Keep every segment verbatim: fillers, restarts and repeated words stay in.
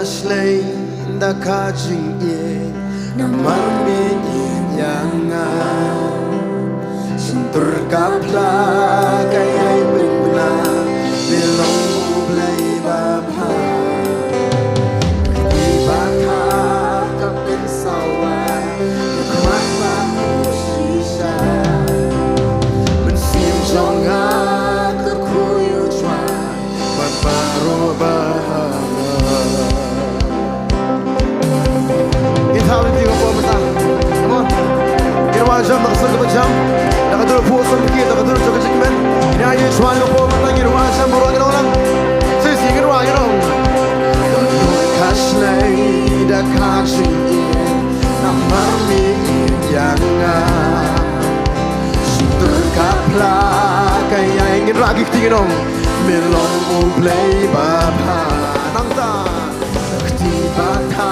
Shlei da ka jingim namar me ïeit ïa nga. Shyntur ka pla ka ïai pynbna, me long U Blei ba bha. Ki ba ka ka pynsawa, ka khmat ba shisha. Mynsiem jong nga ka khuid u trai. Bad baroh ba ha nga. Ngin thaw ïa ki hapoh mynta. Come on. Ngin wanjam da ka sur kaba jam, da ka dur phuh samrkhie, da ka dur jong ka jingkmen. Ngin ïa ïeit shuwa hapoh mynta, ngin wanjam baroh, ngin ong lang. Shisha ngin wan, ngin ong. Ka shlei da ka jingim namar me ïeit ïa nga. Shyntur ka pla ka ïai, ngin rah ki kti, ngin ong. Me long U Blei ba bha. Nangta ka kti ba ka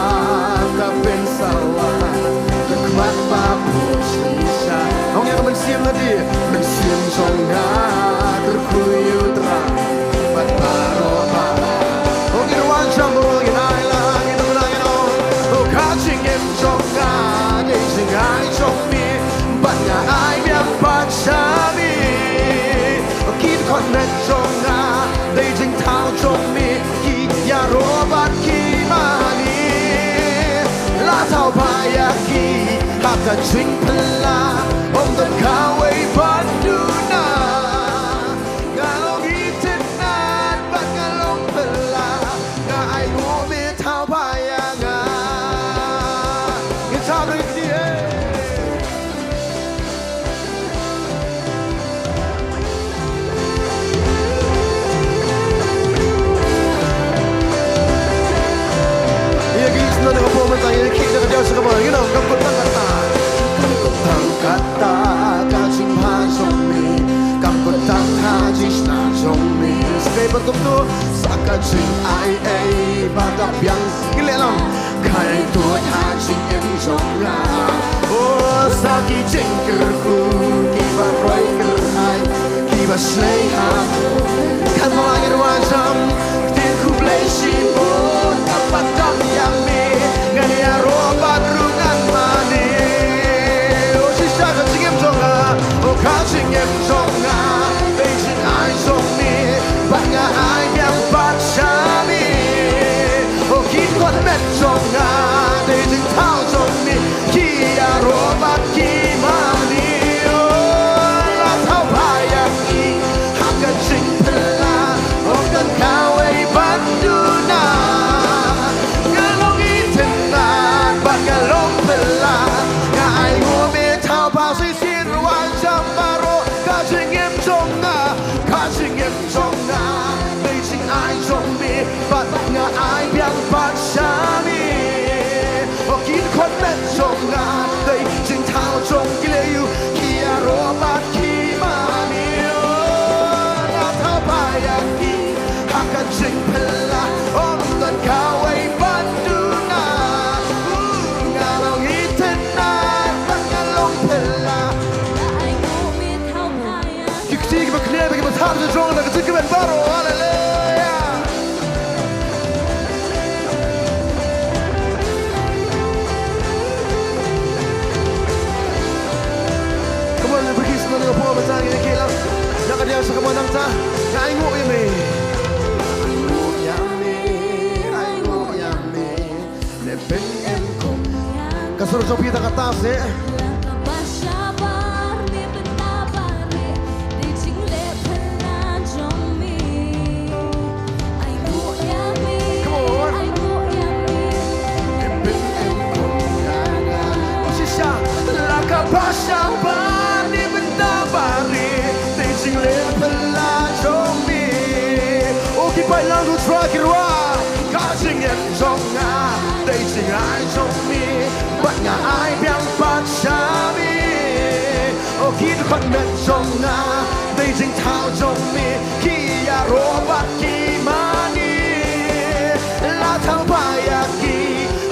ka pynsawa, ka khmat ba shisha. Ong ïa ka mynsiem lade, mynsiem jong nga ka khuid u trai. Bad baroh ba, ong, ngin wanjam baroh, ngin ai lang, ngin ai lang, ngin ong. Ka jingim jong nga dei jingai jong me, bad nga ai biang pat sha me. Ki dkhot met jong nga dei jingthaw jong me, ki ïaroh bad ki mane. La thaw phai ïa ki ha ka jingphylla, ym don kawei ban duna. Nga long itynnad bad nga long phylla, nga ainguh me thaw phai ïa nga. Ngin sa bri kti, eh. Ïa ki sngewthuh hapoh mynta, ïa ki da ka diaw sha ka bor, you know, kam kut tang kata. Kam kut tang kata ka jingbha jong me, kam kut tang ha jingshna jong me. Sa kawei pat kumto, sa ka jingai ei ba ka biang. Ki leh lang. Ka ïai tuid ha jingim jong nga. Oh, sa ki jingkyrkhu kiba roi kyrhai, kiba shlei ha. Kan mo ngin wanjam, ktien khublei shibun, ka pat dang ïa me, ngan ïaroh bad ruh ngan mane. Oh, shisha ka jingim jong nga, oh, ka jingim jong nga, dei jingai jong me, bad nga ai biang pat sha me. Oh, ki dkhot met jong nga dei jingthaw jong me, ki ïaroh bad ki mane. Oh, la thaw phai ïa ki ha ka jingphylla, ym don kawei ban duna. Nga long itynnad bad nga long phylla, nga ainguh me thaw phai. Shisien wanjam baroh, ka jingim jong nga, ka jingim jong nga dei jingai jong me, bad nga ai biang pat sha me. Oh, ki dkhot met jong nga dei jingthaw jong ki lei u, ki ïaroh bad ki mane. Oh, la thaw phai ïa ki ha ka jingphylla, ym don kawei ban duna. Uh, nga long itynnad bad nga long phylla. Ki kti kiba khniang, kiba thad jong, da ka jingkmen baroh. Haleluya. Come on, ïa phi ki sngewthuh hapoh mynta, ngin ïa kieh lang. Ïa ka diaw sha ka mon nangta. Nga ainguh ïa me. Ainguh ïa me, ainguh ïa me. Ka sur jong phi ta kata se. Come on. Oh, shisha. La ka bashah bad ne bynta bad ne, dei jingleh phylla jong me. Oh, ki paidlang, u Trai ki rwai. Ka jingim jong nga dei jingai jong me, bad nga ai biang pat sha me. Oh, ki dkhot met jong nga dei jingthaw jong me, ki ïaroh bad ki mane. La thaw phai ïa ki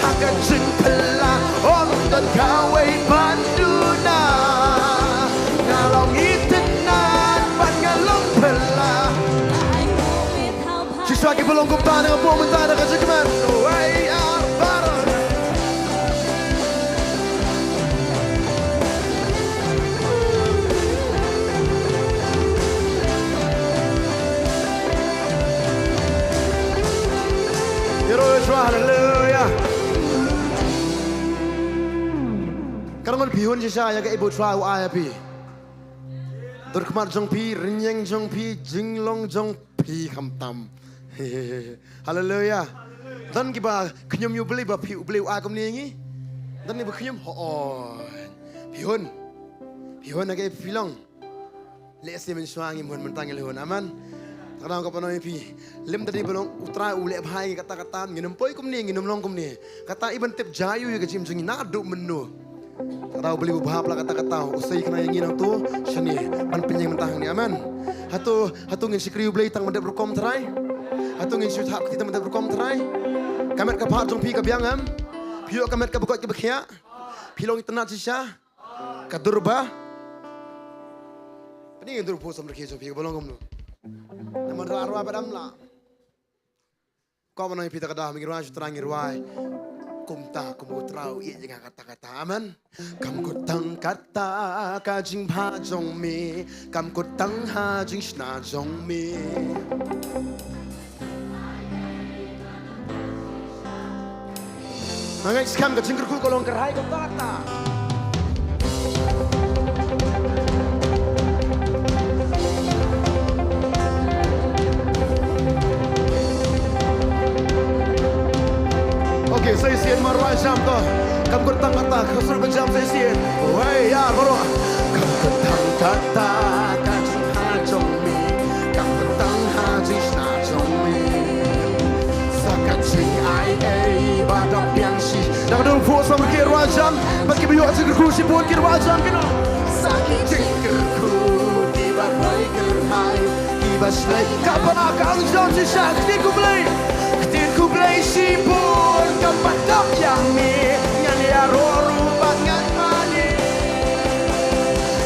ha ka jingphylla, ym don kawei ban duna. Nga long itynnad bad nga long phylla. Shisha Sha kiba long kumta na ka por mynta da ka jingkmen. Wei ar bar. Ïaroh ïa u Trai, haleluya. Ka ngan phi hun shisha ïa kaei ba u Trai u ai ïa phi. Dur khmat jong phi, rynïeng jong phi, jinglong jong phi khamtam. Haleluya. Don kiba khñium ïa U Blei ba phi, U Blei u ai kumne ïa ngi? Don kiba khñium? Hooid. Phi hun. Phi hun ïa kaei ba phi long. Lehse mynshuwa ngim hun, mynta ngi la hun. Amen. Ka dang ka pynoi phi. Lym da dei ba long U Trai u leh bha ïa ngi katta katta, ngin ym poi kumne, ngin ym long kumne. Kata i ban tip jia ïa ka jingim jong ngi naduh mynno. Kata U Blei u bha palat katta katta, u sei kane ïa ngi nangto shane ban pynïeng mynta hangne. Amen. Hato, hato ngin shakri U Blei tang ban dep rukom tharai? Hato ngin shu thap kti tang ban dep rukom tharai? Ka met ka phad jong phi ka biang em? Phi ïoh ka met kaba koit kaba khiah? Phi long itynnad shisha? Ka dur ba? Pynïeng dur phu samrkhie jong phi kaba long kumno? Namar da rwai ba dam lah. Ko ba nang phi ta ka dah, ngi rwai shu Trai, ngi rwai. Kumta, kum u Trai u ïeit ïa nga katta katta. Amen. Kam kut tang katta ka jingbha jong me, kam kut tang ha jingshna jong me. Nga ngeit skhem ka jingkyrkhu ka long kyrhai katta katta. Okay, sa shisien marwai jam to. Kam kut tang katta, ka sur ba jam sa shisien. Wei, ïa, baroh. Kam kut tang katta ka jingshna jong me, kam kut tang ha jingshna jong me. Sa ka jingai ei ba dap biang shi. Dang dang phu samrkhie rwai jam. Bad kiba ïoh jingkyrkhu shibun ki rwai jam kino. Sa ki jingkyrkhu kiba roi kyrhai, kiba shlei ka ba la ka ang jam shisha. Ktien khublei, ktien khublei shibun kam pat dap ïa me. Ngan ïaroh ruh bad ngan mane.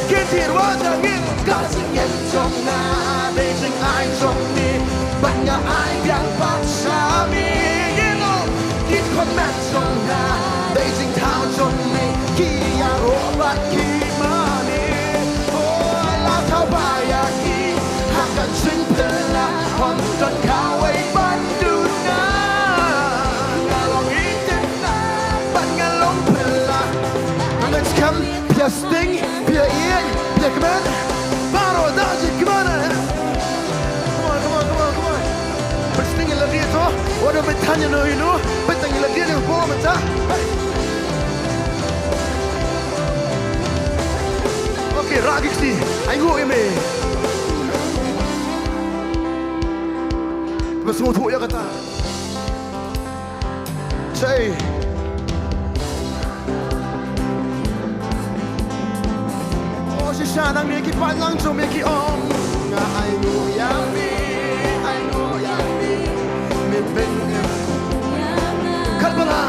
Kin thir wat jong ngi. Ka jingim jong nga dei jingai jong me, bad nga ai biang pat sha me. Ïa no, ki khun met jong nga dei jingthaw jong me, ki ïaroh bad ki mane. Oh, la thaw bha ïa ki ha ka jingphylla, ym don kawei ban duna. Nga long itynnad bad nga long phylla. Nga ngeit skhem phi ïa sting, phi ïa ïeit, phi ïa kmen. Baroh da jingkmen. Come on, come on, come on, come on. Peit sting ïa lade to. Wat ym peit than ïa no ïa no. Peit tang ïa lade ne bor mynta. Hey. Okay, rah ki kti. Ai nguh ïa me. Ba sngewthuh ïa kata. Sei. O shisha nangne ki paidlang jong me ki ong, nga ai nguh ïa me, ai nguh ïa me. Me pynïeng. Kaba la,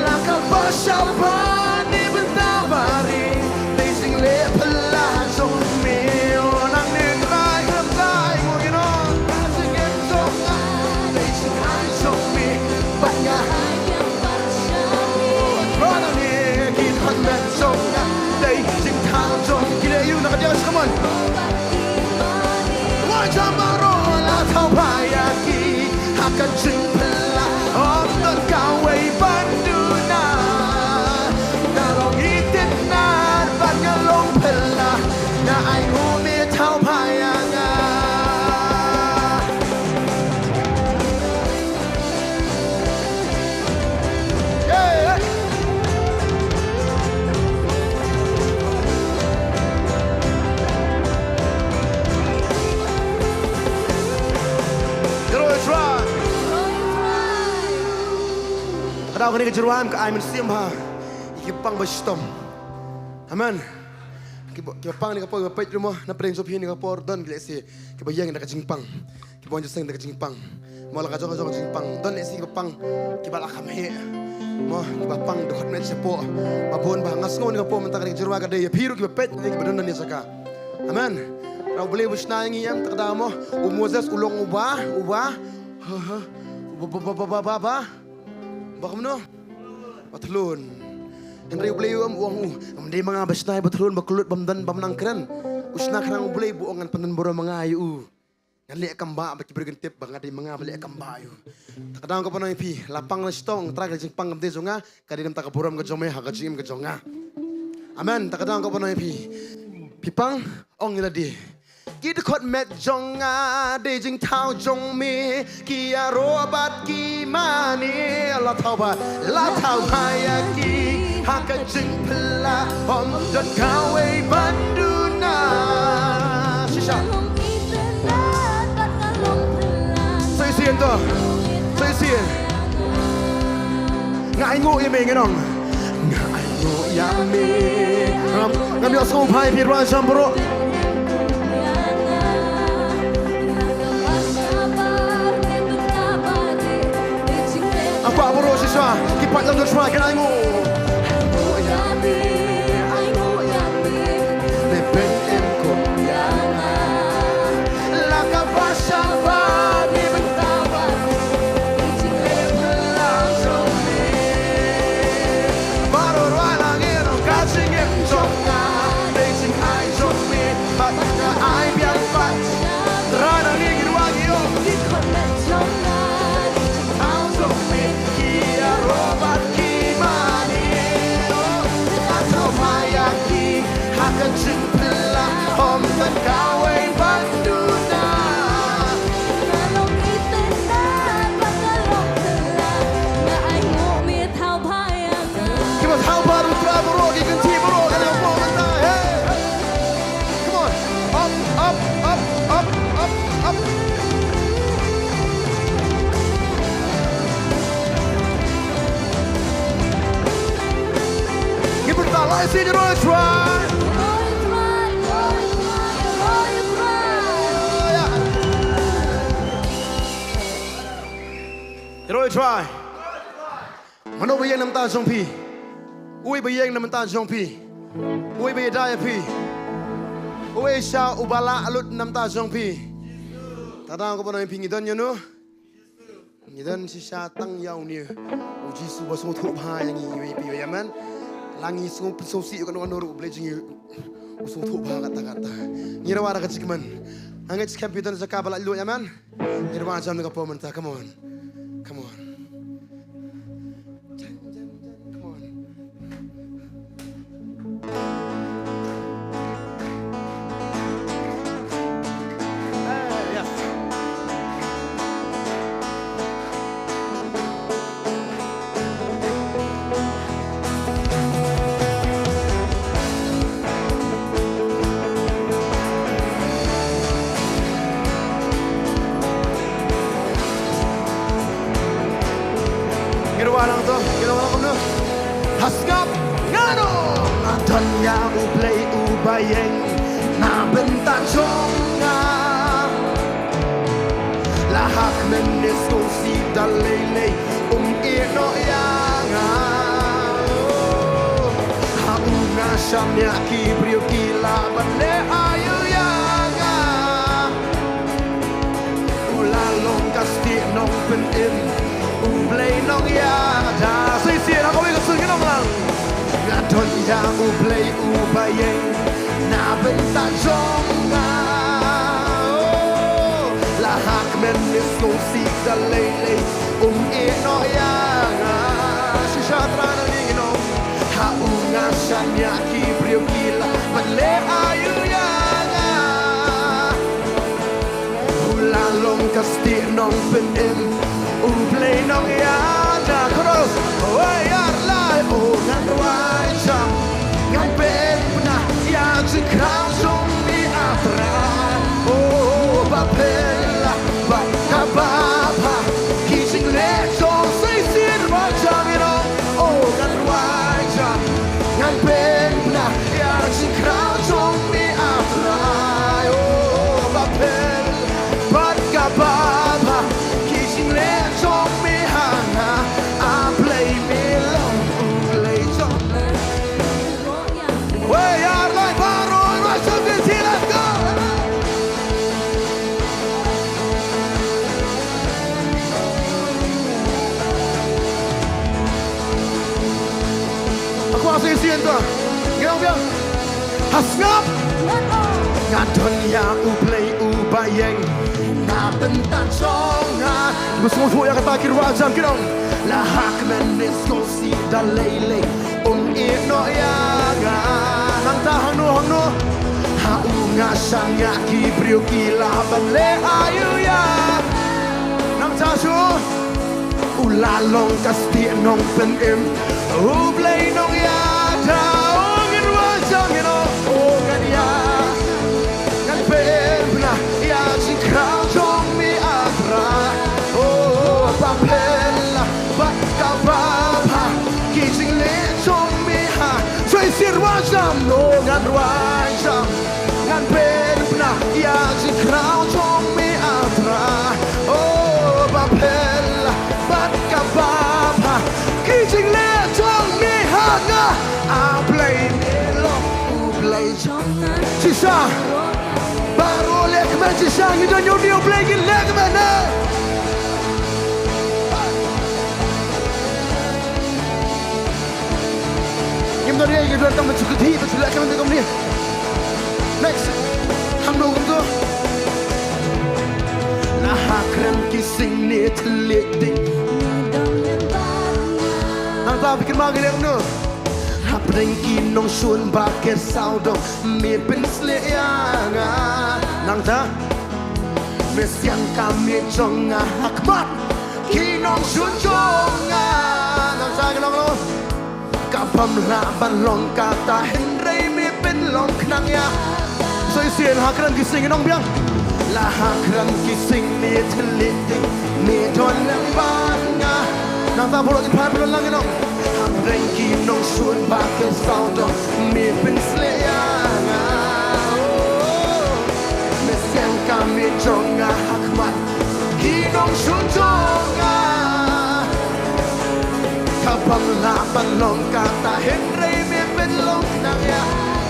la kaba sha ba ne bynta ba ri. Dei jingleh phylla jong me, o nangne Trai, khlem dei mo ïa no. Ka jingim jong nga dei jingai jong me, bad nga. Ba nangne ki khun met jong nga dei jingthaw jong ki. Leh ïa u na ka diang, come on. Wa jam baroh la thaw bha ïa ki ha ka jingphylla, ym don kawei ban duna. Nga long itynnad bad nga long phylla, nga ai nguh me thaw bha ïa nga. Yeah. Ïaroh ïa u Trai. Ka daw kane ka jingrwai ka ai mynsiem ha ïa ki pang ba shitom. Amen. Ki ba, ki ba pang ne ka por, ki ba peit ruh mo, na pdeng jong phi ne ka por don ki lehse ki ba ïeng da ka jingpang. Ki ba wan jingïaseng da ka jingpang. Mo la ka jong ka jong ka jingpang. Don lehse ki ba pang ki ba la kham heh. Mo ki ba pang dkhot met shapoh. Ba bun ba nga sngew ne ka por mynta ka jingrwai ka dei ïa phi ruh ki ba peit ne ki ba don don ïa jaka. Amen. Ra U Blei u shna ïa ngi em, ta ka daw mo. U Moses u long uba, uba Ba, ba, ba, ba, ba, ba. Ba kumno? Ba thlun. Hynrei U Blei u ong, u ong, u ong, ym dei ma nga ba shna ïa ba thlun, ba kyllut, bym don, bym nang kren. U shna khnang U Blei ba u ong ngan pyndon burom ma nga ïa u. Ngan leh kam ba, ba ki briew kin tip ba nga dei ma nga ba leh kam ba ïa u. Ta ka daw nga kwah ban ong ïa phi, la pang la shitom, Trai ka jingpang kam dei jong nga, ka dei namar ka burom ka jong me ha ka jingim ka jong nga. Amen. Ta ka daw nga kwah ban ong ïa phi. Phi pang, ong ïa lade. Ki dkhot met jong nga dei jingthaw jong me, ki ïaroh bad ki mane. La thaw bha, la thaw bha ïa ki ha ka jingphylla, ym don kawei ban duna. Shisha. Sa shisien to. Sa shisien. Nga ainguh ïa me, ngin ong. Nga ainguh ïa me. Ngam, ngam ïohsngew bha ïa phi, Trai jong baroh. Nga kwah baroh shisha ki paid lang jong Trai, kin ainguh. Ainguh ïa me, ainguh ïa me. Me pynim kum ïa nga. La ka ba sha ba, me bynta ba. Baroh rwai la ngi ong ka jingim jong nga dei jingai jong me, bad nga ai biang pat. Trai na ngi ngi rwai ngi ong. Thaw jong me ki ïaroh bad ki mane. Nga thaw bha ïa ki ha ka jingphylla, ym don kawei ban duna. Nga long itynnad bad nga long tynnad, nga ainguh me thaw bha ïa nga. Ki ba thaw bha ruh Trai baroh, ki kynti baroh, ka dei ka por mynta, hey. Come on. Up, up, up, up, up, up. Ngi bynta lai sien ïaroh ïa Trai. Ïaroh ïa Trai. Mano ba ïeng na bynta jong phi? Uei ba ïeng na bynta jong phi? Uei ba ïada ïa phi? Uei shisha uba lah lut na bynta jong phi? Ta dang ko ba nang phi ngi don ïano? Ngi don shisha tang ïa une u Jisu ba sngewthuh bha ïa ngi, ïa phi, ïa men. La ngi sngewsih ïa kano kano ruh, U Blei jong ngi u sngewthuh bha katta katta. Ngi rwai da ka jingkmen. Hangne skhem phi don jaka ba lah lut ïa men. Ngi rwai jam na ka por mynta, come on. Come on. Come on. Ngi rwai lang to, ngi rwai lang kumno. Ha sngap, nga ong, nga don ïa U Blei uba ïeng na bynta jong nga. La hap mynne sngewsih da lei lei, um ïehnoh ïa nga. Ha u nga shaniah ki briew ki lah ban leh aïu ïa nga. U la long ka stieh nongpynim, U Blei nongïada. Sa shisien ha kawei ka sur ngin ong lang. Nga don ïa U Blei uba ïeng na bynta jong nga. Oh, la hap mynne sngewsih da lei lei, um ïehnoh ïa nga. Shisha Trai na ngi ngi ong. Ha u nga shaniah ki briew ki lah ban leh aïu ïa nga. U la long ka stieh nongpynim, U Blei nongïada. Chorus. Wei ar lai, oh ngan rwai jam, ngan pynbna ïa jingkhraw jong me, ah Trai. Oh, ba phylla bad kaba bha ki jingleh jong. Sa shisien rwai jam ïa no. Oh ngan rwai jam, ngan pynbna ïa jingkhraw jong me, ah Trai. Oh, ba phylla bad kaba bha ki jingleh jong me ha nga, ah Blei me long U Blei jong. Wei ar lai baroh, rwai jam ïa U Blei, let's go. Shisien to. Ngi ong biang. Ha sngap. Nga don ïa U Blei uba ïeng na bynta jong nga. Ba sngewthuh ïa kata ki rwai jam ki ong. La ha kmen ne sngewsih da lei lei. Um ïehnoh ïa nga. Nangta hangno hangno. Ha u nga shaniah ki briew ki lah ban leh aïu ïa. Nangta shu. U la long ka stieh nongpynim. U Blei nongïada. O ngin wad jam ngin ong, o ngan ïa. Ngan pynbna ïa jingkhraw jong me A Trai. O ba phylla bad kaba bha ki jingleh jong me ha. Shisien wad jam, o ngan wad jam. Ngan pynbna ïa jingkhraw jong me A Trai. O ba phylla bad kaba bha ki jingleh jong me ha nga. A Blei me long U Blei jong nga. Shisha. Baroh leh kmen shisha, ngi don ïa une U Blei, ngi leh kmen ne. Ngim don ïa, ngim don tang ban shu kynthih ban shu leh kmen te kumne. Next. Hangno kumto. La ha kren ki sing ne thylliej ding. Nangta phi kynmaw ngi leh kumno. Hapdeng ki nongshun ba ker sawdong me pynshlur ïa nga. Nangta. Me siang ka miej jong nga ha khmat ki nongshun jong nga. Nangta ki long long. Ka bym lah ban long kata hynrei me pynlong khnang ïa. Shisien ha kren ki sing nong biang. La ha kren ki sing me thylliej ding me don lem bad nga. Nangta baroh ki phai pynlong ngi nong. Hapdeng ki nongshun ba ker sawdong me pynshlur ïa nga. Me siang ka miej jong nga ha khmat ki nongshun jong nga. Ka bym lah ban long kata hynrei me pynlong khnang ïa.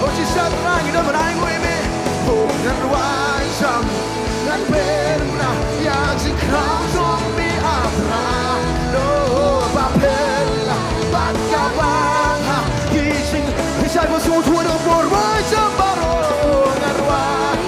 O shisha Trai ngi don ban ainguh ïa me. O ngan wad jam ngan pynbna ïa jingkhraw jong me A Trai. O ba phylla bad kaba bha ki jing. Phi shai ba sngewthuh da ka por wad jam baroh ngan wad.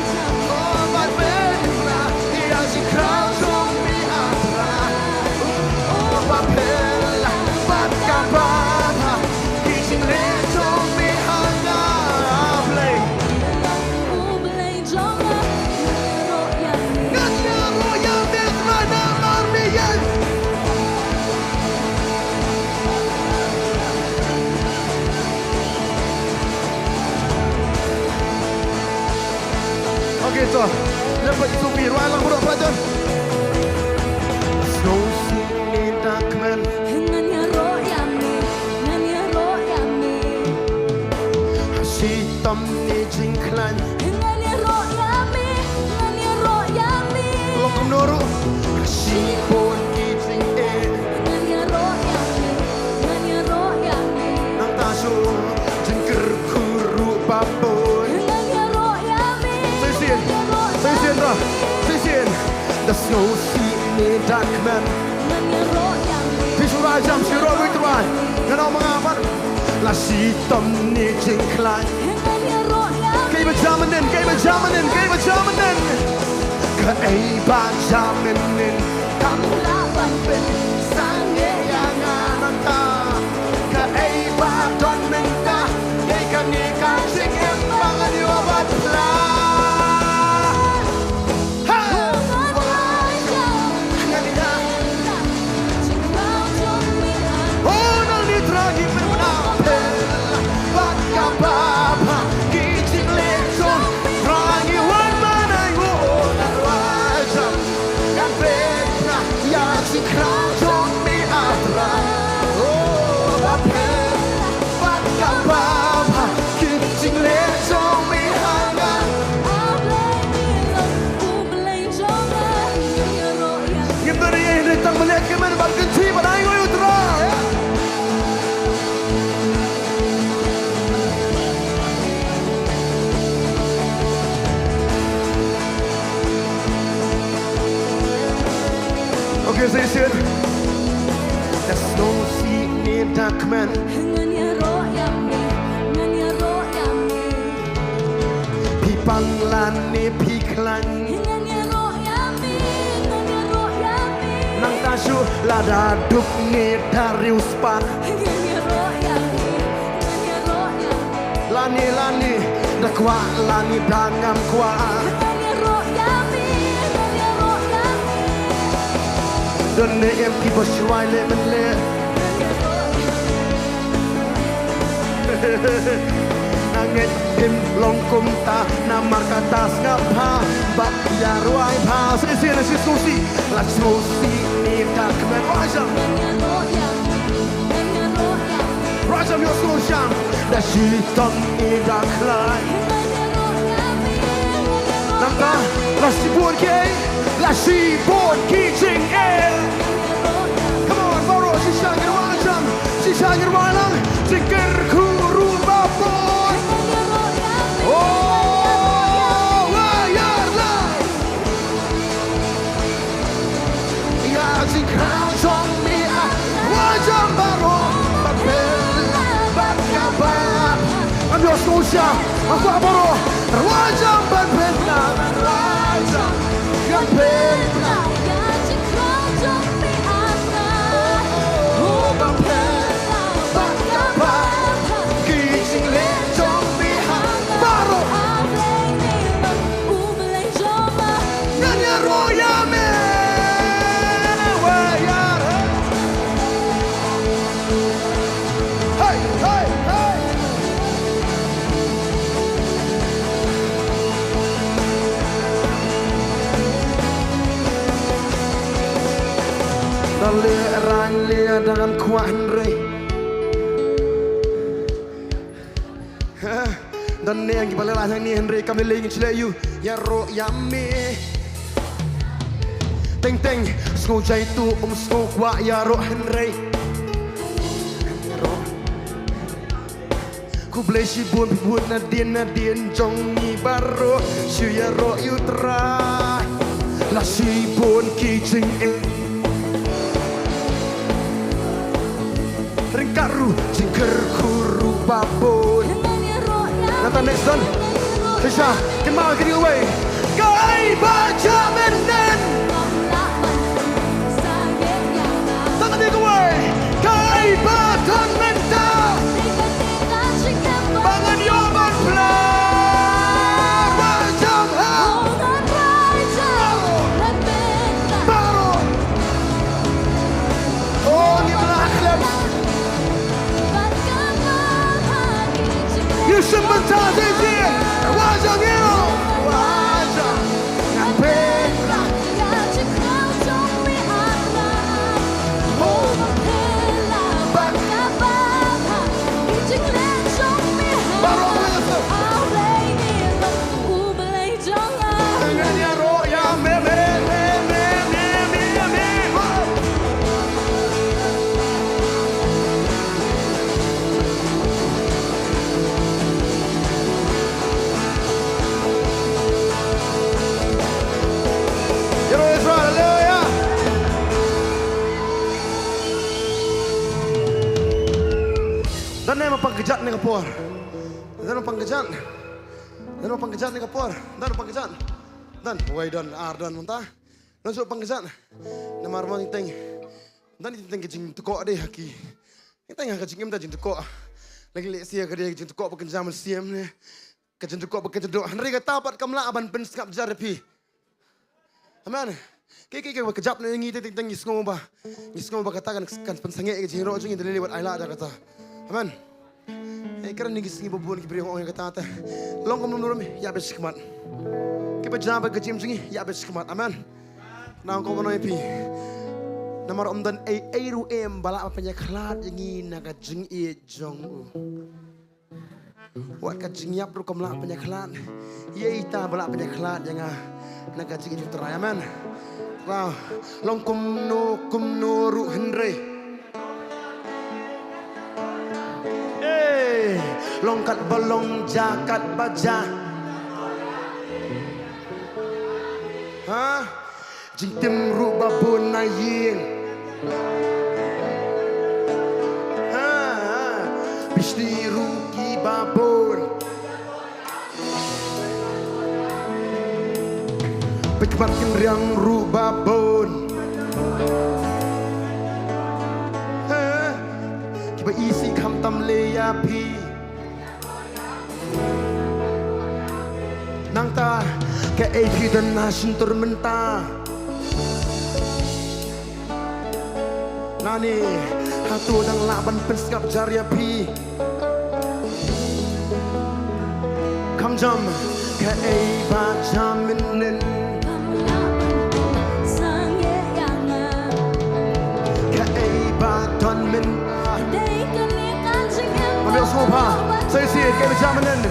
Okay, to. Lem pat ki supi, rwai lang baroh pat, to. Sngewsih ne da kmen. Ngan ïaroh ïa me, ngan ïaroh ïa me. Ha shitom ne jingkhlaiñ. Ngan ïaroh ïa me, ngan ïaroh ïa me. Long kumno ruh. Ha shibun ki jingeh. Ngan ïaroh ïa me, ngan ïaroh ïa me. Nangta shu jingkyrkhu ruh ba bun. Ngan ïaroh ïa me. Shisien. Ngan ïaroh ïa me. Shisien da. Shisien. Da sngewsih ne da kmen. Ngan ïaroh ïa me. Phi shu rwai jam shu rwai wei rwai. Ngan ong ma nga pat. La shitom ne jingkhlaiñ. Ngan ïaroh ïa me. Kaei ba jam mynnin, kaei ba jam mynnin, kaei ba jam mynnin. Kaei ba jam mynnin. Kam lah ban pynsangeh ïa nga nangta. Kaei ba don mynta. Kaei kane ka jingim ba ngan ïoh ban pla. Ha! Ngan ïa. Oh, nangne Trai ngi pynbna phylla bad kaba bha ki jingleh jong Trai ngi wan ban ai nguh. Oh, ngan rwai jam ngan pynbna ïa jingkhraw jong me A Trai. Oh, ba phylla bad kaba bha ki jingleh jong me ha nga. Ngim don ei ei hynrei tang ban leh kmen ban kynthih ban ainguh ïa U Trai. Okay, shisien. Da sngewsih ne da kmen. Ngan ïaroh ïa me, Pang lane phi khlaiñ. Ngan ïaroh ïa me, ngan ïaroh ïa me. Nangta shuh lada duk ne da riewspah. Ngan ïaroh ïa me, ngan ïaroh ïa me. Lane lane da kwah lane da ngam kwah. Ngan ïaroh ïa me, ngan ïaroh ïa me. Don ne em kiba shuwai leh mynleh. Ngan ïaroh ïa me. Nga ngeit phim long kumta namar kata sngap bha bad ïa rwai bha. Sngewsih, sngewsih, sngewsih. La sngewsih ne da kmen. Wajam. Wajam ïoh sngewsih da shitom ne da khlaiñ. Nangta la shibun ki, la shibun ki jingeh. Come on, baroh shisha ngin wajam, shisha ngin walang, jingkyrkhu ruh babun. Oh, wa ïa la. Ïa jingkhraw jong me ha wajam baroh, bad pynlah bad kaba. Ngam ïoh sngewsih, ha kwah baroh, wajam bad pynlah, wajam bad pynlah. Hey, hey, hey. Da leh rang leh da ngan kwah hynrei. Don ne kiba leh la hangne hynrei kam leh lei ngin shlei ïa u ïaroh ïa me. Teng teng sngew jai tu um sngew kwah ïaroh hynrei. Khublei shibun bun nadien nadien jong ngi baroh shu ïaroh ïa u Trai. La shibun ki jingeh. Ryngkat ruh jingkyrkhu ruh babun. Nangta next one. Shisha, kynmaw kine kiwei. Kaei ba jia mynnin. Tang kine kiwei. Kaei ba don mynta. Ba ngan ïoh ban pynlong. Ba jam ha. Baroh. Oh, ngim lah khlem. Ïa sngewbha bynta jong ngi. Wa jong ngi. Wa jong. Ngan pynlah. Oh. Bad. Baroh. Ngan ïaroh ïa me, me, me, me. Ïaroh Israel, haleluya. Don ne ma pang kjat ne ka por. Don ma pang kjat. Don ma pang kjat ne ka por. Don ma pang kjat. Don, wei don, ar don mynta. Don shu pang kjat. Namar mo teng teng. Don teng teng ka jingtkoh de ha ki. Teng teng ha ka jingim da jingtkoh. Lagi leh sia ka de ka jingtkoh ba kynja mynsiem ne. Ka jingtkoh ba kynja doh. Hynrei kata pat kam lah ban pynsngap jar ïa phi. Amen. Ki ki ki ba kjap ne ngi teng teng ngi sngew ba. Ngi sngew ba kata kan kan pynsangeh ka jingïaroh jong ngi da lei lei wat ai lah da kata. Amen. Ei, kren ngi sngi ba bun ki briew ong ïa kata te. Long kum lum lum ïa bad shikmat. Ki ba jam ba ka jingim jong ngi ïa bad shikmat. Amen. Nang ko mano ïa phi. Namar ym don ei ei ruh em ba lah ban pynïakhlad ïa ngi na ka jingïeit jong u. Wat ka jingïap ruh kam lah pynïakhlad. Ïa ita ba lah pynïakhlad ïa nga na ka jingïeit u Trai. Amen. Wow. Long kumno kumno ruh hynrei. Eh, long kat ba long ja kat ba ja. Ha? Jingtim ruh ba bun na ïing. Ha, ha. Bishni ruh ki ba bun. Ki mat kin riang ruh ba bun. He, kiba isih khamtam leh ïa phi. Nangta kaei phi don ha shyntur mynta? Nangne, hato dang lah ban pynsngap jar ïa phi? Kham jam, kaei ba jam mynnin? Kaei ba don mynta? Ïa sngewbha, sa shisien, kaei ba jam mynnin?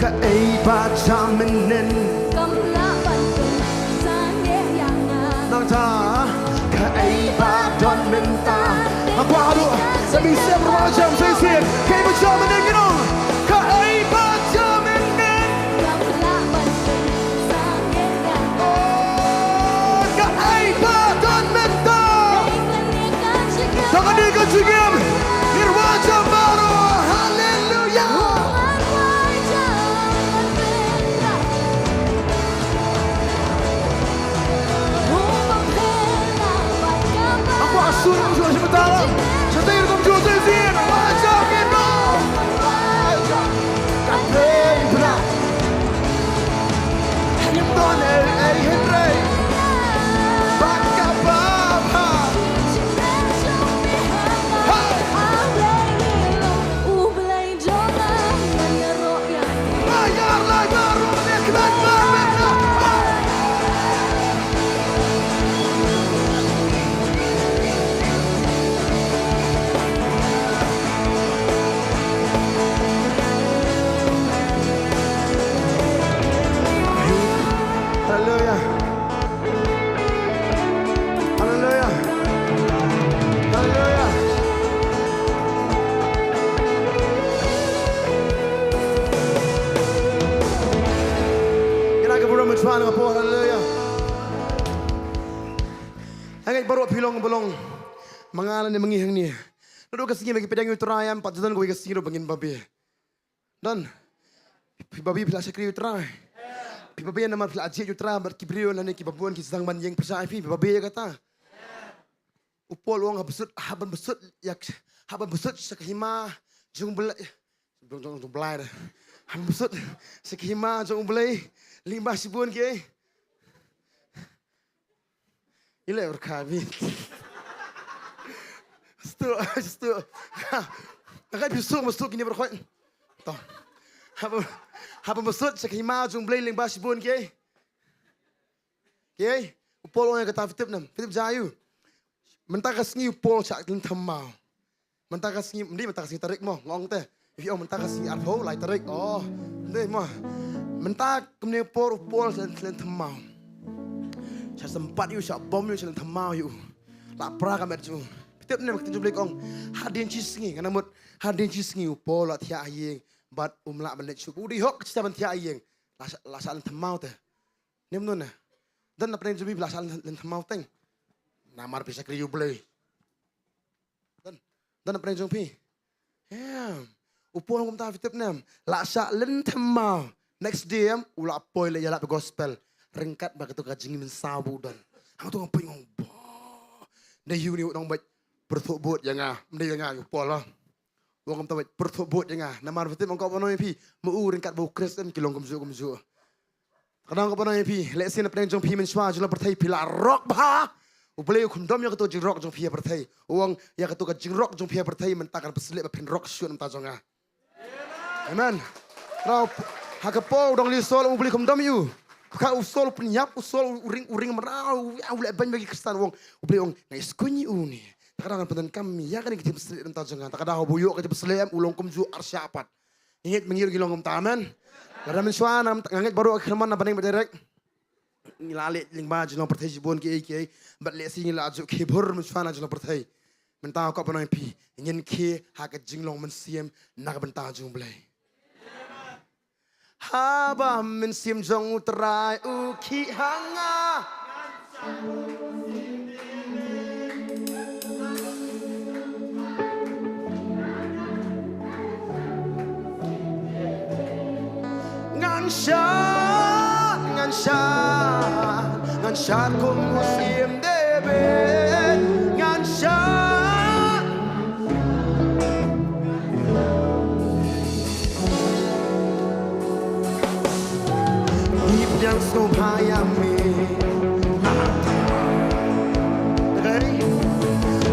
Kaei ba jam mynnin? Nangta, kaei ba don mynta? Nga kwah haduh sa bynta ruh jam sa shisien. Kaei ba jam mynnin, you know? Kaei ba jam mynnin? Oh, kaei ba don mynta? Tang kane ka jingim, ngin wan jam baroh. Haleluia. Nga kwah ha sur kumjuh sha bynta. Shatei kumjuh sa shisien. Wan jam kino. Wan jam. Ka pynbna. Ngim don ei ei hynrei bad kaba bha. Hey! Ba ïar lai baroh ne kmen ba mynta. Haleluia. Haleluia. Haleluia. Ngin ai ka burom mynshwa na ka por. Haleluia. Nga ngeit baroh phi long ba long ma nga lane ma ngi hangne. Naduh ka sngi ba ngi pdiang ïa U Trai, em pat don kawei ka sngi ruh ba ngin babe. Don. Phi babe phi la shakri ïa U Trai. Phi babe namar phi la jied ïa U Trai bad ki briew lane kiba bun ki sdang ban ïeng pyrshah ïa phi, phi babe ïa kata. U Paul u ong haba sut, haba sut ïa, haba sut sha ka hima jong U Blei. Jong, jong, jong U Blei de. Haba sut sha ka hima jong U Blei lyngba shibun ki. Ile ur khabi. Stu, stu. Ka kai bisu ma stu kini berkhoi. To. Haba, haba ma sut sha ka hima jong U Blei lyngba shibun ki. Ki. U Paul u ong ïa kata, phi tip ne em. Phi tip jaiu. Mynta ka sngi u Paul u shah lynthem maw. Mynta ka sngi, ym dei mynta ka sngi tarik mo, nga ong te. Phi ong mynta ka sngi arphew lai tarik. Oh, ym dei mo. Mynta kumne por u Paul u shah lynthem maw. Shah sympat ïa u, shah bom ïa u, shah lynthem maw ïa u. La pra ka met jong u. Phi tip ne em, ka ktien jong U Blei ka ong. Hadien shi sngi, nga nang mut. Hadien shi sngi u Paul u la thiah ha ïing. Bad um lah ban leit shuh. U dei hok ka jingthiah ban thiah ha ïing. La shah, la shah lynthem maw te. Ne em, ym don ne. Don na pdeng jong phi ba la shah lynthem maw teng? Namar phi shakri U Blei. Don, don na pdeng jong phi. Em. U Paul kumta, phi tip ne em. La shah lynthem maw. Next day em, u la poi leit ïalap gospel. Ryngkat bad kato ka jingmynsaw ba u don. Hangto nga poi nga ong ba. Dei ïa une u nongbeit pyrthuh bud ïa nga. Ym dei ïa nga, ïa u Paul la. U ong kumta beit pyrthuh bud ïa nga. Namar phi tip, ong kwah ban ong ïa phi. Ma u ryngkat bad u Khrist em ki long kumjuh kumjuh. Ka dang ka ban ong ïa phi, lehse na pdeng jong phi mynshuwa jong la pyrthei phi la rok bha. U Blei u khyndom ïa kato jingrok jong phi ha pyrthei. U ong ïa kato ka jingrok jong phi ha pyrthei mynta kan pynshlur ba phin rok shuh na bynta jong nga. Amen. Rau ha ka por u dang leh Saul, u Blei u khyndom ïa u. Ka u Saul u pynïap, u Saul u ring, u ring mraw, u leh beiñ bad ki Khristan, u ong, u Blei u ong nga ïaskuñ ïa une. Te ka dang pyndonkam ïa kane ka jingpynshlur na bynta jong nga. Te ka dang haba u ïoh ka jingpynshlur em u long kumjuh arshah pat. Ngi ngeit ma ngi ruh ngi long kumta, amen. Lada mynshwa nga ngeit baroh ki kyrmen na bneng ba direct. Ngi la leh lyngba jinglong pyrthei shibun kiei kiei. Bad lehse ngi la ju khie bhur mynshwa na jinglong pyrthei. Mynta nga kwah ban ong ïa phi, ngin khie ha ka jinglong mynsiem na ka bynta jong U Blei. Haba mynsiem jong U Trai u khie ha nga. Ngan shad, ngan shad. Shah kum u syiem David, ngan shah. Ngi pdiang sngewbha ïa me. Okay.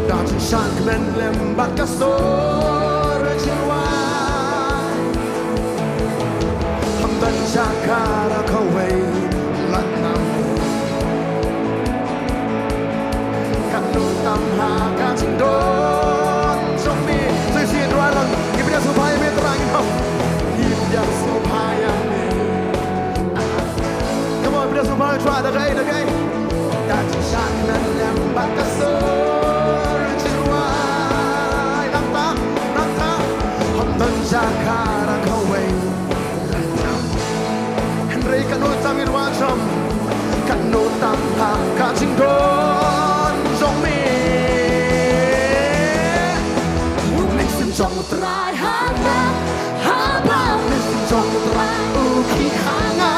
Da jingshakmen lem bad ka sur jingrwai. Hynrei jaka kawei lada katno tam ha ka jingdon jong me. Shisien rwai lang, ngi pdiang sngewbha ïa me Trai ngi hap. Ngi pdiang sngewbha ïa me. Come on, pdiang sngewbha ïa Trai da kaei, da kaei. Da jingshakmen lem bad ka sur jingrwai. Nangta, nangta. Hynrei jaka kawei. Hynrei katno tam ngi rwai jam, katno tam ha ka jingdon jong me. U mynsiem jong U Trai ha nga, haba u mynsiem jong U Trai u khih ha nga,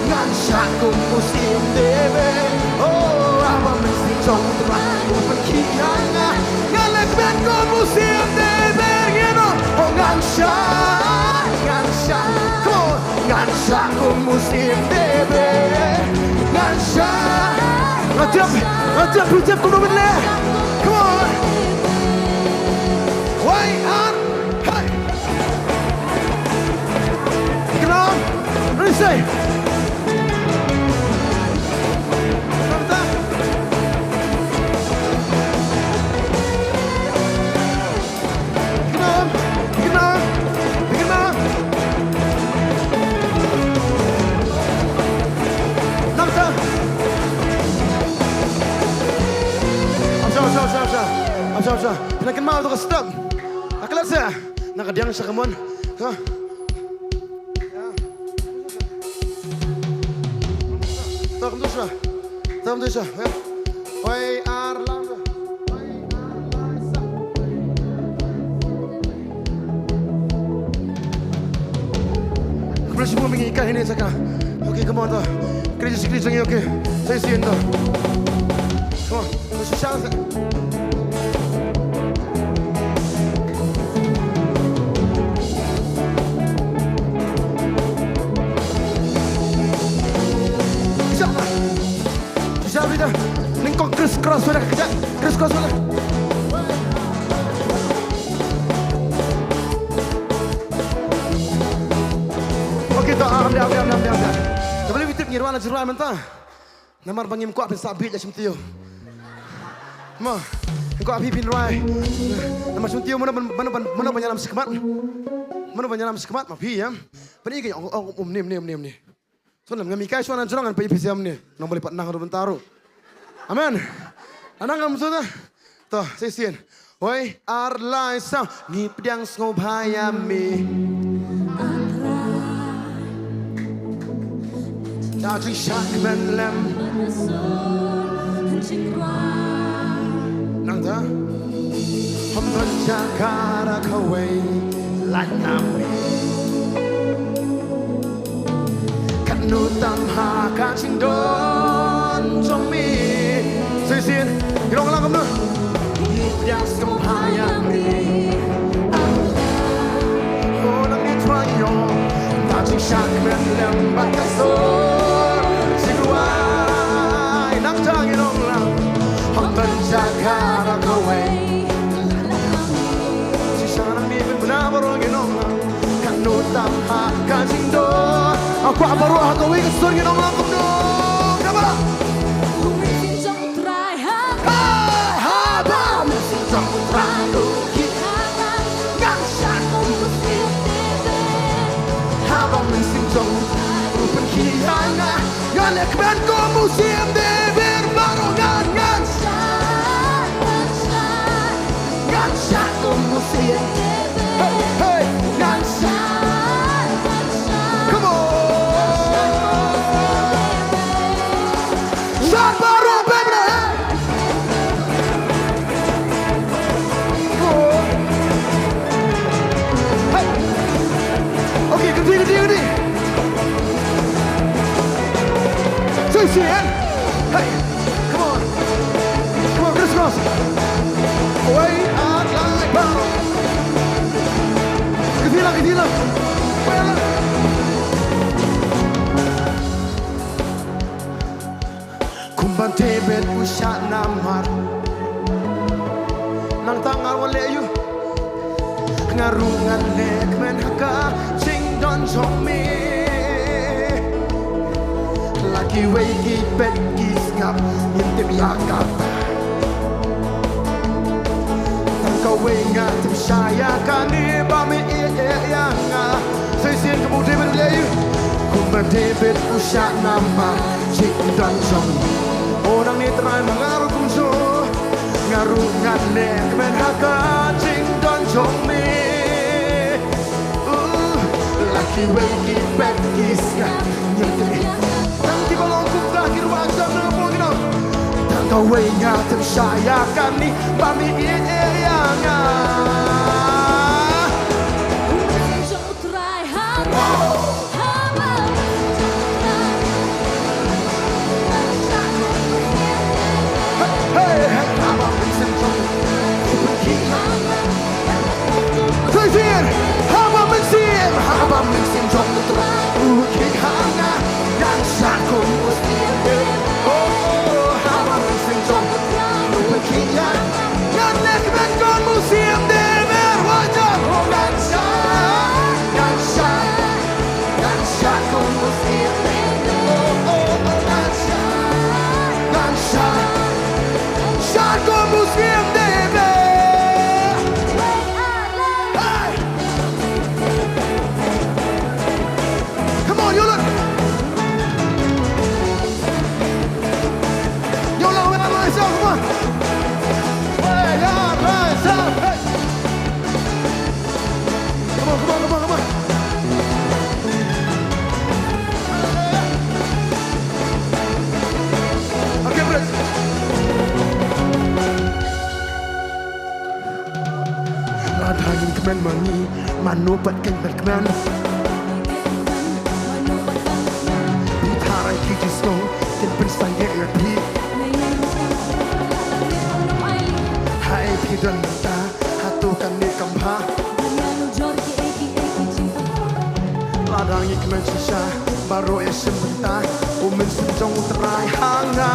ngan shah kum u syiem David. Oh, haba u mynsiem jong U Trai u pynkhih ha nga, ngan leh kmen kum u syiem David. Ngin ong, oh, ngan shah, ngan shah. Come on. Ngan shah kum u syiem David. Ngan shah. Nga tiap, nga tiap, phi tiap kumno ban leh. Come on. Wei ar, hey. Come on. Ready, say. Phi kynmaw? Phi kynmaw? Phi kynmaw? Nangta. Amsa, amsa, amsa, amsa. Amsa, amsa. Phi la kynmaw to ka step. Aklat sa. Na ka diang sha ka mon. Ha. To kumto sha. To kumto sha. Wei ar lang. Khublei shibun ba ngi ïa ka hine sha ka. Okay, come on to. Khublei shibun, okay. Sa shisien to. Come on. Shisha sa. Shisha. Shisha bida. Nyngkong criss cross wala kejap. Criss cross wala. Okay, to, ah, amda, amda, amda, amda, amda. Te balei phi tip ngi rwai la jingrwai mynta? Namar ba ngim kwah phin sa bieit ïa shymtiew. Mo, ngim kwah phi phin rwai. Namar shymtiew mano ban, mano ban, mano ban ïalam shikmat. Mano ban ïalam shikmat ma phi ïa. Pynï ka ong, ong, um, nim, nim, nim, nim. So, ngam hikai shuwa na jrong ngan pynï phi sha ym ne. Nang balei pat nang ruh mynta ruh. Amen. Nang ngam so na. To, sa shisien. Wei, ar, lai, saw. Ngi pdiang sngewbha ïa me. Da jingshakmen lem. Nangta. Hynrei jaka kawei lada me. Katno tam ha ka jingdon jong me. Sa shisien, ngi ong lang kumno. Ngi pdiang sngewbha ïa me. Oh, nang ngi thrang ïa. Da jingshakmen lem bad ka sur jingrwai. Nangta ngi ong lang. Hynrei jaka kawei. Shisha nang ngi pynbna baroh ngi ong lang. Katno tam ha ka jingdon. Nga kwah baroh ha kawei ka sur ngin ong lang kumno. Kaba. U mynsiem jong U Trai ha. Ha, haba u mynsiem jong U Trai u khih ha nga. Ngan shah kum u syiem David. Haba u mynsiem jong U Trai u pynkhih ha nga. Ngan leh kmen kum u syiem David baroh ngan, ngan. Ngan shah kum u syiem. Hey, hey, ngan shah. Come on. Shah baroh, baby. Hey. Okay, continue, continue, continue. Say, say, hey. Hey. David u shah namar. Nangta nga wan leh ïa u. Nga ruh ngan leh kmen ha ka jingdon jong me. La kiwei ki peit ki sngap ngim tip ïa kata. Tang kawei nga tip shai ïa kane ba me ïeit ïa nga. Sa shisien kumba u David u leh ïa u. Kumba David u shah namar jingdon jong me. O nangne Trai ma nga ruh kumjuh. Nga ruh ngan leh kmen ha ka jingdon jong me. Uh, la kiwei ki peit ki sngap ngim tip. Tang kiba long kumta ki ruh ba jam na ka por kino. Tang kawei nga tip shai ïa kane ba me ïeit ïa nga. Hey, hey, haba mynsiem jong u Trai u pynkhih ha nga. Sa shisien, haba mynsiem, haba mynsiem jong u Trai u pynkhih ha nga. Ngan shad kum u Mynsiem David. Oh, oh, haba mynsiem jong u Trai u pynkhih ha nga. Ngan leh kmen kum u Mynsiem David. Wajah, oh, ngan shad, ngan shad. Ngan shad kum u Mynsiem David. Oh, oh, oh, ngan shad, ngan shad. Shad kum u Mynsiem David. Hey. Come on, you look. Yo, Lord, rise up, come on. Hey, Lord, rise up. Hey. Come on, come on, come on, come on. Okay, praise. Lada ngin kmen ma ngi, mano pat kin pynkmen. Phi tharai ki jingsngew kin pynsangeh ïa phi. Haei phi don mynta, hato kane kam bha. Lada ngi kmen shisha, baroh ïashim bynta, u Mynsiem jong u Trai ha nga.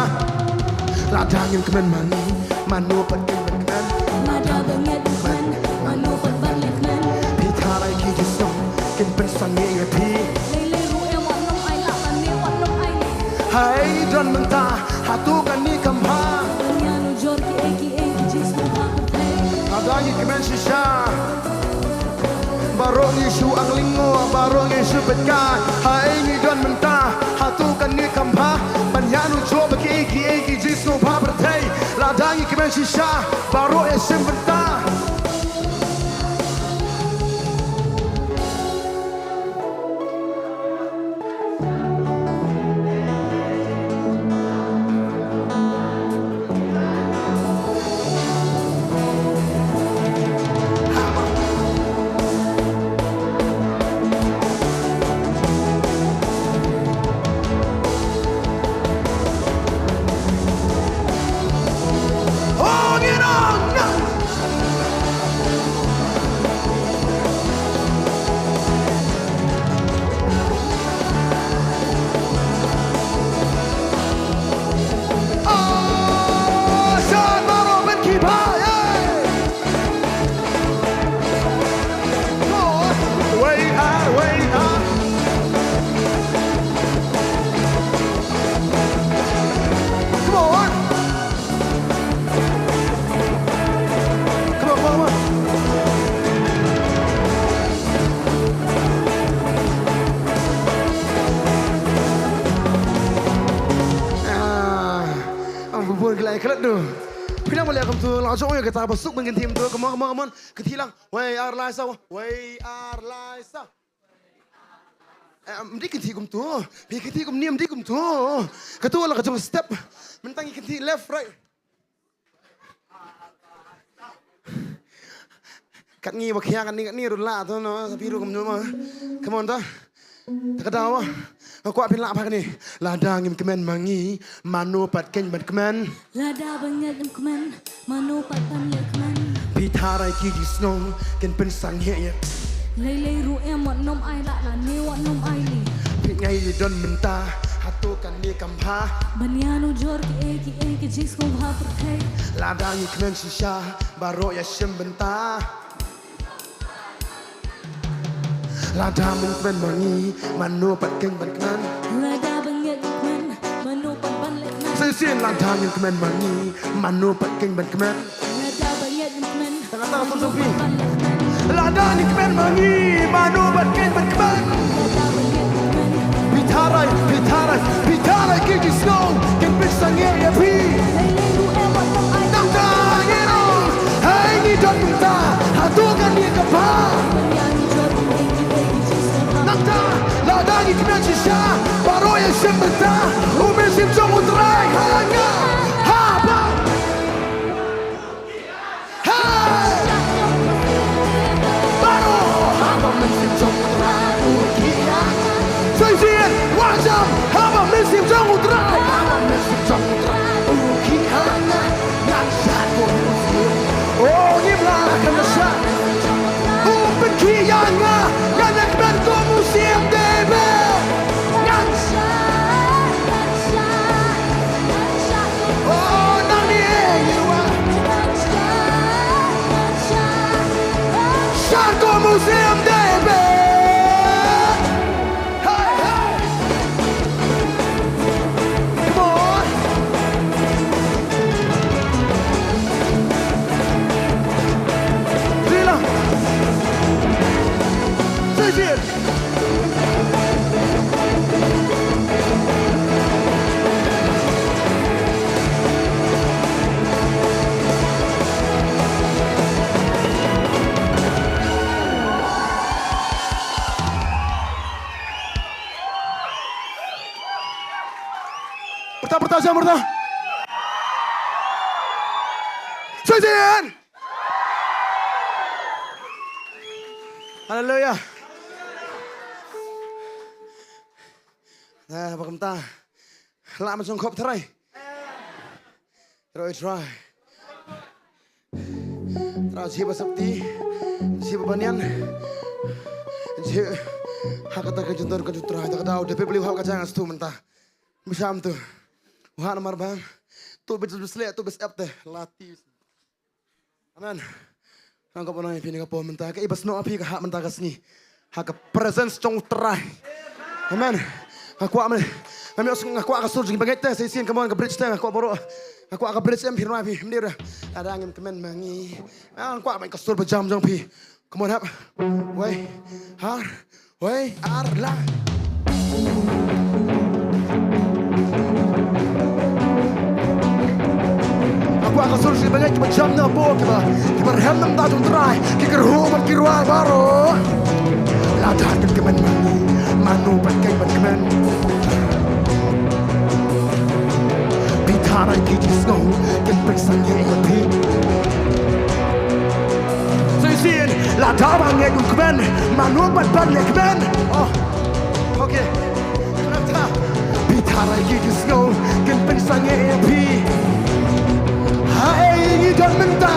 Lada ngin kmen ma ngi, mano pat kin pynkmen. Lada ba ngin kmen, mano pat ban ïakmen. Phi tharai ki jingsngew kin pynsangeh ïa phi. Lei lei ruh em wat nym ailad, lane wat nym ailad. Haei don mynta, hato kane kam bha. Ban ïanujor kiei kiei ki jingsngewbha pyrthei. Lada ngi kmen shisha, baroh ngi shu angling, baroh ngi shu peit kai. Haei ngi don mynta, hato kane kam bha. Ban ïanujor ba kiei kiei ki jingsngewbha pyrthei. Lada ngi kmen shisha, baroh ïashim bynta. Come on, come on, come on. Ah, ang bubur gelai kelet tu. Phi lah mula kumtu, la jong ya kata basuk bengin tim tu. Come on, come on, come on. Kiti lang. Wei ar lai sa. Wei ar lai sa. Eh, mdi kynthih kumtu. Mdi kynthih kumne, mdi kumtu. Katu la ka jong step. Myntang kynthih left, right. Katni ba khia, katni, katni ruh la tu, no, sa biru kumtu ma. Come on ta. Ta ka daw. Nga kwah phin lah bha kane. Lada ngim kmen ma ngi, mano pat kin ban kmen. Lada ba ngim kmen, mano pat ban ïakmen. Phi tharai ki jingsngew kin pynsangeh ïa. Lei lei ruh em wat nym ailad lane wat nym ailad. Phi ngai don mynta, Hato kane kam bha ban ïanujor kiei kiei ki jingsngewbha pyrthei? Lada ngi kmen shisha baroh ïa shim bynta. Lada men kmen ma ngi, mano pat keiñ ban kmen? Lada ba ngeit kmen, mano pat ban leh kmen? Sa shisien, lada men kmen ma ngi, mano pat keiñ ban kmen? Lada ba ngeit kmen, mano pat ban leh kmen? Lada ngi kmen ma ngi, mano pat keiñ ban kmen? Lada ba ngeit kmen. Phi tharai, phi tharai, phi tharai ki jingsngew kin pynsangeh ïa phi. Nangta ngi ong, hei ngi don mynta, hato kane ka bha? Nangta lada ngi kmen shisha baroh ïa shim bynta, U Mynsiem jong U Trai ha nga, haba Hey! Baroh haba U Mynsiem jong U Trai u khie ha nga. Sa shisien, wad jam, haba U Mynsiem jong U Trai, haba U Mynsiem jong U Trai u khie ha nga, ngan shad kum u siem. Oh, ngim lah kan shad. U pynkhie ïa nga, ngan ïa kmen kum u siem David. Ngan shad, ngan shad, ngan shad. Oh, nangne ïa u. Shad kum u siem David. Hey, hey. Come on. Rila. Say it. Pyrta, pyrta, jam pyrta. Say it. Haleluya. Nah, ba kumta. Lah ma jong khop trai. Trai, trai. Trai, jiba sapti. Jiba banian. Jiba. Ha kata ka jundor ka jutra. Kata kata udah bebeli hap kacang astu mynta. Bisham tu. Wah namar bang. Tu bis bis lek, tu bis ep te. Lati. Amen. Nga kwah ban ong ïa phi kane ka por mynta, kaei ba snoh ïa phi ka hap mynta ka sngi ha ka presence jong U Trai. Amen. Nga kwah mynne, nga kwah ka sur jong ki bangeit te, sa shisien, come on, ka bridge te, nga kwah baroh. Nga kwah ka bridge, em, phi rwai phi, mynne ruh. Lada ngim kmen ma ngi. Nga kwah ban ka sur ba jam jong phi. Come on, hap. Wei, ar, wei, ar, la. Nga kwah ka sur sha ki bangeit kiba jam na bor, kiba, kiba rhem na bynta jong U Trai, ki kyrhuh bad ki rwai baroh. Lada kin kmen ma ngi, mano pat keiñ ban kmen? Phi tharai ki jingsngew kin pynsangeh ïa phi? Sa shisien, lada ba ngeit u kmen, mano pat ban leh kmen? Oh, okay. Lada phi tharai ki jingsngew kin pynsangeh ïa phi. Haei ngi don mynta,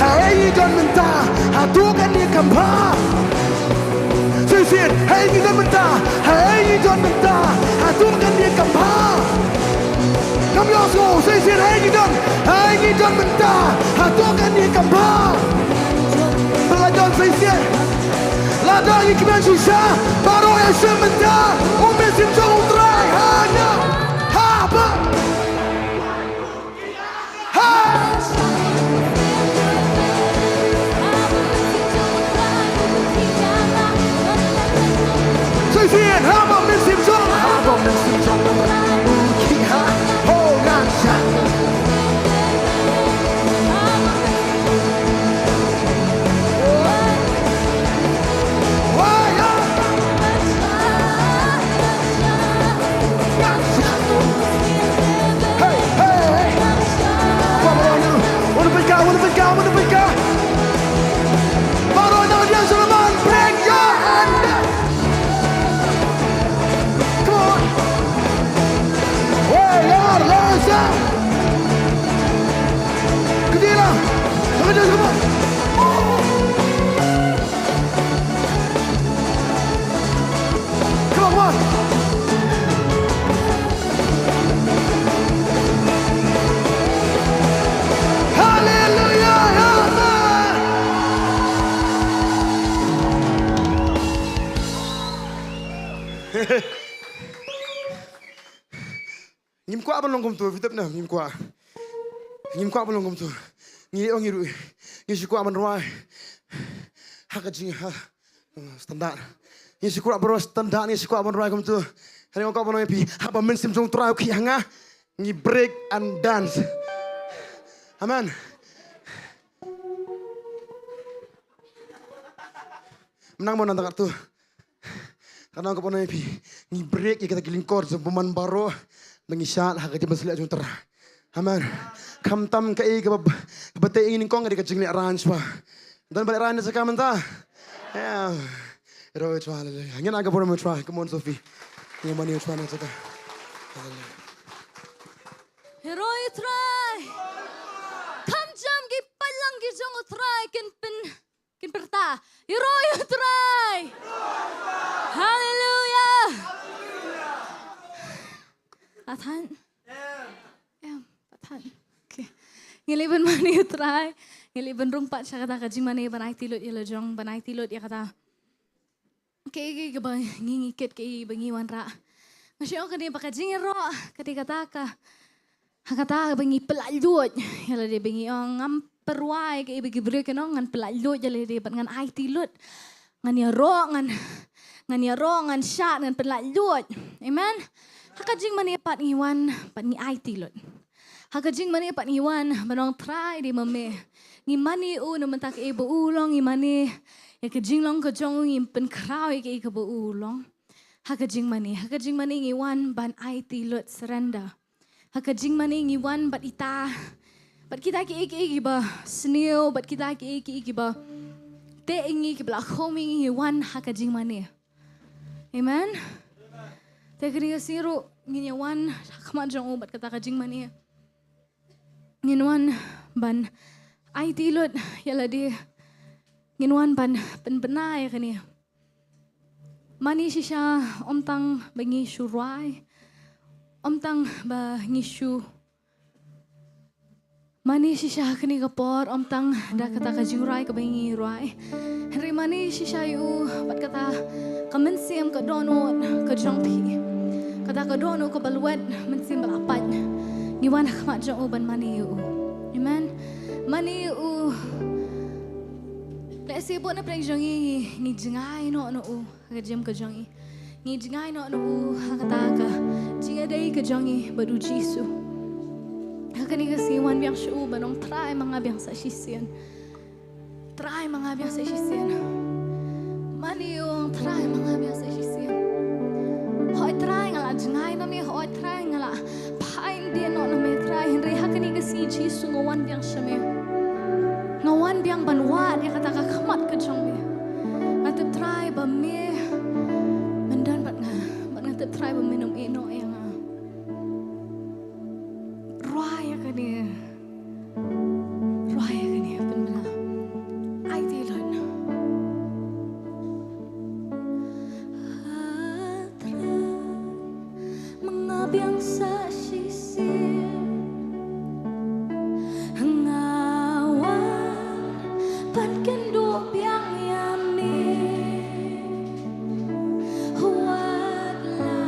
haei ngi don mynta, hato kane kam bha? Sa shisien, haei ngi don mynta, haei ngi don mynta, hato kane kam bha? Ngam ïohsngew, sa shisien, haei ngi don, haei ngi don mynta, hato kane kam bha? Ba la don sa shisien. Lada ngi kmen shisha baroh ïa shim bynta, U Mynsiem jong U Trai ha nga, haba. Hey! Sa shisien, haba U Mynsiem jong, haba U Mynsiem jong U Trai u khie ha nga, ho ngan shad. Come on. Hey, Lord, Lord, Lord. Come on, come on. Come on, come on. Ban long kumtu, phi tip ne, ngim kwah. Ngim kwah ban long kumtu. Ngi ong ngi ruh, ngi shu kwah ban rwai ha ka jing, ha standard. Ngi shu kwah ban rwai standard, ngi shu kwah ban rwai kumtu. Hynrei nga kwah ban ong ïa phi, haba Mynsiem jong U Trai u khih ha nga, ngi break and dance. Amen. Mynta mo nang tang katto. Ka nang ka pynoi phi, ngi break ïa kita ki lyngkor jong bymman baroh, ba ngi shad ha ka jingpynsleh jong U Trai. Amen. Khamtam kaei kaba, kaba tei ïa ngi nyngkong ka dei ka jinglehrain shuwa. Don ba lehrain na jaka mynta? Ïa. Ïaroh ïa U Trai, haleluia. Ngin ai ka burom ïa U Trai. Come on, Sophie. Ngin mane ïa U Trai na jaka. Haleluia. Ïaroh ïa U Trai. Kham jam ki paidlang ki jong U Trai kin pyn, kin pyrta. Ïaroh ïa U Trai. Haleluia. Pathan. Em, pathan. Okay. Ngi leh ban mane ïa U Trai. Ngi leh ban rung pat sha kata ka jingmane ban aiti lut ïa la jong, ban aiti lut ïa kata. Kaei kaei kaba ngi, ngi kit, kaei ba ngi wanrah. Nga shu ong kane ba ka jingïaroh ka dei kata ka, ha kata ba ngi pyllait luid ïa lade, ba ngi ong ngam pyrwai kaei ba ki briew kin ong, ngan pyllait luid ïa lade bad ngan aiti lut. Ngan ïaroh, ngan, ngan ïaroh, ngan shad, ngan pyllait luid. Amen. Ha ka jingmane pat ngi wan, pat ngi aiti lut. Ha ka jingmane pat ngi wan ban ong Trai, dei ma me. Ngi mane ïa u na bynta kaei ba u long, ngi mane ïa ka jinglong ka jong u, ngi pynkhraw ïa kaei kaba u long. Ha ka jingmane, ha ka jingmane ngi wan ban aiti lut, surrender. Ha ka jingmane ngi wan bad ita, bad kita kiei kiei kiba sniew, bad kita kiei kiei kiba teh ïa ngi, kiba la khum ïa ngi, ngi wan ha ka jingmane. Amen. Te kane ka sngi ruh ngin ïa wan ha khmat jong u bad kata ka jingmane. Ngin wan ban aiti lut ïa lade. Ngin wan ban pynbna ïa kane. Mane shisha ym tang ba ngi shu rwai, ym tang ba ngi shu mane shisha ha kane ka por, ym tang da kata ka jingrwai kaba ngi rwai. Hynrei mane shisha ïa u bad kata ka mynsiem ka dohnud ka jong phi. Kata ka dohnud kaba lwet, mynsiem ba la pait. Ngi wan ha khmat jong u ban mane ïa u. Amen. Mane ïa u. Lehse bun na pdeng jong ngi ngi jngai noh na u ha ka jingim ka jong ngi. Ngi jngai noh na u ha kata ka jingïadei ka jong ngi bad u Jisu. Ha kane ka sngi wan biang sha u ban ong Trai, ma nga biang sa shisien. Trai, ma nga biang sa shisien. Mane ïa u, ong Trai, ma nga biang sa shisien. Hooid Trai, nga la jngai na me, hooid Trai, nga la phai ndien noh na me Trai, hynrei ha kane ka sngi Jisu nga wan biang sha me. Nga wan biang ban wad ïa kata ka khmat ka jong me. Nga tip Trai ba me men don bad nga, bad nga tip Trai ba men ym ïeh noh ïa nga. Rwai ïa kane. Rwai ïa kane, pynbna. Aiti lut. Ha Trai, ma nga biang sa shisien. Nga wan pynkynduh biang ïa me. Wat la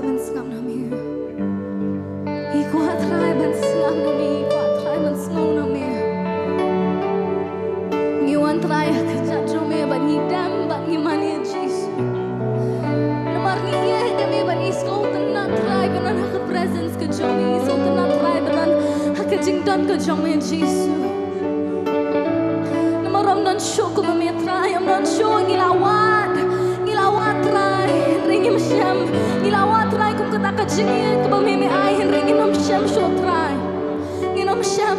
Ban sngap na me. Ngi kwah Trai ban sngap na me, ngi kwah Trai ban sngew na me. Ngi wan Trai ha ka kjat jong me bad ngi dem bad ngi mane Jisu. Namar ngi ïeit ïa me bad ngi sngewtynnat Trai ban wan ha ka presence ka jong me, ngi sngewtynnat Trai ban wan ha ka jingdon ka jong me Jisu. Namar ym don shuh kum me Trai, ym don shuh. Ngi la wad, ngi la wad Trai, hynrei ngim shem. Ngi la wad Trai kum kata ka jingïeit kaba me me ai, hynrei ngin ym shem shuh Trai. Ngin ym shem.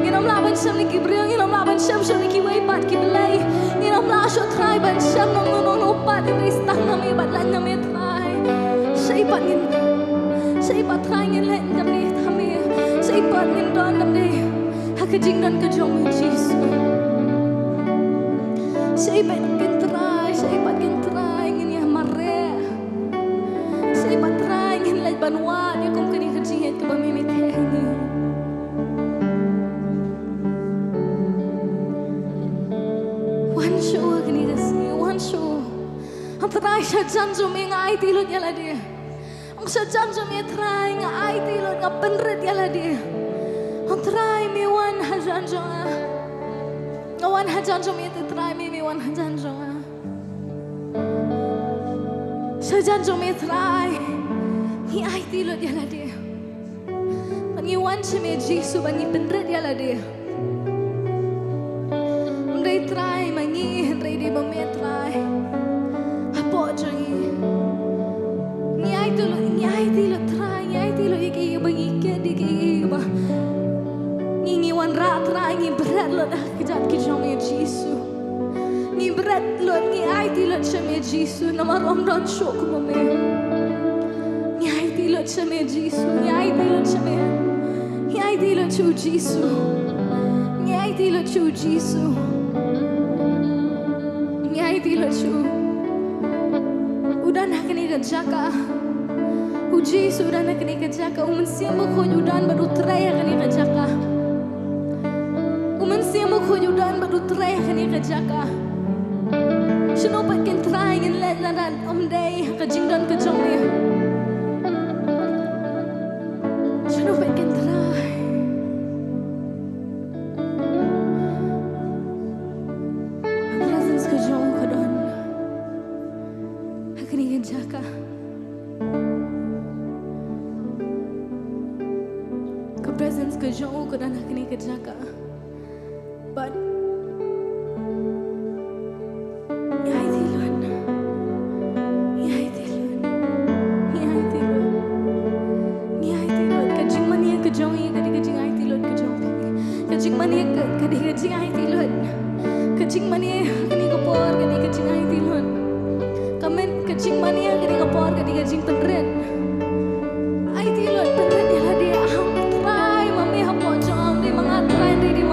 Ngin ym lah ban shem na ki briew, ngin ym lah ban shem shuh na kiwei pat ki blei. Ngin ym lah shuh Trai ban shem na uno uno pat, hynrei tang na me bad lait na me Trai. Shaei pat ngin, shaei pat Trai ngin leit na me, tang me. Shaei pat ngin don na me. Ha ka jingdon ka jong me Jisu. Shaei pat ngin Trai, shaei pat ngin Trai, ngin ïa mareh. Shaei pat Trai ngin leit ban wad ïa kum kane ka jingïeit kaba me me theh ha ngi. Wan shuh ha kane ka sngi, wan shuh. Ong Trai, shajan jong me nga aiti lut ïa lade. Ong shajan jong me Trai nga aiti lut, nga pynrit ïa lade. Ong Trai me wan hajan jong nga. Nga wan hajan jong me te Trai, me me wan hajan jong nga. Shajan jong me Trai ngi aiti lut ïa lade. Bad ngi wan sha me Jisu bad ngi pynrit ïa lade. Ym dei Trai ma ngi, hynrei dei ma me Trai. Hapoh jong ngi. Ngi aiti lut, ngi aiti lut Trai, ngi aiti lut ïa kiei kiei ba ngi kit, ïa kiei kiei ba ngi, ngi wanrah Trai, ngi bret lut ha ka kjat ka jong me Jisu. Ngi bret lut, ngi aiti lut sha me Jisu, namar ym don shuh kum me. Ngi aiti lut sha me Jisu, ngi aiti lut sha me. Ngi aiti lut sha u Jisu. Ngi aiti lut sha u Jisu. Ngi aiti lut sha u. U don ha kane ka jaka. U Jisu u don ha kane ka jaka. U Mynsiem Bakhuid u don bad u trei ha kane ka jaka. U Mynsiem Bakhuid u don bad u trei ha kane ka jaka. Shano pat kin Trai ngin leit lada ym dei ha ka jingdon ka jong me? Shano pat kin Trai? Ha presence ka jong u ka don ha kane ka jaka. Ka presence ka jong u ka don ha kane ka jaka. Bad ngi aiti lut. Ngi aiti lut. Ngi aiti lut. Ngi aiti lut. Ka jingmane ka jong ngi ka dei ka jingaiti lut ka jong phi. Ka jingmane ka, ka dei ka jingaiti lut. Ka jingmane kane ka por ka dei ka jingaiti lut. Ka men, ka jingmane kane ka por ka dei ka jingpynrit. Aiti lut, pynrit ïa lade, ah Trai, ma me hapoh jong nga, ym dei ma nga Trai, hynrei dei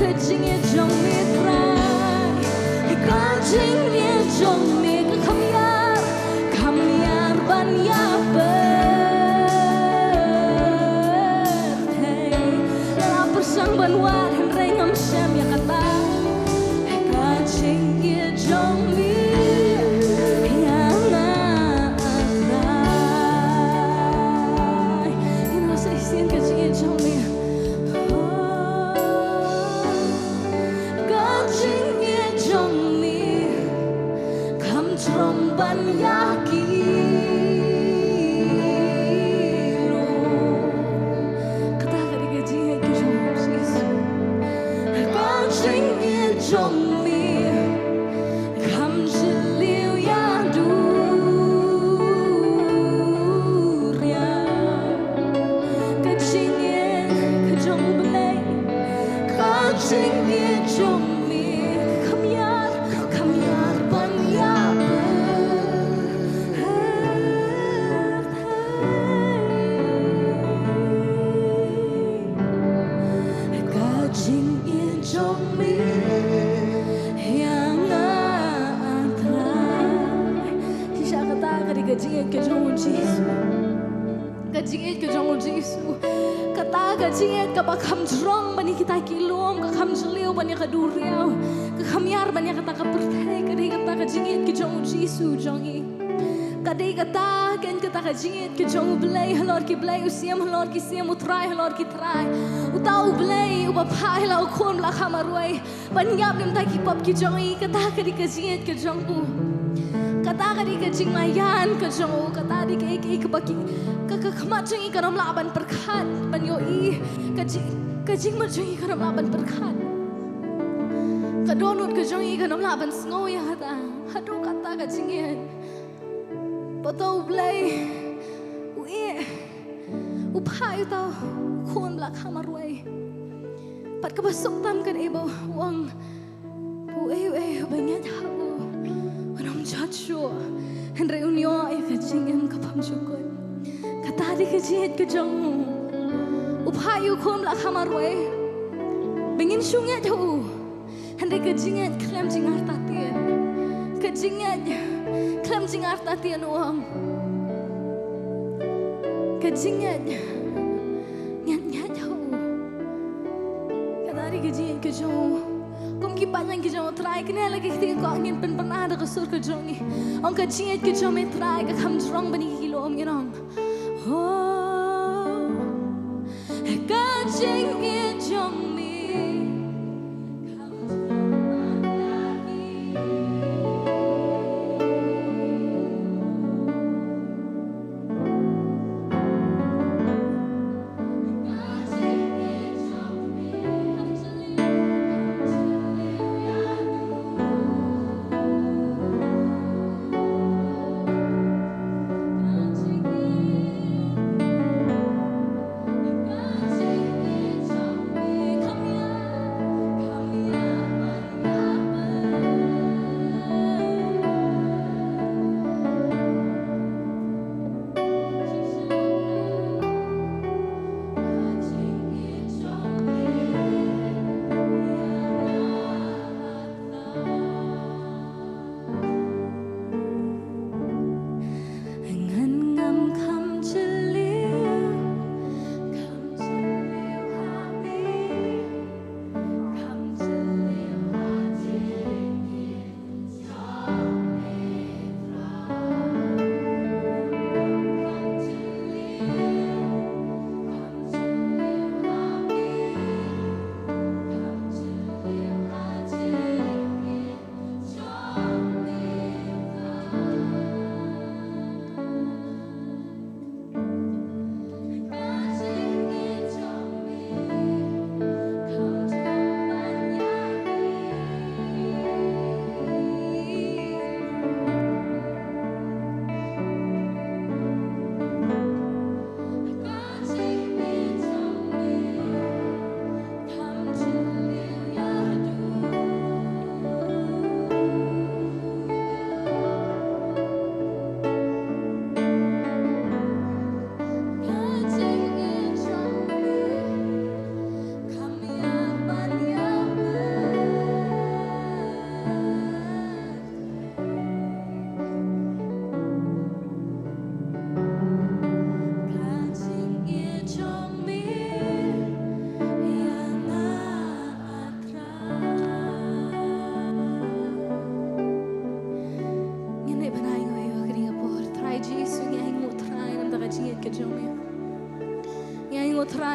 Ka jingïeit jong me Trai, ka jingïeit jong me ka kham ïar, kham ïar ban ïapyrthei. Nga la pyrshang ban wad hynrei ngam shem ïa kata. Ka jingïeit jong me ïa nga Trai. Ngin ïa sa shisien ka jingïeit jong me. Ka jingïeit jong me kham jrong ban ïa ki lum. Kata ka dei ka jingïeit ka jong u Jisu. Ka jingïeit jong me kham jylliew ïa duriaw. Ka jingïeit ka jong U Blei, ka jingïeit jong me kham ïar, kham ïar ban ïapyrthei. Ka jingïeit jong me ïa nga Trai. Shisha kata ka dei ka jingïeit ka jong u Jisu. Ka jingïeit ka jong u Jisu. Kata ka jingïeit kaba kham jrong ban ïa kita ki lum, ka kham jylliew ban ïa ka duriaw, ka kham ïar ban ïa kata ka pyrthei, ka dei kata ka jingïeit ka jong u Jisu jong ngi. Ka dei kata, ka dei kata ka jingïeit ka jong U Blei halor ki blei, U Siem halor ki siem, U Trai halor ki trai. Uta U Blei uba phah ïa la U Khun ba la kha marwei ban ïap na ka bynta ki pop ki jong ngi, kata ka dei ka jingïeit ka jong u. Kata ka dei ka jinglajan ka jong u, kata dei ka, ka, ka, ka, ka khmat jong ngi kan ym lah ban pyrkhat, ban ïohi, ka jing, ka jingmut jong ngi kan ym lah ban pyrkhat. Ka dohnud ka jong ngi kan ym lah ban sngew ïa kata. Haduh kata ka jingïeit. Ba uta U Blei u ïeh, u phah ïa uta U Khun ba la kha marwei. Bad kaba suk tam ka dei ba u ong, uei uei uba ngeit ha u un ym jot shuh, hynrei un ïoh ïa ka jingim kaba ym jukut. Kata dei ka jingïeit ka jong u. U phah ïa U Khun ba la kha marwei ba ngin shu ngeit ha u. Hynrei ka jingngeit khlem jingartatien. Ka jingngeit khlem jingartatien u ong. Ka jingngeit ngeit ngeit ha u. Kata dei ka jingngeit ka jong u. Kum ki paidlang ki jong u Trai, kane la ki kti ko ngin pynbna da ka sur ka jong ngi. Ong ka jingngeit ka jong me Trai ka kham jrong ban ïa ki lum, ngin ong. Oh, ka jingngeit jong me.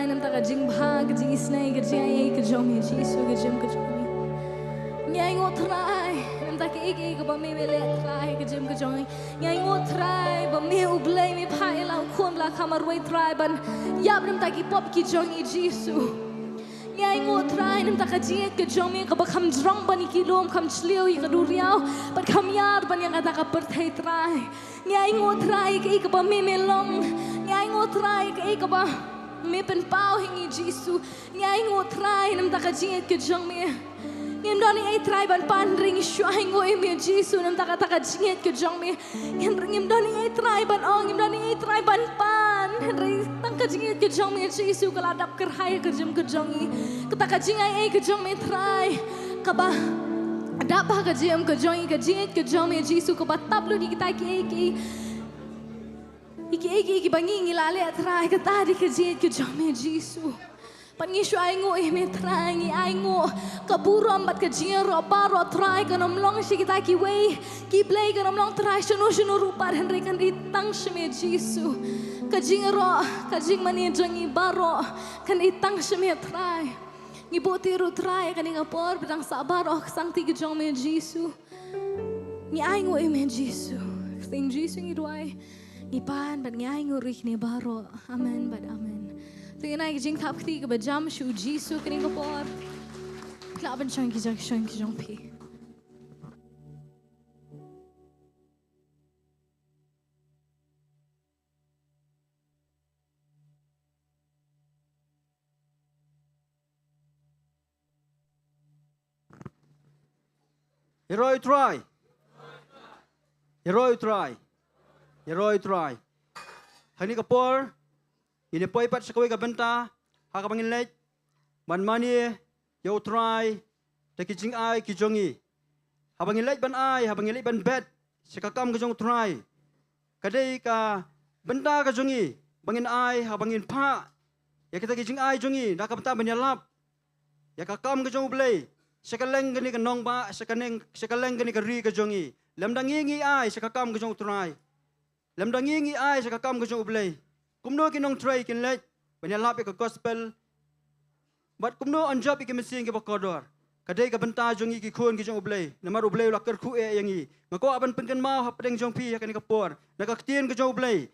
Namar ka jingbha, ka jingisynei, ka jingaiei ka jong me Jisu, ka jingim ka jong me. Ngi ainguh Trai, namar kaei kaei kaba me me leh Trai, ka jingim ka jong ngi. Ngi ainguh Trai ba me U Blei me phah ïa la u khun la ka marwei Trai ban ïap namar ki pop ki jong ngi Jisu. Ngi ainguh Trai namar ka jingïeit ka jong me kaba kham jrong ban ïa ki lum, kham shliew ïa ka duriaw, bad kham ïar ban ïa kata ka pyrthei Trai. Ngi ainguh Trai kaei kaba me me long. Ngi ainguh Trai kaei kaba me pynpaw ha ngi Jisu. Ngi ainguh Trai namar ka jingïeit ka jong me. Ngim don ei ei Trai ban pan, hynrei ngi shu ainguh ïa me Jisu namar kata ka jingïeit ka jong me. Ngim, ngim don ei ei Trai ban ong, ngim don ei ei Trai ban pan, hynrei tang ka jingïeit ka jong me Jisu ka la dap kyrhai ha ka jingim ka jong ngi. Kata ka jingaiei ka jong me Trai kaba dap ha ka jingim ka jong ngi, ka jingïeit ka jong me Jisu kaba tap lut ïa kita kiei kiei. Ïa kiei kiei kiba ngi ngi la leh Trai, kata dei ka jingïeit ka jong me Jisu. Bad ngi shu ainguh ïa me Trai, ngi ainguh ka burom bad ka jingïaroh baroh Trai kan ym long sha kita kiwei ki blei, kan ym long Trai shano shano ruh pat, hynrei kan dei tang sha me Jisu. Ka jingïaroh, ka jingmane jong ngi baroh kan dei tang sha me Trai. Ngi buh tyrwa Trai kane ka por ba dang sah baroh ka sangti ka jong me Jisu. Ngi ainguh ïa me Jisu. Kyrteng Jisu ngi duwai. Ngi pan bad ngi ainguh ruh ïa kine baroh. Amen bad amen. Te ngin ai ka jingthap kti kaba jam sha u Jisu kane ka por. Khlad ban shong ki jong, shong ki jong phi. Ïaroh ïa u Trai. Ïaroh ïa u Trai. Ïaroh ïa u Trai. Ha kane ka por ngin ïa poi pat sha kawei ka bynta ha kaba ngin leit ban mane ïa u Trai da ki jingai ki jong ngi. Haba ngin leit ban ai, haba ngin leit ban bet sha ka kam ka jong u Trai, ka dei ka bynta ka jong ngi ba ngin ai, haba ngin phah ïa kita ki jingai jong ngi da ka bynta ban ïalap ïa ka kam ka jong U Blei sha kylleng kane ka nongbah, sha kylleng, sha kylleng kane ka ri ka jong ngi. Lymda ngi ngi ai sha ka kam ka jong u Trai, lymda ngi ngi ai sha ka kam ka jong U Blei, kumno ki nongtrei kin leit ban ïalap ïa ka gospel? Bad kumno yn jop ïa ki mynsiem kiba kordor? Ka dei ka bynta jong ngi ki khun ki jong U Blei, namar U Blei u la kyrkhu eh ïa ngi. Nga kwah ban pynkynmaw hapdeng jong phi ha kane ka por na ka ktien ka jong U Blei.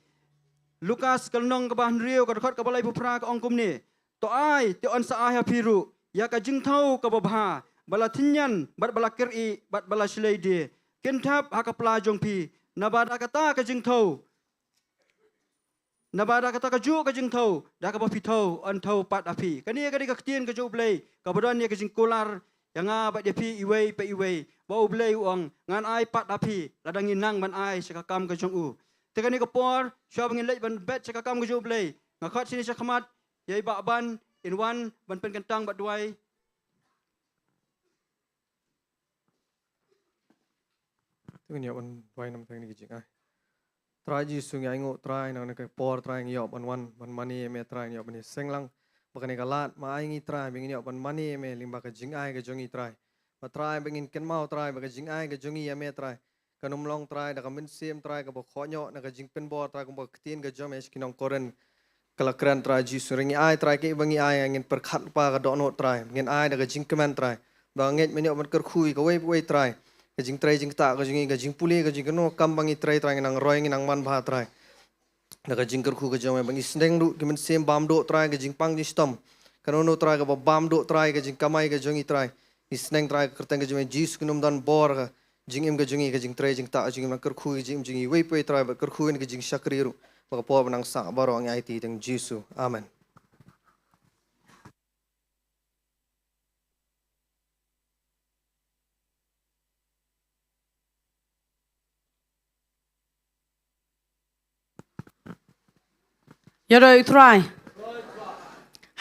Lukas ka lynnong kaba hynriew, ka dkhot kaba laiphew phra, ka ong kumne: To ai, te yn sa ai ha phi ruh ïa ka jingthew kaba bha, ba la thynnian bad ba la kyrieh bad ba la shlei die, kin thep ha ka pla jong phi. Naba da kata ka jingthew, naba da kata kajuh ka jingthew da kaba phi thew, yn thew pat ha phi. Kane ka dei ka ktien ka jong U Blei kaba don ïa ka jingkular ïa nga bad ïa phi iwei pa iwei, ba U Blei u ong, ngan ai pat ha phi lada ngi nang ban ai sha ka kam ka jong u. Te kane ka por, shuwa ba ngin leit ban bet sha ka kam ka jong U Blei, nga khot shane shakhmat ïa i Bah Ban, in wan ban pynkyntang bad duwai. Te ngin ïoh ban duwai namar kane ka jingai. Trai Jisu, ngi ainguh Trai, na kane ka por Trai ngi ïoh ban wan ban mane ïa me Trai, ngi ïoh ban ïaseng lang bad kane ka lad ma ai ngi Trai, ba ngin ïoh ban mane ïa me lyngba ka jingai ka jong ngi Trai. Ba Trai, ba ngin kynmaw Trai ba ka jingai ka jong ngi ïa me Trai, kan ym long Trai da ka mynsiem Trai kaba khohñioh, na ka jingpynbor Trai, kumba ka ktien ka jong me sha ki nong Korinth ka la kren Trai Jisu. Hynrei ngi ai Trai, kaei ba ngi ai, ngin pyrkhat lypa ka dohnud Trai, ngin ai da ka jingkmen Trai. Ba ngeit men ïoh ban kyrkhu ïa kawei pa kawei Trai, ka jingtrei jingktah ka jong ngi, ka jingpule ka jong ngi, kano kam ba ngi trei Trai, ngin nang roi, ngin nang manbha Trai. Da ka jingkyrkhu ka jong me ba ngi sneng ruh ki mynsiem bam duh Trai, ka jingpang jingshitom, kano kano Trai kaba bam duh Trai, ka jingkamai ka jong ngi Trai. Ngi sneng Trai, ka kyrteng ka jong me Jisu, kin ym don bor ka jingim ka jong ngi, ka jingtrei jingktah ka jong ngi, ban kyrkhu ka jingim jong ngi iwei pa iwei Trai, ban kyrkhu ïa ka jingshakri ruh. Ba ka por ba nang sah baroh ngi aiti ha ka kyrteng Jisu. Amen. Ïaroh ïa u Trai.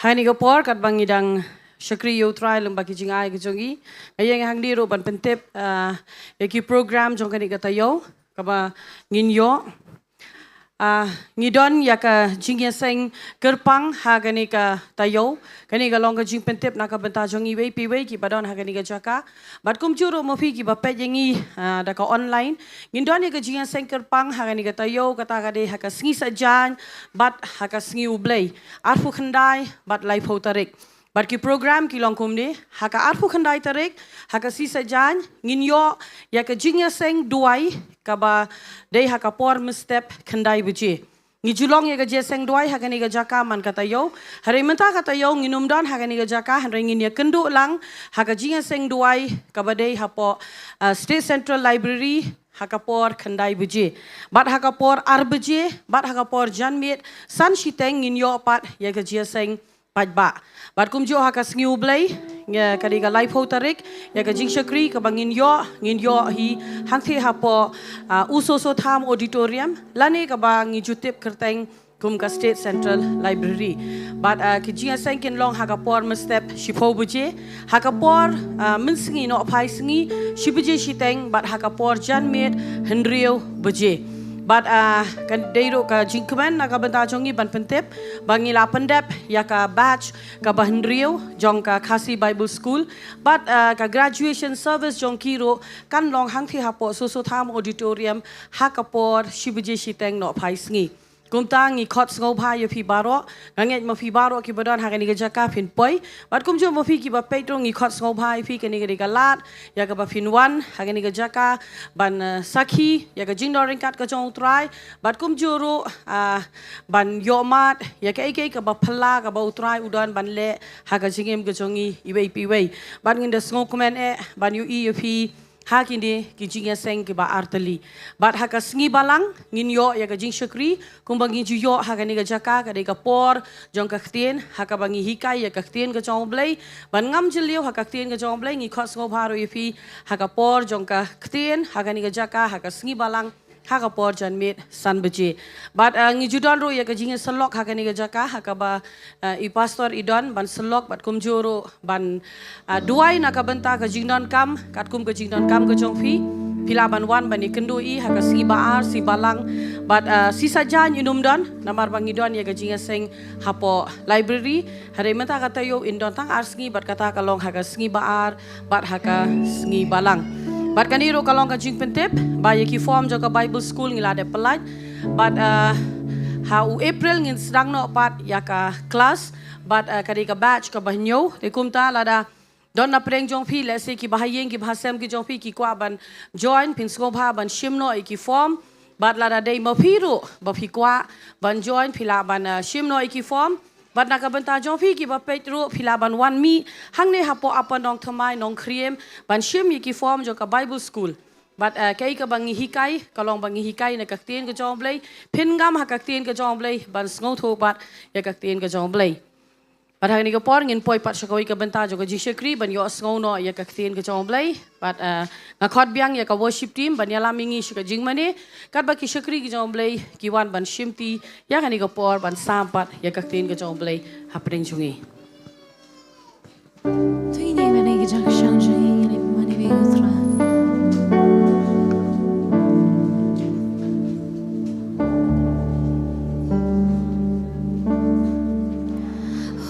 Ha kane ka por katba ngi dang shakri ïa u Trai lyngba ki jingai ki jong ngi, nga ïeng hangne ruh ban pyntip, ah, ïa ki program jong kane ka taïew kaba ngin ïoh. Ah, ngi don ïa ka jingïaseng kyrpang ha kane ka taïew. Kane ka long ka jingpyntip na ka bynta jong iwei pa iwei kiba don ha kane ka jaka. Bad kumjuh ruh ma phi kiba peit ïa ngi, ah, da ka online. Ngin don ïa ka jingïaseng kyrpang ha kane ka taïew, kata ka dei ha ka sngi Saitjaiñ bad ha ka sngi U Blei, arphew khyndai bad laiphew tarik. Bad ki program ki long kumne, ha ka arphew khyndai tarik, ha ka sngi Saitjaiñ, ngin ïoh ïa ka jingïaseng duwai kaba dei ha ka por mynstep khyndai baje. Ngi ju long ïa ka jingïaseng duwai ha kane ka jaka man ka taïew. Hynrei mynta ka taïew ngin ym don ha kane ka jaka, hynrei ngin ïakynduh lang ha ka jingïaseng duwai kaba dei hapoh, ah, State Central Library ha ka por khyndai baje. Bad ha ka por ar baje, bad ha ka por janmiet san shiteng ngin ïoh pat ïa ka jingïaseng paidbah. Bad kumjuh ha ka sngi U Blei, ïa ka dei ka laiphew tarik, ïa ka jingshakri kaba ngin ïoh, ngin ïoh hi hangtei hapoh, ah, U Soso Tham Auditorium, lane kaba ngi ju tip kyrteng kum ka State Central Library. Bad, ah, ki jingïaseng kin long ha ka por mynstep shiphew baje, ha ka por, ah, mynsngi nohphai sngi shi baje shiteng, bad ha ka por janmiet hynriew baje. Bad, ah, ka dei ruh ka jingkmen na ka bynta jong ngi ban pyntip ba ngi la pyndep ïa ka batch kaba hynriew jong ka Khasi Bible School. Bad, ah, ka graduation service jong ki ruh kan long hangtei hapoh Soso Tham Auditorium ha ka por shi baje shiteng nohphai sngi. Kumta ngi khot sngewbha ïa phi baroh, nga ngeit ma phi baroh kiba don ha kane ka jaka phin poi. Bad kumjuh ma phi kiba peit ruh ngi khot sngewbha ïa phi, kane ka dei ka lad ïa kaba phin wan ha kane ka jaka ban, eh, sakhi ïa ka jingdon ryngkat ka jong U Trai. Bad kumjuh ruh, ah, ban ïohmad ïa kaei kaei kaba phylla kaba U Trai u don ban leh ha ka jingim ka jong ngi iwei pa iwei. Bad ngin da sngewkmen eh ban ïohi ïa phi ha kine ki jingïaseng kiba artylli. Bad ha ka sngi Balang ngin ïoh ïa ka jingshakri kumba ngi ju ïoh ha kane ka jaka, ka dei ka por jong ka ktien, ha kaba ngi hikai ïa ka ktien ka jong U Blei. Ban ngam jylliew ha ka ktien ka jong U Blei, ngi khot sngewbha ruh ïa phi ha ka por jong ka ktien ha kane ka jaka, ha ka sngi Balang, ha ka por janmiet san baje. Bad, ah, ngi ju don ruh ïa ka jingïasyllok ha kane ka jaka, ha kaba, ah, i pastor i don ban syllok bad kumjuh ruh ban, ah, duwai na ka bynta ka jingdonkam, katkum ka jingdonkam ka jong phi. Phi lah ban wan ban ïakynduh ïa i ha ka sngi Ba-ar, sngi Balang bad, ah, sngi Saitjaiñ in ym don, namar ba ngi don ïa ka jingïaseng hapoh library. Hynrei mynta ka taïew in don tang ar sngi, bad kata ka long ha ka sngi Ba-ar bad ha ka sngi Balang. Bad kane ruh ka long ka jingpyntip ba ïa ki form jong ka Bible School ngi la dep pyllait. Bad, ah, ha u April ngin sdang noh pat ïa ka class, bad, ah, ka dei ka batch kaba hynñiew. Te kumta lada don na pdeng jong phi, lehse kiba ha ïing kiba ha sem ki jong phi ki kwah ban join, phin sngewbha ban shim noh ïa ki form. Bad lada dei ma phi ruh ba phi kwah ban join, phi lah ban, ah, shim noh ïa ki form. Bad na ka bynta jong phi kiba peit ruh, phi lah ban wan mih hangne hapoh Upper Nongthymmai, Nongkriem, ban shim ïa ki form jong ka Bible School. Bad, ah, kaei kaba ngi hikai ka long ba ngi hikai na ka ktien ka jong U Blei. Phin ngam ha ka ktien ka jong U Blei ban sngewthuh pat ïa ka ktien ka jong U Blei. Bad ha kane ka por ngin poi pat sha kawei ka bynta jong ka jingshakri ban ïohsngew noh ïa ka ktien ka jong U Blei. Bad, ah, nga khot biang ïa ka worship team ban ïalam ïa ngi sha ka jingmane, katba ki shakri ki jong U Blei ki wan ban shimti ïa kane ka por ban sam pat ïa ka ktien ka jong U Blei hapdeng jong ngi.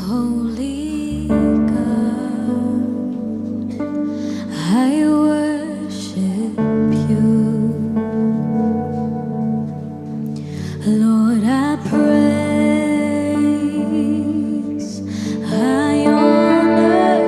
Holy God, I worship you. Lord, I praise, I honor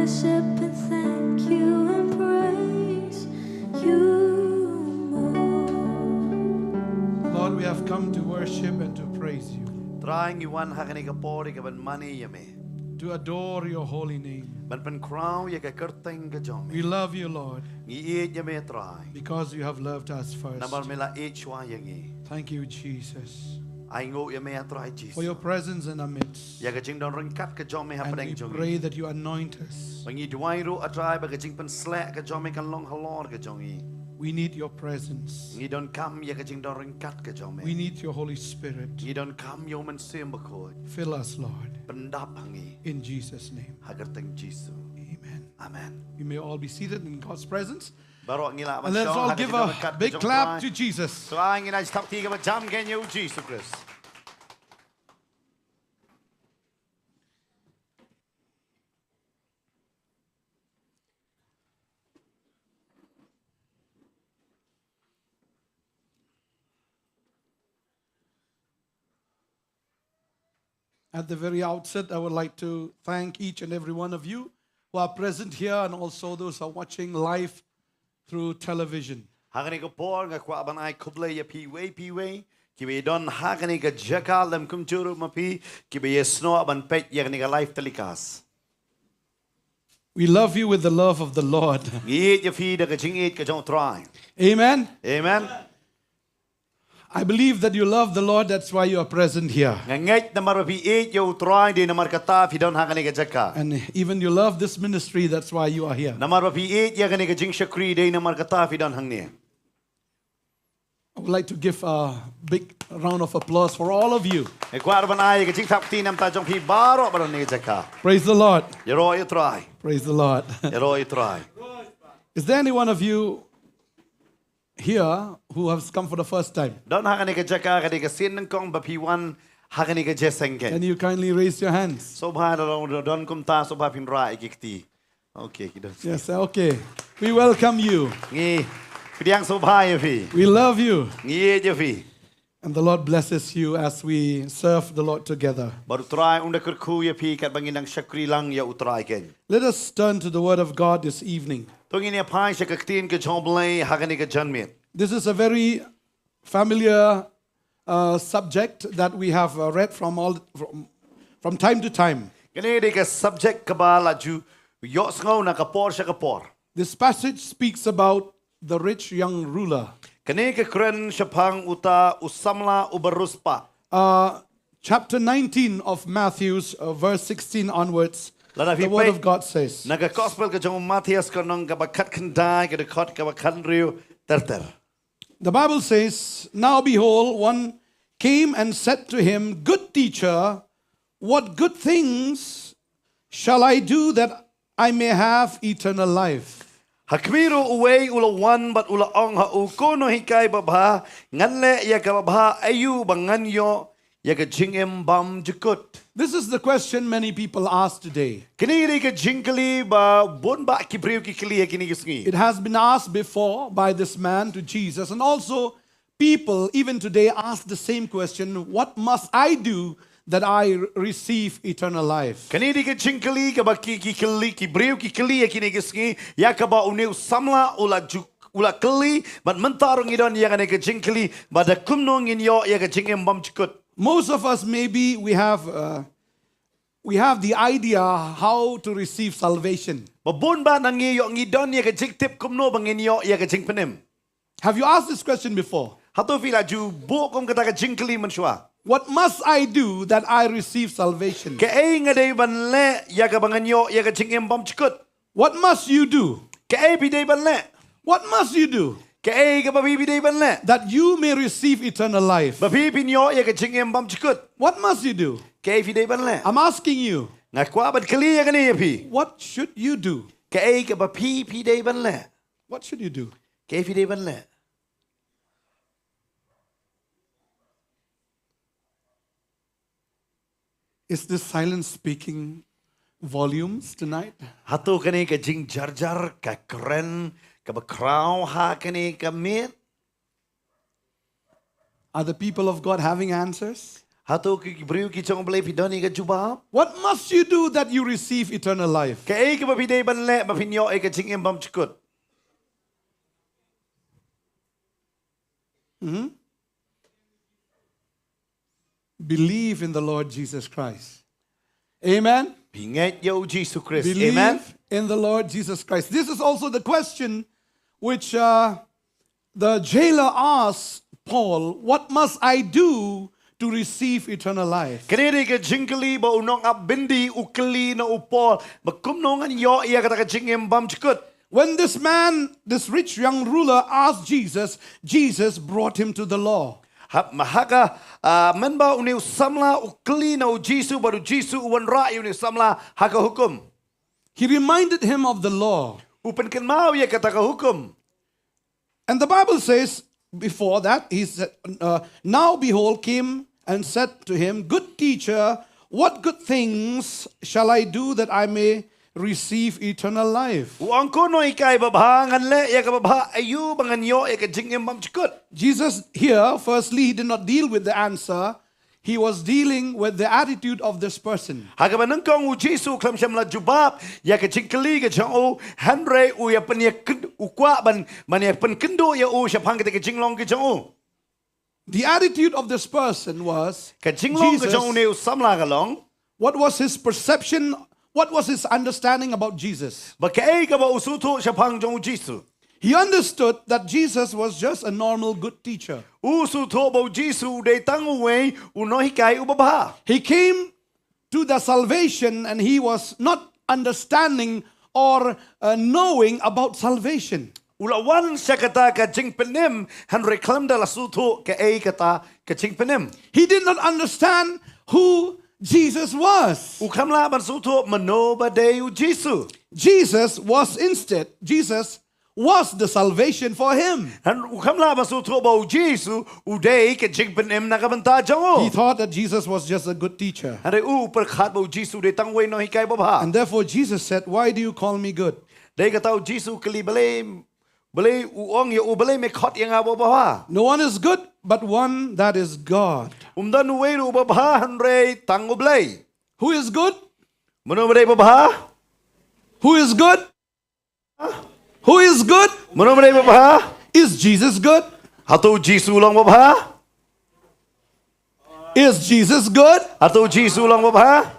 Worship and thank you and praise you more. Lord, we have come to worship and to praise you. Trai, ngi wan ha kane ka por ïa ka ban mane ïa me. To adore your holy name. Ban pynkhraw ïa ka kyrteng ka jong me. We love you, Lord. Ngi ïeit ïa me, Trai. Because you have loved us first. Namar me la ïeit shuwa ïa ngi. Thank you, Jesus. Ai nguh ïa me, Trai Jisu. For your presence in our midst. Ïa ka jingdon ryngkat ka jong me hapdeng jong ngi. And we pray that you anoint us. Ba ngi duwai ruh, ah Trai, ba ka jingpynsleh ka jong me kan long halor ka jong ngi. We need your presence. Ngi donkam ïa ka jingdon ryngkat ka jong me. We need your Holy Spirit. Ngi donkam ïa u Mynsiem Bakhuid. Fill us, Lord. Pyndap ha ngi. In Jesus' name. Ha ka kyrteng Jisu. Amen. Amen. You may all be seated in God's presence. Baroh ngi lah ban shong ha ka jingdon ryngkat ka jong Trai. And let's all give a big clap to Jesus. Trai, ngin ai jingthap kti kaba jam kein ïa u Jisu Khrist. At the very outset, I would like to thank each and every one of you who are present here and also those who are watching live through television. Ha kane ka por nga kwah ban ai khublei ïa phi iwei pa iwei kiba ïadon ha kane ka jaka, lem kumjuh ruh ma phi kiba ïasnoh ban peit ïa kane ka live telecast. We love you with the love of the Lord. Ngi ïeit ïa phi da ka jingïeit ka jong u Trai. Amen. Amen. I believe that you love the Lord, that's why you are present here. Nga ngeit namar ba phi ïeit ïa u Trai, dei namar kata phi don ha kane ka jaka. And even you love this ministry, that's why you are here. Namar ba phi ïeit ïa kane ka jingshakri, dei namar kata phi don hangne. I would like to give a big round of applause for all of you. Nga kwah ruh ban ai ka jingthap kti na ka bynta jong phi baroh ba don ha kane ka jaka. Praise the Lord. Ïaroh ïa u Trai. Praise the Lord. Ïaroh ïa u Trai. Is there any one of you here who has come for the first time? Don ha kane ka jaka ka dei ka sien nyngkong ba phi wan ha kane ka jingïaseng kein? Can you kindly raise your hands? Sngewbha lada don kumta, sngewbha phin rah ïa ki kti. Okay, ki don. Yes, okay. We welcome you. Ngi pdiang sngewbha ïa phi. We love you. Ngi ïeit ïa phi. And the Lord blesses you as we serve the Lord together. Bad u Trai un da kyrkhu ïa phi katba ngin nang shakri lang ïa u Trai kein. Let us turn to the word of God this evening. To ngin ïa phai sha ka ktien ka jong U Blei ha kane ka janmiet. This is a very familiar, uh, subject that we have, uh, read from all, from, from time to time. Kane dei ka subject kaba la ju ïohsngew na ka por sha ka por. This passage speaks about the rich young ruler. Kane ka kren shaphang uta u samla uba riewspah. Uh, chapter nineteen of Matthew's, uh, verse sixteen onwards, the word of God says. Lada phi peit na ka gospel ka jong u Mathaios, ka lynnong kaba khatkhyndai, ka dkhot kaba khathynriew ter ter. The Bible says, "Now behold, one came and said to him, 'Good teacher, what good things shall I do that I may have eternal life?'" Ha khmih ruh uwei u la wan bad u la ong ha u, "Ko nonghikai babha, ngan leh ïa kaba bha aïu ba ngan ïoh ïa ka jingim bymjukut?" This is the question many people ask today. Kane ka dei ka jingkylli ba bun bah ki briew ki kylli ha kine ki sngi. It has been asked before by this man to Jesus, and also people even today ask the same question, "What must I do that I receive eternal life?" Kane ka dei ka jingkylli kaba ki, ki kylli, ki briew ki kylli ha kine ki sngi, ïa kaba une u samla u la ju, u la kylli, bad mynta ruh ngi don ïa kane ka jingkylli, ba da kumno ngin ïoh ïa ka jingim bymjukut. Most of us, maybe we have, uh, we have the idea how to receive salvation. Ba bun bah na ngi ïoh ngi don ïa ka jingtip kumno ba ngin ïoh ïa ka jingpynim. Have you asked this question before? Hato phi la ju buh kum kata ka jingkylli mynshuwa? "What must I do that I receive salvation?" Kaei nga dei ban leh ïa kaba ngan ïoh ïa ka jingim bymjukut? What must you do? Kaei phi dei ban leh? What must you do? Kaei kaba phi, phi dei ban leh? That you may receive eternal life. Ba phi phin ïoh ïa ka jingim bymjukut. What must you do? Kaei phi dei ban leh? I'm asking you. Nga kwah ban kylli ïa kane ïa phi. What should you do? Kaei kaba phi, phi dei ban leh? What should you do? Kaei phi dei ban leh? Is this silence speaking volumes tonight? Hato kane ka jingjarjar ka kren kaba khraw ha kane ka miet? Are the people of God having answers? Hato ki briew ki jong U Blei phi don ïa ka jubab? What must you do that you receive eternal life? Kaei kaba phi dei ban leh ba phin ïoh ïa ka jingim bymjukut? Hmm? Believe in the Lord Jesus Christ. Amen. Phi ngeit ïa U Jisu Khrist. Believe Amen. In the Lord Jesus Christ. This is also the question which uh, the jailer asked Paul, "What must I do to receive eternal life?" Kane dei ka jingkylli ba u nongap byndi u kylli na u Paul, ba kumno ngan ïoh ïa kata ka jingim bymjukut. When this man, this rich young ruler, asked Jesus, Jesus brought him to the law. Ha, ma ha ka, ah, mynba une u samla u kylli na U Jisu, bad U Jisu u wanrah ïa une u samla ha ka hukum. He reminded him of the law. U pynkynmaw ïa kata ka hukum. And the Bible says, before that, he said, uh, "Now behold, came and said to him, 'Good teacher, what good things shall I do that I may receive eternal life?'" U ong, "Ko nonghikai babha, ngan leh ïa kaba bha aiu ba ngan ïoh ïa ka jingim bymjukut?" Jesus here, firstly, he did not deal with the answer. He was dealing with the attitude of this person. Ha kaba nyngkong U Jisu khlem shym la jubab ïa ka jingkylli ka jong u, hynrei u ïa pynïakynduh, u kwah ban, ban ïa pynkynduh ïa u shaphang kata ka jinglong ka jong u. The attitude of this person was, ka jinglong ka jong une u samla ka long, what was his perception? What was his understanding about Jesus? Ba kaei kaba u sngewthuh shaphang jong U Jisu? He understood that Jesus was just a normal good teacher. U sngewthuh ba U Jisu u dei tang uwei u nonghikai uba bha. He came to the salvation and he was not understanding or uh, knowing about salvation. U la wan sha kata ka jingpynim hynrei khlem da la sngewthuh kaei kata ka jingpynim. He did not understand who Jesus was. U khlem lah ban sngewthuh mano ba dei U Jisu. Jesus was instead, Jesus was the salvation for him. Hynrei u khlem lah ban sngewthuh ba U Jisu u dei ka jingpynim na ka bynta jong u. He thought that Jesus was just a good teacher. Hynrei u pyrkhat ba U Jisu u dei tang uwei u nonghikai babha. And therefore Jesus said, "Why do you call me good?" Dei kata U Jisu u kylli, balei, balei u ong ïa u, balei me khot ïa nga ba bha? No one is good but one, that is God. Um don uwei ruh uba bha hynrei tang U Blei. Who is good? Mano ba dei babha? Who is good? Who is good? Mano ba dei babha? Is Jesus good? Hato U Jisu u long babha? Is Jesus good? Hato U Jisu u long babha?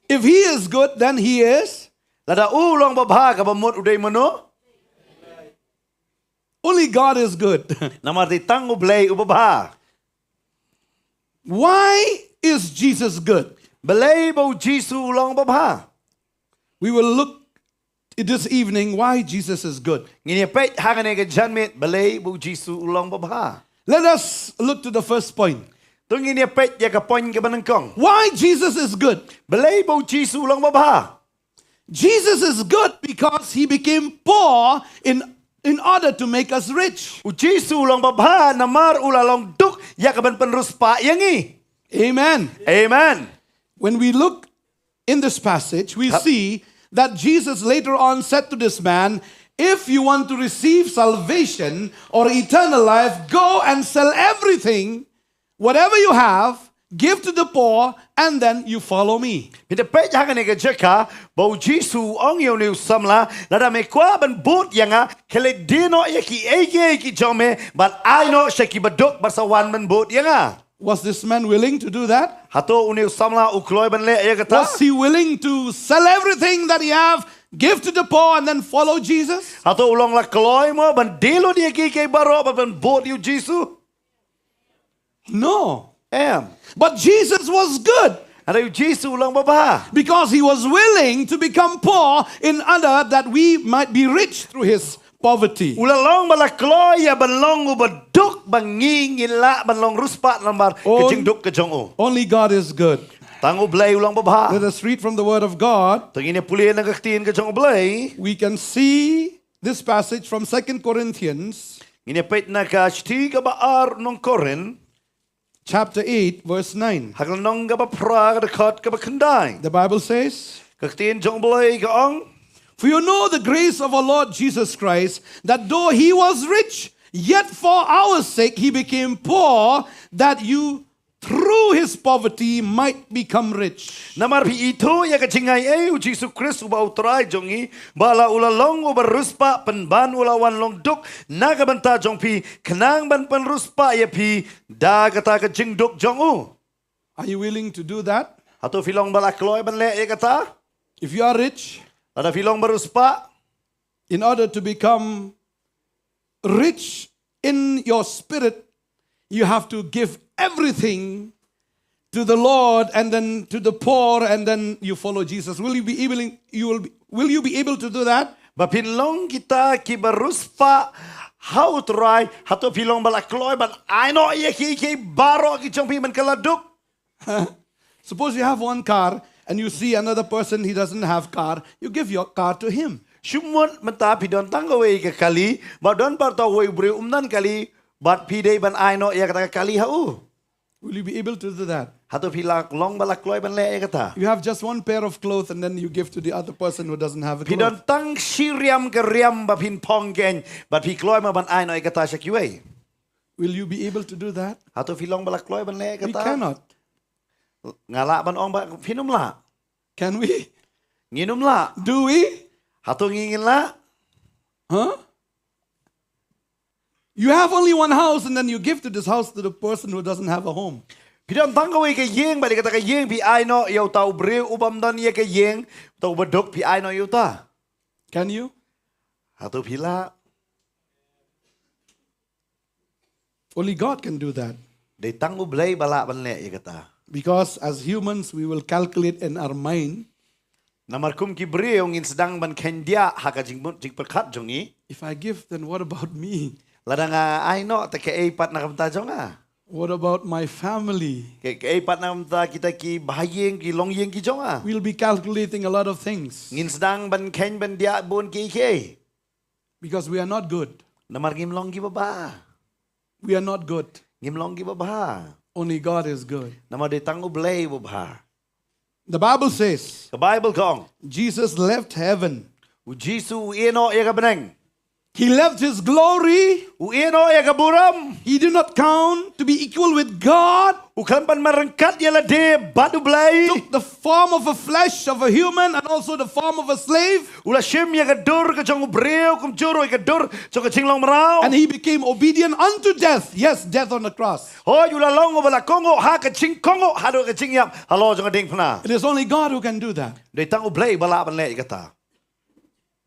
If he is good, then he is. Lada u long babha, kaba mut u dei mano? Only God is good. Namar dei tang U Blei uba bha. Why is Jesus good? Balei ba U Jisu u long babha? We will look this evening why Jesus is good. Ngin ïa peit ha kane ka janmiet balei ba U Jisu u long babha. Let us look to the first point. To ngin ïa peit ïa ka point kaba nyngkong. Why Jesus is good? Balei ba U Jisu u long babha? Jesus is good because he became poor in, in order to make us rich. U Jisu u long babha namar u la long duk ïa kaban pynriewspah ïa ngi. Amen. Amen. When we look in this passage, we see that Jesus later on said to this man, "If you want to receive salvation or eternal life, go and sell everything, whatever you have, give to the poor, and then you follow me." Phi da peit ha kane ka jaka ba U Jisu u ong ïa une u samla, lada me kwah ban bud ïa nga, khie leit die noh ïa kiei kiei ki jong me bad ai noh sha ki baduk bad sa wan ban bud ïa nga. Was this man willing to do that? Hato une u samla u kloi ban leh ïa kata? Was he willing to sell everything that he have, give to the poor, and then follow Jesus? Hato u long la kloi mo ban die lut ïa kiei kiei baroh bad ban bud ïa U Jisu? No. Em. But Jesus was good. Hynrei U Jisu u long babha. Because he was willing to become poor in order that we might be rich through his poverty. U la long ba la kloi ïa ban long uba duk ba ngi ngin lah ban long riewspah namar ka jingduk ka jong u. Only God is good. Tang U Blei u long babha. Let us read from the word of God. To ngin ïa pule na ka ktien ka jong U Blei. We can see this passage from Second Corinthians. Ngin ïa peit na ka shithi kaba ar nong Korinth. Chapter eight, verse nine. Ha ka lynnong kaba phra ka dkhot kaba khyndai. The Bible says, ka ktien jong U Blei ka ong, "For you know the grace of our Lord Jesus Christ, that though he was rich, yet for our sake he became poor, that you through his poverty might become rich. Namar phi ithuh ïa ka jingaiei u Jisu Khrist uba u Trai jong ngi, ba la u la long uba riewspah pynban u la wan long duk na ka bynta jong phi, khnang ban pynriewspah ïa phi da kata ka jingduk jong u. Are you willing to do that? Hato phi long ba la kloi ban leh ïa kata? If you are rich, lada phi long ba riewspah, in order to become rich in your spirit, you have to give everything to the Lord and then to the poor, and then you follow Jesus. Will you be able, you will be, will you be able to do that? Ba phin long kita kiba riewspah ha u Trai, hato phi long ba la kloi ban ai noh ïa kiei kiei baroh ki jong phi man ka la duk? Suppose you have one car and you see another person, he doesn't have car, you give your car to him. Shu mut mynta phi don tang kawei ka kali, ba don pat uwei u briew um don kali, bad phi dei ban ai noh ïa kata ka kali ha u. Will you be able to do that? Hato phi la long ba la kloi ban leh ïa kata? You have just one pair of clothes and then you give to the other person who doesn't have a cloth. Phi don tang shi riam ka riam ba phin phong keiñ, bad phi kloi mo ban ai noh ïa kata sha kiwei. Will you be able to do that? Hato phi long ba la kloi ban leh ïa kata? We cannot. Nga lah ban ong ba phin ym lah. Can we? Ngin ym lah. Do we? Hato ngi ngin lah? Huh? You have only one house and then you give to this house to the person who doesn't have a home. Phi don tang kawei ka ïing, bad ïa kata ka ïing phi ai noh ïa uta u briew u bym don ïa ka ïing, uta u baduk phi ai noh ïa uta. Can you? Hato phi lah? Only God can do that. Dei tang U Blei ba lah ban leh ïa kata. Because as humans, we will calculate in our mind. Namar kum ki briew ngin sdang ban kheiñ diah ha ka jingmut jingpyrkhat jong ngi. If I give, then what about me? Lada nga ai noh, te kaei pat na ka bynta jong nga? What about my family? Ka, kaei pat na ka bynta kita ki bahaïing, ki longïing ki jong nga? We'll be calculating a lot of things. Ngin sdang ban kheiñ ban diah bun kiei kiei. Because we are not good. Namar ngim long kiba bha. We are not good. Ngim long kiba bha. Only God is good. Namar dei tang U Blei uba bha. The Bible says, ka Baibl ka ong, Jesus left heaven. U Jisu u ïeh noh ïa ka bneng. He left his glory. U ïeh noh ïa ka burom. He did not count to be equal with God. U khlem pat man ryngkat ïa lade bad U Blei. Took the form of a flesh of a human and also the form of a slave. U la shim ïa ka dur ka jong u briew, kumjuh ruh ïa ka dur jong ka jinglong mraw. And he became obedient unto death. Yes, death on the cross. Hooid, u la long uba la kohnguh ha ka jingkohnguh haduh ka jingïap halor jong ka diengphna. It is only God who can do that. Dei tang U Blei ba lah ban leh ïa kata.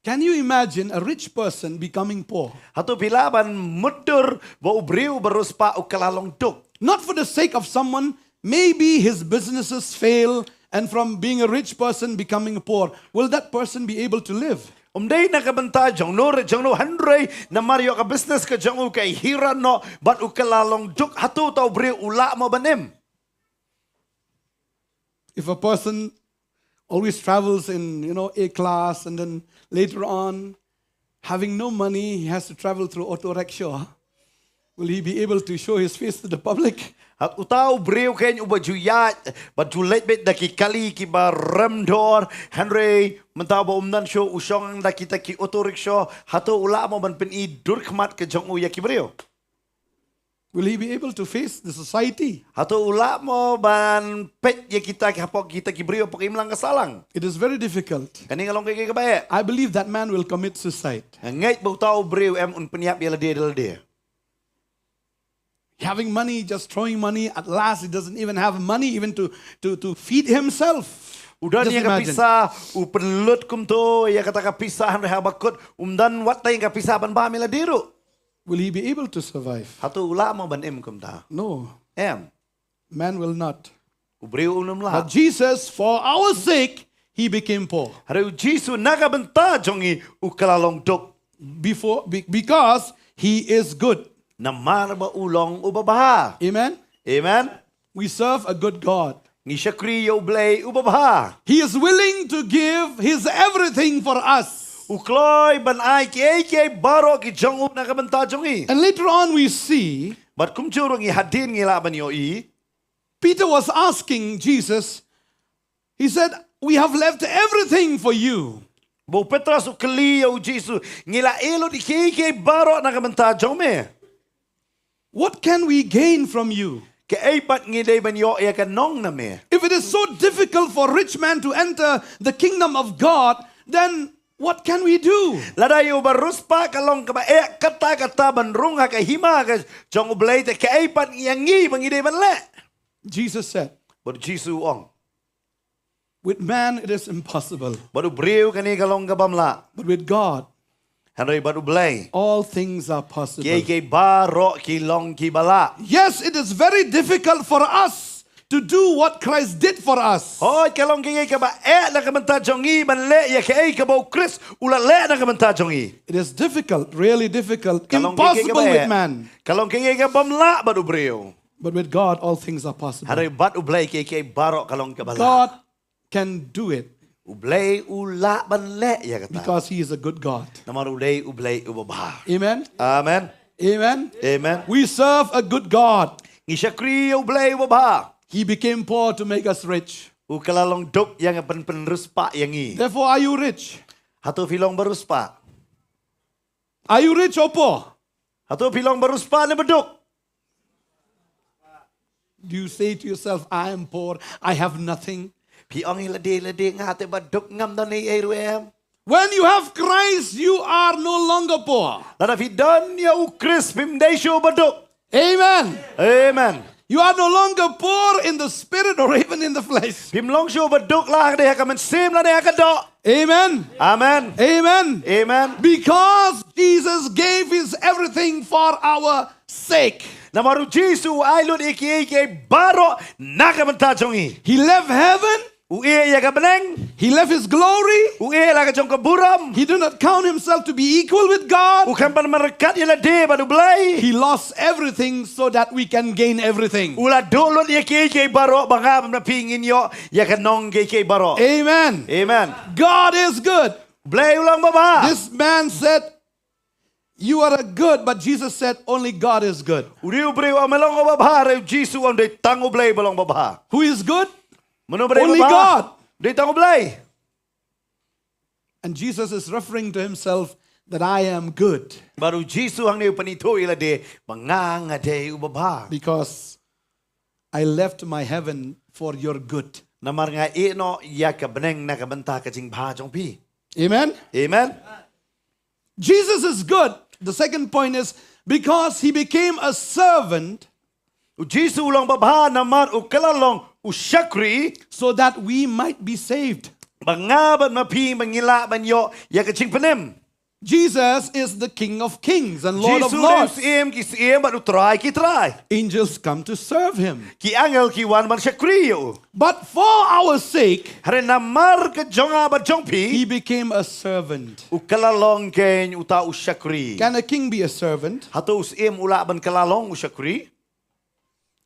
Can you imagine a rich person becoming poor? Hato phi lah ban mutdur ba u briew ba riewspah u kylla long duk? Not for the sake of someone, maybe his businesses fail and from being a rich person becoming poor. Will that person be able to live? Um dei na ka bynta jong no re jong no, hynrei namar ïoh ka business ka jong u ka hiar noh bad u kylla long duk, hato uta u briew u lah mo ban im? If a person always travels in, you know, A class, and then later on, having no money, he has to travel through auto rickshaw, will he be able to show his face to the public? Ha, uta u briew keiñ uba ju ïaid, ba ju leit beit da ki kali kiba rem dor, hynrei mynta ba um don shuh u shong da kita ki auto rickshaw, hato u lah mo ban pyni dur khmat ka jong u ïa ki briew? Will he be able to face the society? Hato u lah mo ban peit ïa kita ki hapoh kita ki briew hapoh ka imlang ka sahlang? It is very difficult. Kane ka long kaei kaei kaba eh. I believe that man will commit suicide. Nga ngeit ba uta u briew em un pynïap ïa lade da lade. Having money, just throwing money, at last he doesn't even have money even to, to, to feed himself. U don ïa ka pisa, u pynlut kumto ïa kata ka pisa, hynrei haba kut um don wat tang ïa ka pisa ban bam ïa lade ruh. Will he be able to survive? Hato u lah mo ban im kumta? No. Em. Man will not. U briew un ym lah. But Jesus, for our sake, he became poor. Hynrei u Jisu na ka bynta jong ngi u kylla long duk. Before, be-, because he is good. Namar ba u long uba bha. Amen. Amen. We serve a good God. Ngi shakri ïa U Blei uba bha. He is willing to give his everything for us. U kloi ban ai kiei kiei baroh ki jong u na ka bynta jong ngi. And later on we see, bad kumjuh ruh ngi hadien ngi lah ban ïohi, Peter was asking Jesus, he said, "We have left everything for you." Ba u Petros u kylli ïa u Jisu, ngi la ïeh lut kiei kiei baroh na ka bynta jong me. What can we gain from you? Kaei pat ngi dei ban ïoh ïa ka nong na me? If it is so difficult for rich man to enter the kingdom of God, then what can we do? Lada ïa u bariewspah ka long kaba eh katta katta ban rung ha ka hima ka jong U Blei, te kaei pat ïa ngi ba ngi dei ban leh? Jesus said, Bad u Jisu u ong, with man it is impossible, bad u briew kane ka long ka bym lah, but with God, hynrei bad U Blei, all things are possible. Kiei kiei baroh ki long kiba lah. Yes, it is very difficult for us to do what Christ did for us. Hooid, ka long kaei kaba eh na ka bynta jong ngi ban leh ïa kaei kaba u Khrist u la leh na ka bynta jong ngi. It is difficult, really difficult, impossible with man. Ka long kaei kaba eh, ka long kaei kaba ym lah bad u briew. But with God, all things are possible. Hynrei bad U Blei kiei kiei baroh ka long kaba lah. God can do it. U Blei u lah ban leh ïa kata. Because he is a good God. Namar u dei U Blei uba bha. Amen. Amen. Amen. Amen. We serve a good God. Ngi shakri ïa U Blei uba bha. He became poor to make us rich. U kylla long duk ïa nga ban pynriewspah ïa ngi. Therefore, are you rich? Hato phi long bariewspah? Are you rich or poor? Hato phi long bariewspah ne ba duk? Do you say to yourself, I am poor, I have nothing? Phi ong ïa lade, lade, nga te ba duk, ngam don ei ei ruh em. When you have Christ, you are no longer poor. Lada phi don ïa u Khrist phim dei shuh ba duk. Amen. Amen. You are no longer poor in the spirit or even in the flesh. Phim long shuh ba duk la ha ka mynsiem lane ha ka doh. Amen. Amen. Amen. Amen. Because Jesus gave his everything for our sake. Namar u Jisu u ai lut ïa kiei kiei baroh na ka bynta jong ngi. He left heaven. U ïeh ïa ka bneng. He left his glory. U ïeh la ka jong ka burom. He did not count himself to be equal with God. U khlem ban markat ïa lade bad U Blei. He lost everything so that we can gain everything. U la duh lut ïa kiei kiei baroh ba nga bad ma phi ngin ïoh ïa ka nong kiei kiei baroh. Amen. Amen. God is good. Blei u long ba bha. This man said, you are a good, but Jesus said, only God is good. U dei u briew u ong me long ba bha, hynrei u Jisu u ong dei tang U Blei ba long ba bha. Who is good? Mano ba dei ba bha? Only God. Dei tang U Blei. And Jesus is referring to himself that I am good. Bad u Jisu hangne u pynithuh ïa lade ba nga nga dei uba bha. Because I left my heaven for your good. Namar nga ïeh noh ïa ka bneng na ka bynta ka jingbha jong phi. Amen. Amen. Jesus is good. The second point is because he became a servant. U Jisu u long ba bha namar u kylla long u shakri. So that we might be saved. Ba nga bad ma phi ba ngi lah ban ïoh ïa ka jingpynim. Jesus is the King of kings and Lord of lords. Jisu u dei u Syiem ki syiem bad u Trai ki trai. Angels come to serve him. Ki angel ki wan ban shakri ïa u. But for our sake, hynrei namar ka jong nga bad jong phi, he became a servant. U kylla long kein uta u shakri. Can a king be a servant? Hato u syiem u lah ban kylla long u shakri?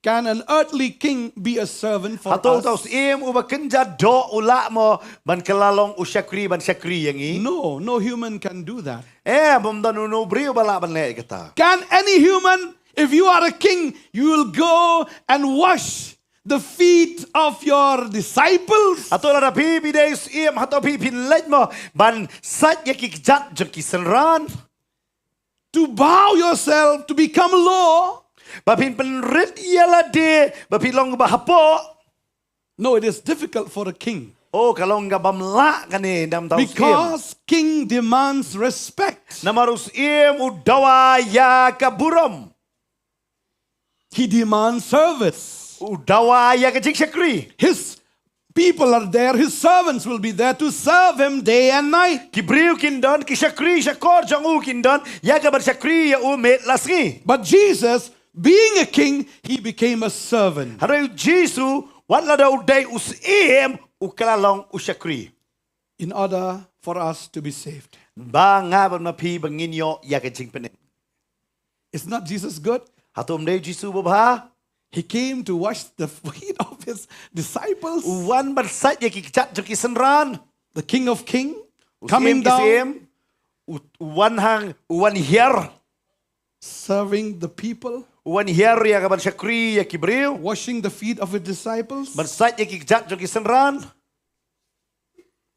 Can an earthly king be a servant for us? Hato uta u syiem uba kynja doh u lah mo ban kylla long u shakri ban shakri ïa ngi? No, no human can do that. Eh, bym don uno u briew ba lah ban leh kata. Can any human, if you are a king, you will go and wash the feet of your disciples? Hato lada phi phi dei u syiem, hato phi phin leit mo ban sait ïa ki kjat jong ki synran? To bow yourself, to become low. Ba phin pynrit ïa lade ba phi long ba hapoh. No, it is difficult for a king. Oh, ka long ka bym lah kane namar uta u syiem. Because king demands respect. Namar u syiem u dawa ïa ka burom. He demands service. U dawa ïa ka jingshakri. His people are there, his servants will be there to serve him day and night. Ki briew kin don, ki shakri shakor jong u kin don ïa ka ban shakri ïa u miet la sngi. But Jesus, being a king, he became a servant. Hynrei u Jisu, wat lada u dei u syiem, u kylla long u shakri. In order for us to be saved. Ba nga bad ma phi ba ngin ïoh ïa ka jingpynim. Is not Jesus good? Hato um dei u Jisu ba bha? He came to wash the feet of his disciples. U wan ban sait ïa ki kjat jong ki synran. The King of King, u syiem ki syiem, coming down, u, u wan hang, u wan hiar. Serving the people. U wan hiar ïa ka ban shakri ïa ki briew. Washing the feet of his disciples. Ban sait ïa ki kjat jong ki synran.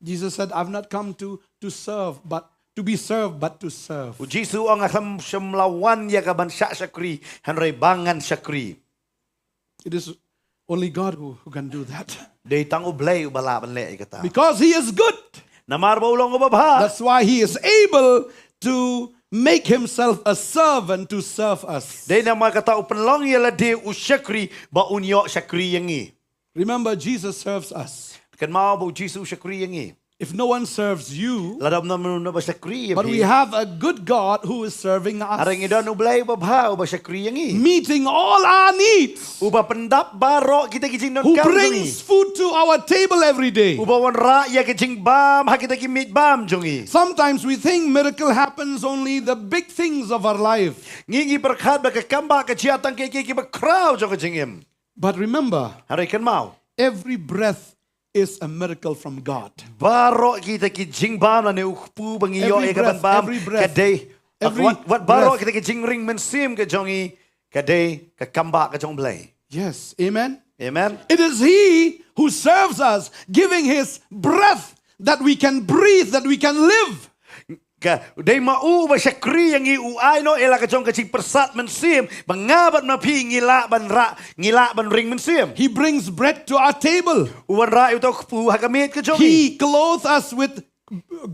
Jesus said, I've not come to, to serve, but to be served, but to serve. U Jisu u ong, nga khlem shym la wan ïa ka ban shah shakri, hynrei ba ngan shakri. It is only God who, who can do that. Dei tang U Blei uba lah ban leh ïa kata. Because He is good. Namar ba u long uba bha. That's why He is able to make Himself a servant to serve us. Dei namar kata u pynlong ïa lade u shakri ba un ïoh shakri ïa ngi. Remember, Jesus serves us. Kynmaw ba U Jisu u shakri ïa ngi. If no one serves you, Lada ym don mano ba shakri ïa but we phi. Have a good God who is serving us, Hynrei ngi don U Blei uba bha uba shakri ïa ngi. Meeting all our needs, Uba pyndap baroh kita ki who jingdonkam jong ngi. Brings food to our table every day. Uba wanrah ïa ki jingbam ha kita ki miej bam jong ngi. Sometimes we think miracle happens only the big things of our life. Ngi ngi pyrkhat ba ka kam ba ka jia tang ki ki ki ba khraw jong ka jingim. But remember, Hynrei kynmaw. Every breath is a miracle from God. Baroh kita ki jingbam lane u kpu ba ngi ïoh ïa ka ban bam ka dei. Wat baroh kita ki jingring mynsiem ka jong ngi ka dei ka kam ba ka jong U Blei. Yes, amen. Amen. It is He who serves us, giving His breath that we can breathe, that we can live. Ka dei ma u ba shakri ïa ngi, u ai noh ïa la ka jong ka jingpyrsad mynsiem ba nga bad ma phi ngi lah ban rah, ngi lah ban ring mynsiem. He brings bread to our table. U wanrah ïa uta u kpu ha ka miej ka jong ngi. He clothes us with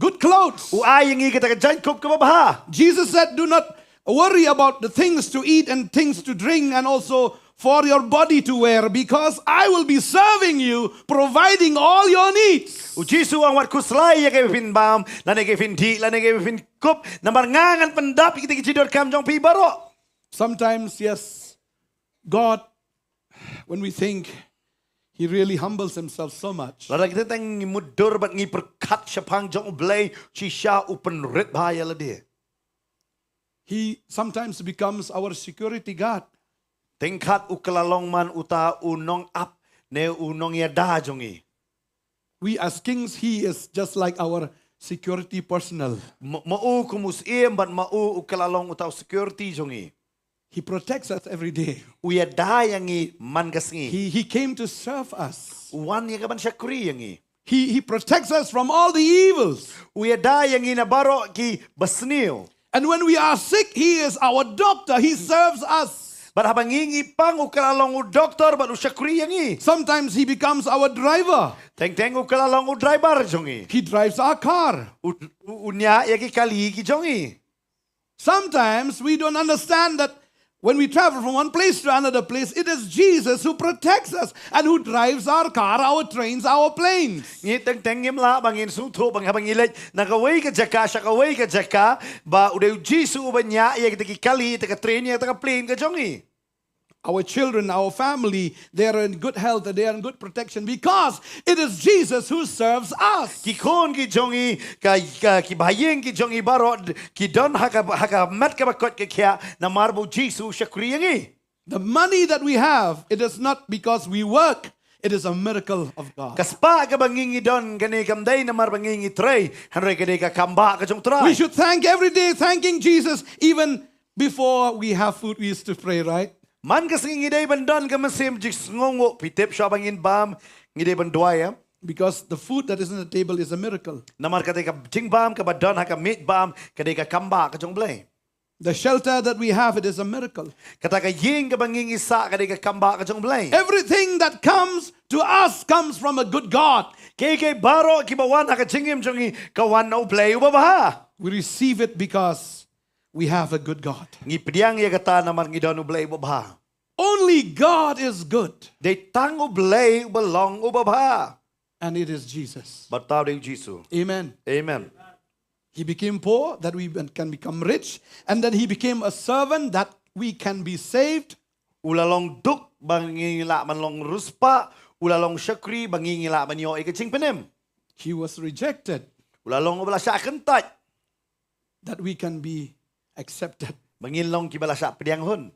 good clothes. U ai ïa ngi kata ka jaiñkup kaba bha. Jesus said, "Do not worry about the things to eat and things to drink, and also for your body to wear, because I will be serving you, providing all your needs." U Jisu u ong, wat khuslai ïa kaei ba phin bam, lane kaei ba phin dih, lane kaei ba phin kup, namar nga ngan pyndap ïa kita ki jingdonkam jong phi baroh. Sometimes, yes, God, when we think, He really humbles Himself so much. Lada kita tang ngi mutdur bad ngi pyrkhat shaphang jong U Blei, shisha u pynrit bha ïa lade. He sometimes becomes our security guard. Tyngkhat u kylla long man uta u nongap ne u nongïada jong ngi. We as kings, He is just like our security personnel. Ma, ma u kum u syiem bad ma u u kylla long uta u security jong ngi. He protects us every day. U ïada ïa ngi man ka sngi. He, he came to serve us. U wan ïa ka ban shakri ïa ngi. He, he protects us from all the evils. U ïada ïa ngi na baroh ki basniew. And when we are sick, He is our doctor. He serves us. Bad haba ngi ngi pang u kylla long u doktor bad u shakri ïa ngi. Sometimes He becomes our driver. Teng teng u kylla long u driver jong ngi. He drives our car. U, u, u ñiah ïa ki kali ki jong ngi. Sometimes we don't understand that when we travel from one place to another place, it is Jesus who protects us and who drives our car, our trains, our planes. Ngi teng teng ngim lah ba ngin sngewthuh ba haba ngi leit na kawei ka jaka sha kawei ka jaka ba u dei u Jisu uba ñiah ïa kita ki kali, ïa kita ka train, ïa kita ka plane ka jong ngi. Our children, our family, they are in good health, they are in good protection because it is Jesus who serves us. Ki khun ki jong ngi, ka, ka, ki bahaïing ki jong ngi baroh, ki don ha ka, ha ka met kaba koit ka khiah, namar ba u Jisu u shakri ïa ngi. The money that we have, it is not because we work, it is a miracle of God. Ka spah kaba ngi ngi don kane kam dei namar ba ngi ngi trei, hynrei ka dei ka kam ba ka jong U Trai. We should thank every day, thanking Jesus, even before we have food, we used to pray, right? Man ka sngi ngi dei ban don ka mynsiem jingsngewnguh, phi tip, shuwa ba ngin bam ngi dei ban duwai, eh? Because the food that is on the table is a miracle. Namar kata ka jingbam kaba don ha ka miej bam ka dei ka kam ba ka jong U Blei. The shelter that we have, it is a miracle. Kata ka ïing kaba ngi ngi sah ka dei ka kam ba ka jong U Blei. Everything that comes to us comes from a good God. Kiei kiei baroh kiba wan ha ka jingim jong ngi ka wan na U Blei uba bha. We receive it because we have a good God. Ngi pdiang ïa kata namar ngi don U Blei uba bha. Only God is good. Dei tang U Blei uba long uba bha. And it is Jesus. Bad uta u dei u Jisu. Amen. Amen. He became poor that we can become rich, and then He became a servant that we can be saved. U la long duk ba ngi lah ban long riewspah, u la long shakri ba ngi ngi lah ban ïoh ïa ka jingpynim. He was rejected U la long uba la shah kyntait that we can be accepted. ba ngin long kiba la shah pdiang hun.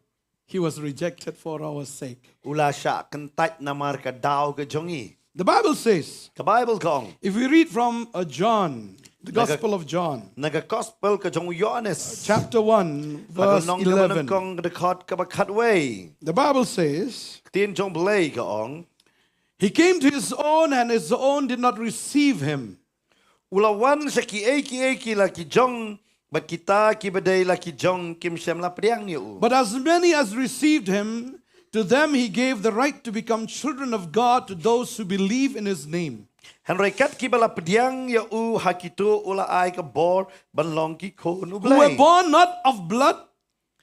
He was rejected for our sake. U la shah kyntait namar ka daw ka jong ngi. The Bible says, Ka Baibl ka ong, if we read from uh, John, the Na ka- Gospel of John, na ka Gospel ka jong u Ïoannis, chapter one, na ka verse lynnong kaba eleven. nyngkong, dkhot kaba khatwei. The Bible says, Ka ktien jong U Blei ka ong, He came to His own, and His own did not receive Him. U la wan sha kiei kiei ki la ki jong, bad kita kiba dei la ki jong kim shym la pdiang ïa u. But as many as received Him, To them he gave the right to become children of God, to those who believe in his name. Hynrei kat kiba la pdiang ïa u ha kito u la ai ka bor ban long ki khun U Blei. Who were born not of blood,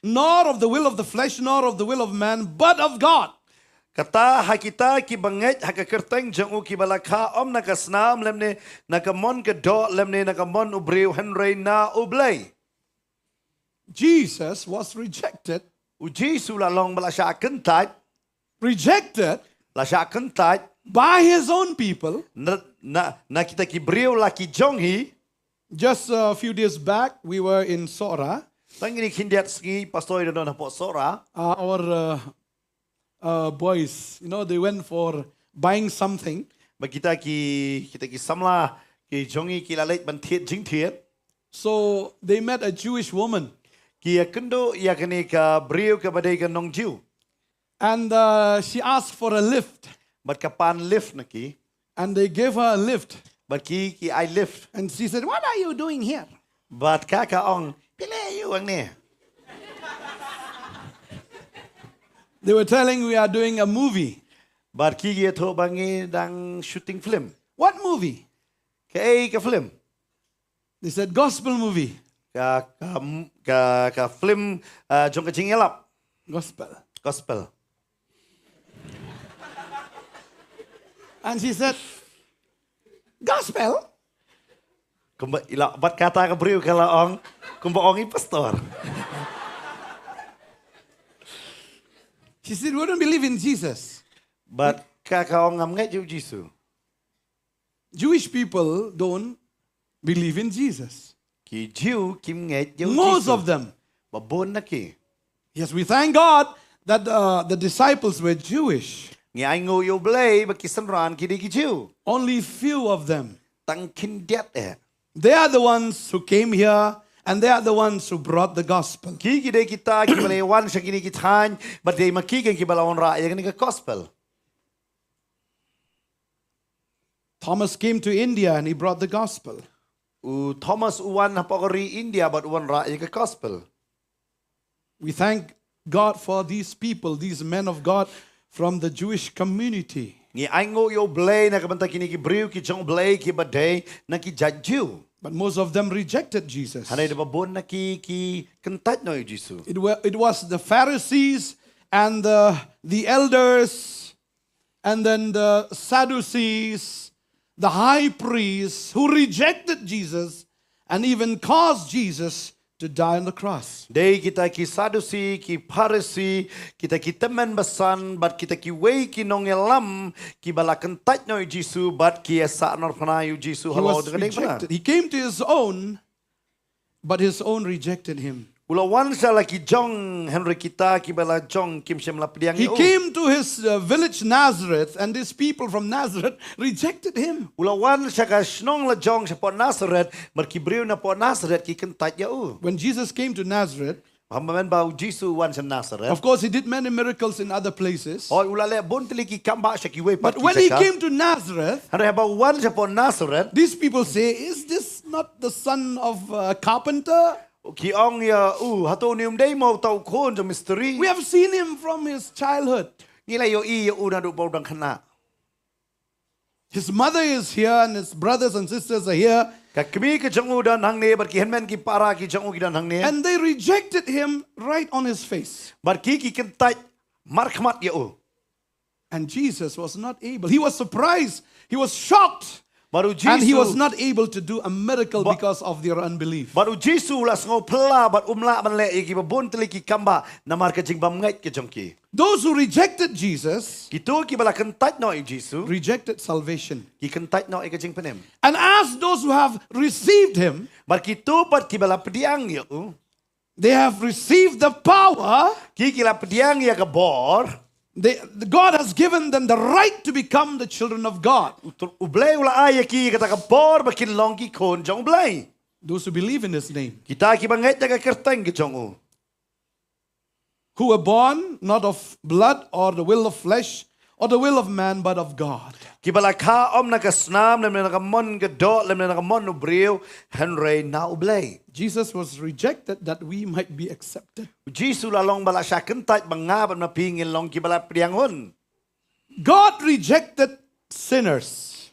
nor of the will of the flesh, nor of the will of man, but of God. Kata ha kita kiba ngeit ha ka kyrteng jong u kiba la kha ym na ka snam lymne na ka mon ka doh lymne na ka mon u briew hynrei na U Blei. Jesus was rejected. U Jisu la long ba la shah kyntait. Rejected. La shah kyntait. By his own people. Na, na, na kita ki briew la ki jong hi. Just a few days back, we were in Sohra. Tang ini khyndiat sngi pastor ïa don hapoh Sohra. Uh, our uh, uh, boys, you know, they went for buying something. Ba kita ki, kita ki samla ki jong i ki la leit ban thied jingthied. So they met a Jewish woman. Ki ïa kynduh ïa kane ka briew kaba dei ka nong Jiw. And uh, she asked for a lift. Bad ka pan lift na ki. And they gave her a lift. Bad ki ki ai lift. And she said, "What are you doing here?" Bad ka ka ong, "Phi leh aiu hangne?" They were telling, "We are doing a movie." Bad ki ki ïathuh ba ngi dang shooting film. "What movie?" "Kaei ka film?" They said, "Gospel movie." "Ka, ka, ka, ka film uh, jong ka jingïalap." Gospel. Gospel. And she said, "Gospel?" Kumba i la, bad kata ka briew ka la ong, kumba ong i pastor. She said, "We don't believe in Jesus." Bad ka ka ong, "Ngam ngeit ïa u Jisu." Jewish people don't believe in Jesus. Ki Jiw kim ngeit ïa u Jisu. Most of them. Ba bun na ki. Yes, we thank God that uh, the disciples were Jewish. Ngi ai nguh ïa u Blei ba ki synran ki dei ki Jiw. Only few of them. Tang khyndiat eh. They are the ones who came here and they are the ones who brought the gospel. Ki ki dei kita kiba la wan sha kine ki thaiñ, bad dei ma ki kiba la wanrah ïa kane ka gospel. Thomas came to India and he brought the gospel. U Thomas u wan hapoh ka ri India bad u wanrah ïa ka gospel. We thank God for these people, these men of God from the Jewish community. Ngi ai nguh ïa u Blei na ka bynta kine ki briew ki jong u Blei kiba dei na ki jait Jiw. But most of them rejected Jesus. Hynrei da ba bun na ki ki kyntait noh ïa u Jisu. It wa-, it was the Pharisees and the, the elders and then the Sadducees, the high priests who rejected Jesus and even caused Jesus to die on the cross. Dei kita ki Sadusi, ki Pharisi, kita ki tymmen basan, bad kita kiwei ki nongïalam, kiba la kyntait noh ïa u Jisu, bad ki ïa sahnarphna ïa u Jisu halor u diengphna. He came to his own, but his own rejected him. U la wan sha la ki jong, hynrei kita kiba la jong kim shym la pdiang ïa u. He came to his uh, village Nazareth, and these people from Nazareth rejected him. U la wan sha ka shnong la jong shapoh Nazareth, bad ki briew napoh Nazareth ki kyntait ïa u. When Jesus came to Nazareth, haba mynba u Jisu u wan sha Nazareth. Of course, he did many miracles in other places. Hooid, u la leh bun tylli ki kambah sha kiwei pat ki jaka. But when he came to Nazareth, hynrei haba u wan shapoh Nazareth, these people say, "Is this not the son of a carpenter?" Ki ong ïa u, "Hato une um dei mo uta u khun jong mistri?" "We have seen him from his childhood." Ngi la ïohi ïa u naduh ba u dang khynnah. "His mother is here and his brothers and sisters are here." Ka kmie ka jong u don hangne, bad ki hynmen ki para ki jong u ki don hangne. "And they rejected him right on his face." Bad ki ki kyntait markhmat ïa u. And Jesus was not able. He was surprised. He was shocked. Bad u Jisu, and he was not able to do a miracle because of their unbelief. Bad u Jisu u la sngewphylla, bad um lah ban leh ïa kiba bun tylli ki kambah, namar ka jingbymngeit ka jong ki. Those who rejected Jesus, kito kiba la kyntait noh ïa u Jisu, rejected salvation. Ki kyntait noh ïa ka jingpynim. And as those who have received him, bad kito pat kiba la pdiang ïa u, they have received the power. Ki ki la pdiang ïa ka bor. They, God has given them the right to become the children of God. U Blei u la ai ïa ki kata ka bor ba kin long ki khun jong u Blei. Those who believe in his name. Kita kiba ngeit ïa ka kyrteng ka jong u. Who were born not of blood or the will of flesh or the will of man, but of God. Kiba la kha ym na ka snam lymne na ka mon ka doh lymne na ka mon u briew, hynrei na U Blei. Jesus was rejected that we might be accepted. U Jisu la long ba la shah kyntait ba nga bad ma phi ngin long kiba la pdiang hun. God rejected sinners.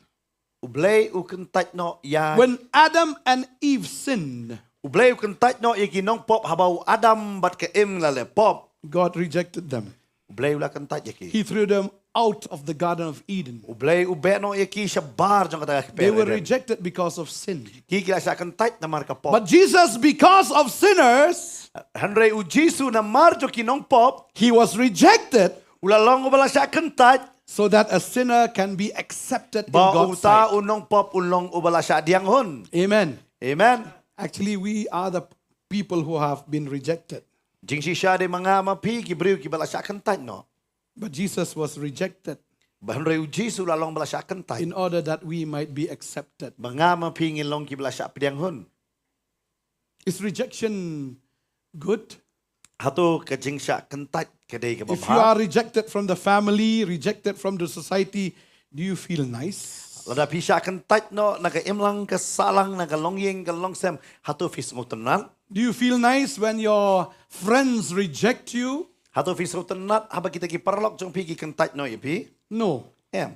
U Blei u kyntait noh ïa When Adam and Eve sinned, U Blei u kyntait noh ïa ki nongpop haba u Adam bad ka Im la leh pop. God rejected them. U Blei u la kyntait ïa ki. He threw them out of the Garden of Eden. U Blei u beh noh ïa ki shabar jong kata ka They kper were Eden. Rejected because of sin. Ki ki la shah kyntait namar ka pop. But Jesus, because of sinners, Hynrei u Jisu namar jong ki nongpop, he was rejected u la long uba la shah kyntait, so that a sinner can be accepted in ba God's uta sight. U nongpop un long uba la shah pdiang hun. Amen. Amen. Actually, we are the people who have been rejected. Jingshisha dei ma nga ma phi ki briew kiba la shah kyntait noh. But Jesus was rejected Ba hynrei u Jisu la long ba la shah kyntait. In order that we might be accepted. Ba nga ma phi ngin long kiba la shah pdiang hun. Is rejection good? Hato ka jingshah kyntait ka dei kaba bha? If you are rejected from the family, rejected from the society, do you feel nice? Lada phi shah kyntait noh na ka imlang ka sahlang na ka longïing ka longsem, hato phi sngewtynnat? Do you feel nice when your friends reject you? Hato phi sngewtynnat haba kita ki paralok jong phi ki kyntait noh ïa phi? No. Em.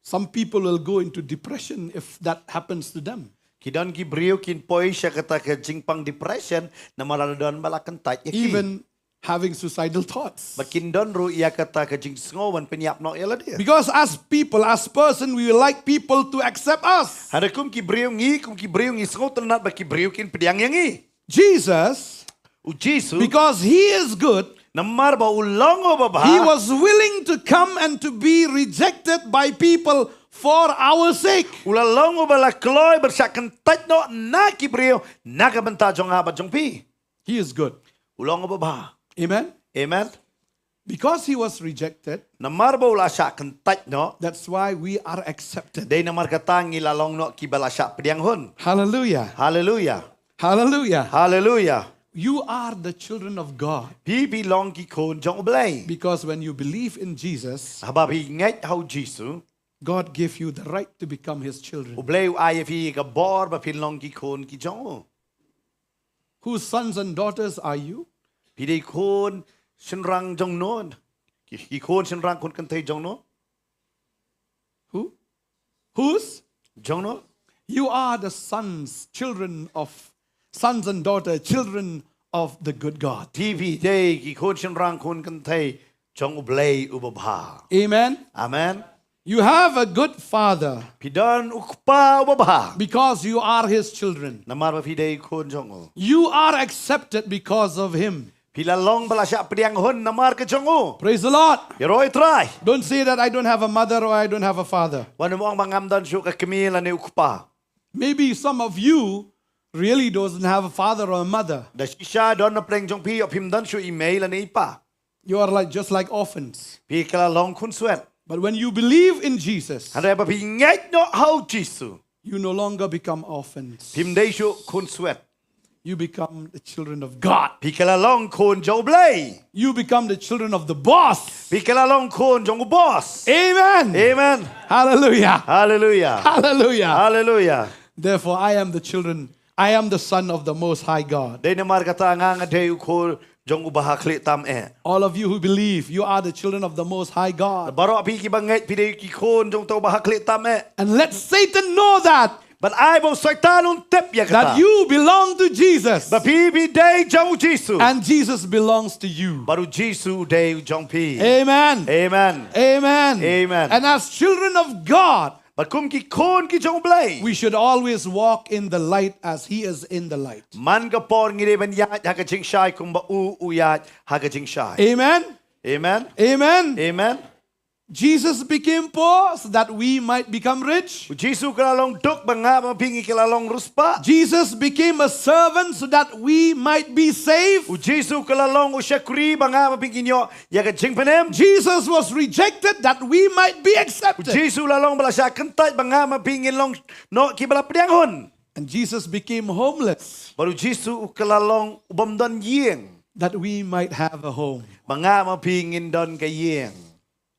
Some people will go into depression if that happens to them. Ki don ki briew kin poi sha kata ka jingpang depression namar lada don ba la kyntait ïa ki. Even having suicidal thoughts. Bad kin don ruh ïa kata ka jingsngew ban pynïap noh ïa lade. Because as people, as person, we like people to accept us. Hynrei kum ki briew ngi, kum ki briew ngi sngewtynnat ba ki briew kin pdiang ïa ngi. Jesus, U Jisu, because he is good, namar ba u long uba bha, he was willing to come and to be rejected by people for our sake. U la long uba la kloi ban shah kyntait noh na ki briew na ka bynta jong nga bad jong phi. He is good. U long uba bha. Amen. Amen. Because he was rejected, Namar ba u la shah kyntait noh, that's why we are accepted. dei namar kata ngi la long noh kiba la shah pdiang hun. Hallelujah. Haleluya. Hallelujah. Haleluya. You are the children of God. Phi phi long ki khun jong U Blei. Because when you believe in Jesus, Haba phi ngeit ha u Jisu, God gave you the right to become his children. U Blei u ai ïa phi ka bor ba phin long ki khun ki jong u. Whose sons and daughters are you? Phi dei khun shynrang jong no? Ki, ki khun shynrang khun kynthei jong no? Who? Whose? Jong no? You are the sons, children of, sons and daughters, children of the good God. Phi phi dei ki khun shynrang khun kynthei jong U Blei uba bha. Amen. Amen. You have a good father Phi don u kpa uba bha. Because you are his children. Namar ba phi dei khun jong u. You are accepted because of him. Phi la long ba la shah pdiang hun namar ka jong u. Praise the Lord. Ïaroh ïa u Trai. Don't say that I don't have a mother or I don't have a father. Wat nym ong ba ngam don shuh ka kmie lane u kpa. Maybe some of you really doesn't have a father or a mother. Da shisha don na pdeng jong phi ïoh phim don shuh i mei lane i pa. You are like, just like orphans. Phi ka la long khun swet. But when you believe in Jesus, Hynrei ba phi ngeit noh ha u Jisu, you no longer become orphans. phim dei shuh khun swet. You become the children of God. Phi ka la long khun jong U Blei. You become the children of the boss. Phi ka la long khun jong u boss. Amen. Amen. Hallelujah. Haleluya. Hallelujah. Haleluya. Therefore, I am the children. I am the son of the Most High God. Dei namar kata nga nga dei u khun jong u Baha Khlieh Tam Eh. All of you who believe, you are the children of the Most High God. Baroh phi kiba ngeit phi dei ki khun jong uta u Baha Khlieh Tam Eh. And let Satan know that, Bad ai ba u Soitan un tip ïa kata. that you belong to Jesus. Ba phi phi dei jong u Jisu. And Jesus belongs to you. Bad u Jisu u dei u jong phi. Amen. Amen. Amen. Amen. And as children of God, Bad kum ki khun ki jong u Blei, we should always walk in the light as he is in the light. man ka por ngi dei ban ïaid ha ka jingshai kumba u u ïaid ha ka jingshai. Amen. Amen. Amen. Amen. Jesus became poor so that we might become rich. U Jisu ka la long duk ba nga bad phi ngi ki la long riewspah. Jesus became a servant so that we might be saved. U Jisu ka la long u shakri ba nga bad phi ngin ïoh ïa ka jingpynim. Jesus was rejected that we might be U accepted. Jisu la long ba la shah kyntait ba nga bad phi ngin long noh kiba la pdiang hun. And Jesus became homeless Bad u Jisu u ka la long u bym don ïing. that we might have a home. Ba nga bad phi ngin don ka ïing.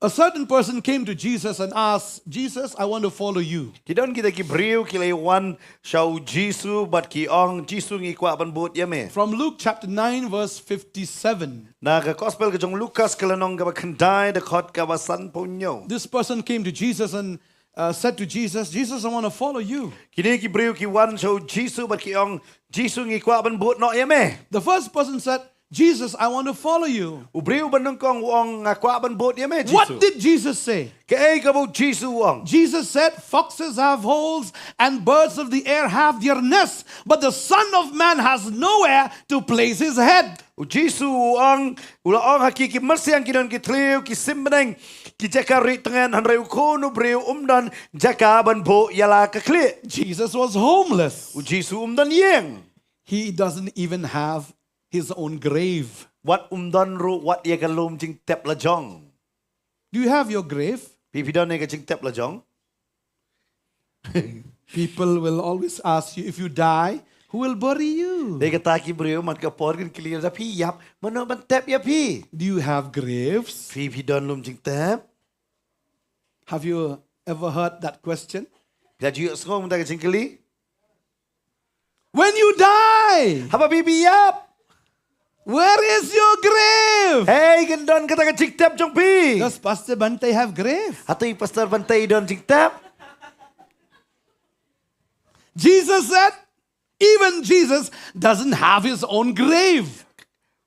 A certain person came to Jesus and asked, "Jesus, I want to follow you." Ki don kita ki briew ki la wan sha u Jisu bad ki ong, "Jisu, ngi kwah ban bud ïa me." From Luke chapter nine, verse fifty-seven. Na ka gospel ka jong Lukas ka lynnong kaba khyndai dkhot kaba sanphew hynñiew. This person came to Jesus and uh, said to Jesus, "Jesus, I want to follow you." Kine ki briew ki wan sha u Jisu bad ki ong, "Jisu, ngi kwah ban bud noh ïa me." The first person said, "Jesus, I want to follow you." U briew ba nyngkong u ong, "Nga kwah ban bud ïa me, Jisu." What did Jesus say? Kaei kaba u Jisu u ong? Jesus said, "Foxes have holes and birds of the air have their nests, but the Son of Man has nowhere to place his head." U Jisu u ong, u la ong ha ki, ki myrsiang ki don ki thliew, ki sim bneng ki jaka rieh tngen, hynrei u Khun u briew um don jaka ban buh ïa la ka khlieh. Jesus was homeless. U Jisu um don ïing. He doesn't even have his own grave. Wat um don ruh wat ïa ka lum jingtep la jong. Do you have your grave? Phi, phi don ïa ka jingtep la jong? People will always ask you, "If you die, who will bury you?" Dei kata ki briew man ka por kin kylli, "Da phi ïap, mano ban tep ïa phi?" Do you have graves? Phi, phi don lum jingtep? Have you ever heard that question? Phi la ju ïohsngew mynta ka jingkylli? When you die, haba phi, phi ïap, where is your grave? Hei, kan don kata ka jingtep jong phi? Does Pastor Bante have grave? Hato i Pastor Bante i don jingtep? Jesus said, even Jesus doesn't have his own grave.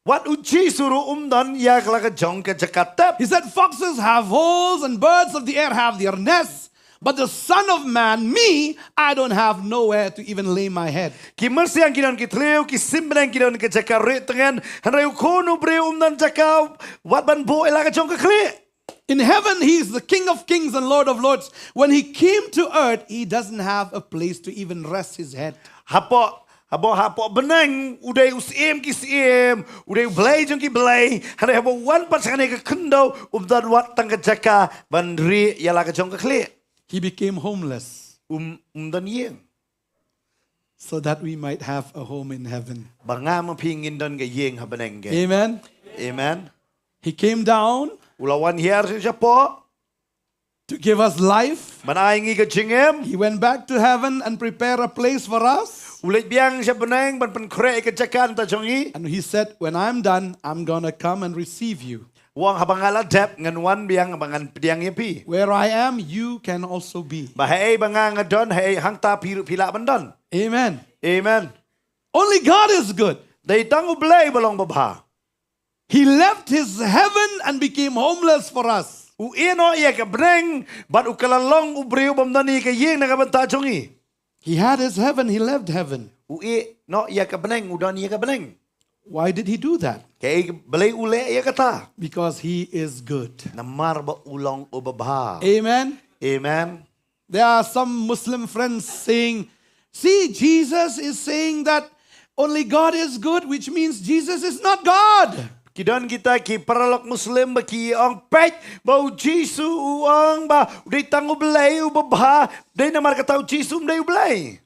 Wat u Jisu ruh um don ïa ka la ka jong ka jaka tep. He said, "Foxes have holes and birds of the air have their nests, but the Son of Man, me, I don't have nowhere to even lay my head." Ki myrsiang ki don ki thliew, ki sim bneng ki don ka jaka rieh tngen, hynrei u Khun u briew um don jaka wat ban buh ïa la ka jong ka khlieh. In heaven, he is the King of kings and Lord of lords. When he came to earth, he doesn't have a place to even rest his head. Hapoh, hapoh, hapoh bneng, u dei u Syiem ki syiem, u dei u Blei jong ki blei, hynrei haba u wan pat sha kane ka khyndew, um don wat tang ka jaka ban rieh ïa la ka jong ka khlieh. He became homeless. Um, um don ïing. So that we might have a home in heaven. Ba nga ma phi ngin don ka ïing ha bneng. Amen. Amen. He came down. U la wan hiar shapoh. To give us life. Ban ai ngi ka jingim. He went back to heaven and prepare a place for us. U leit biang sha bneng ban pynkhreh ka jaka na bynta jong ngi. And he said, "When I'm done, I'm gonna come and receive you." U ong, haba nga la dep ngan wan biang ba ngan pdiang ïa phi. Where I am, you can also be. Ba haei ba nga nga don, haei hangta phi ruh phi lah ban don. Amen. Amen. Only God is good. Dei tang u Blei ba long babha. He left his heaven and became homeless for us. U ïeh noh ïa ka bneng bad u kylla long u briew bym don ïa ka ïing na ka bynta jong ngi. He had his heaven, he left heaven. U ïeh noh ïa ka bneng, u don ïa ka bneng. Why did he do that? Kaei, balei u leh ïa kata? Because he is good. Namar ba u long u babha. Amen. Amen. There are some Muslim friends saying, "See, Jesus is saying that only God is good, which means Jesus is not God." Ki don kita ki paralok Muslim ba ki ong, "Peit, ba u Jisu u ong ba u dei tang u Blei u babha, dei namar kata u Jisu um dei u Blei."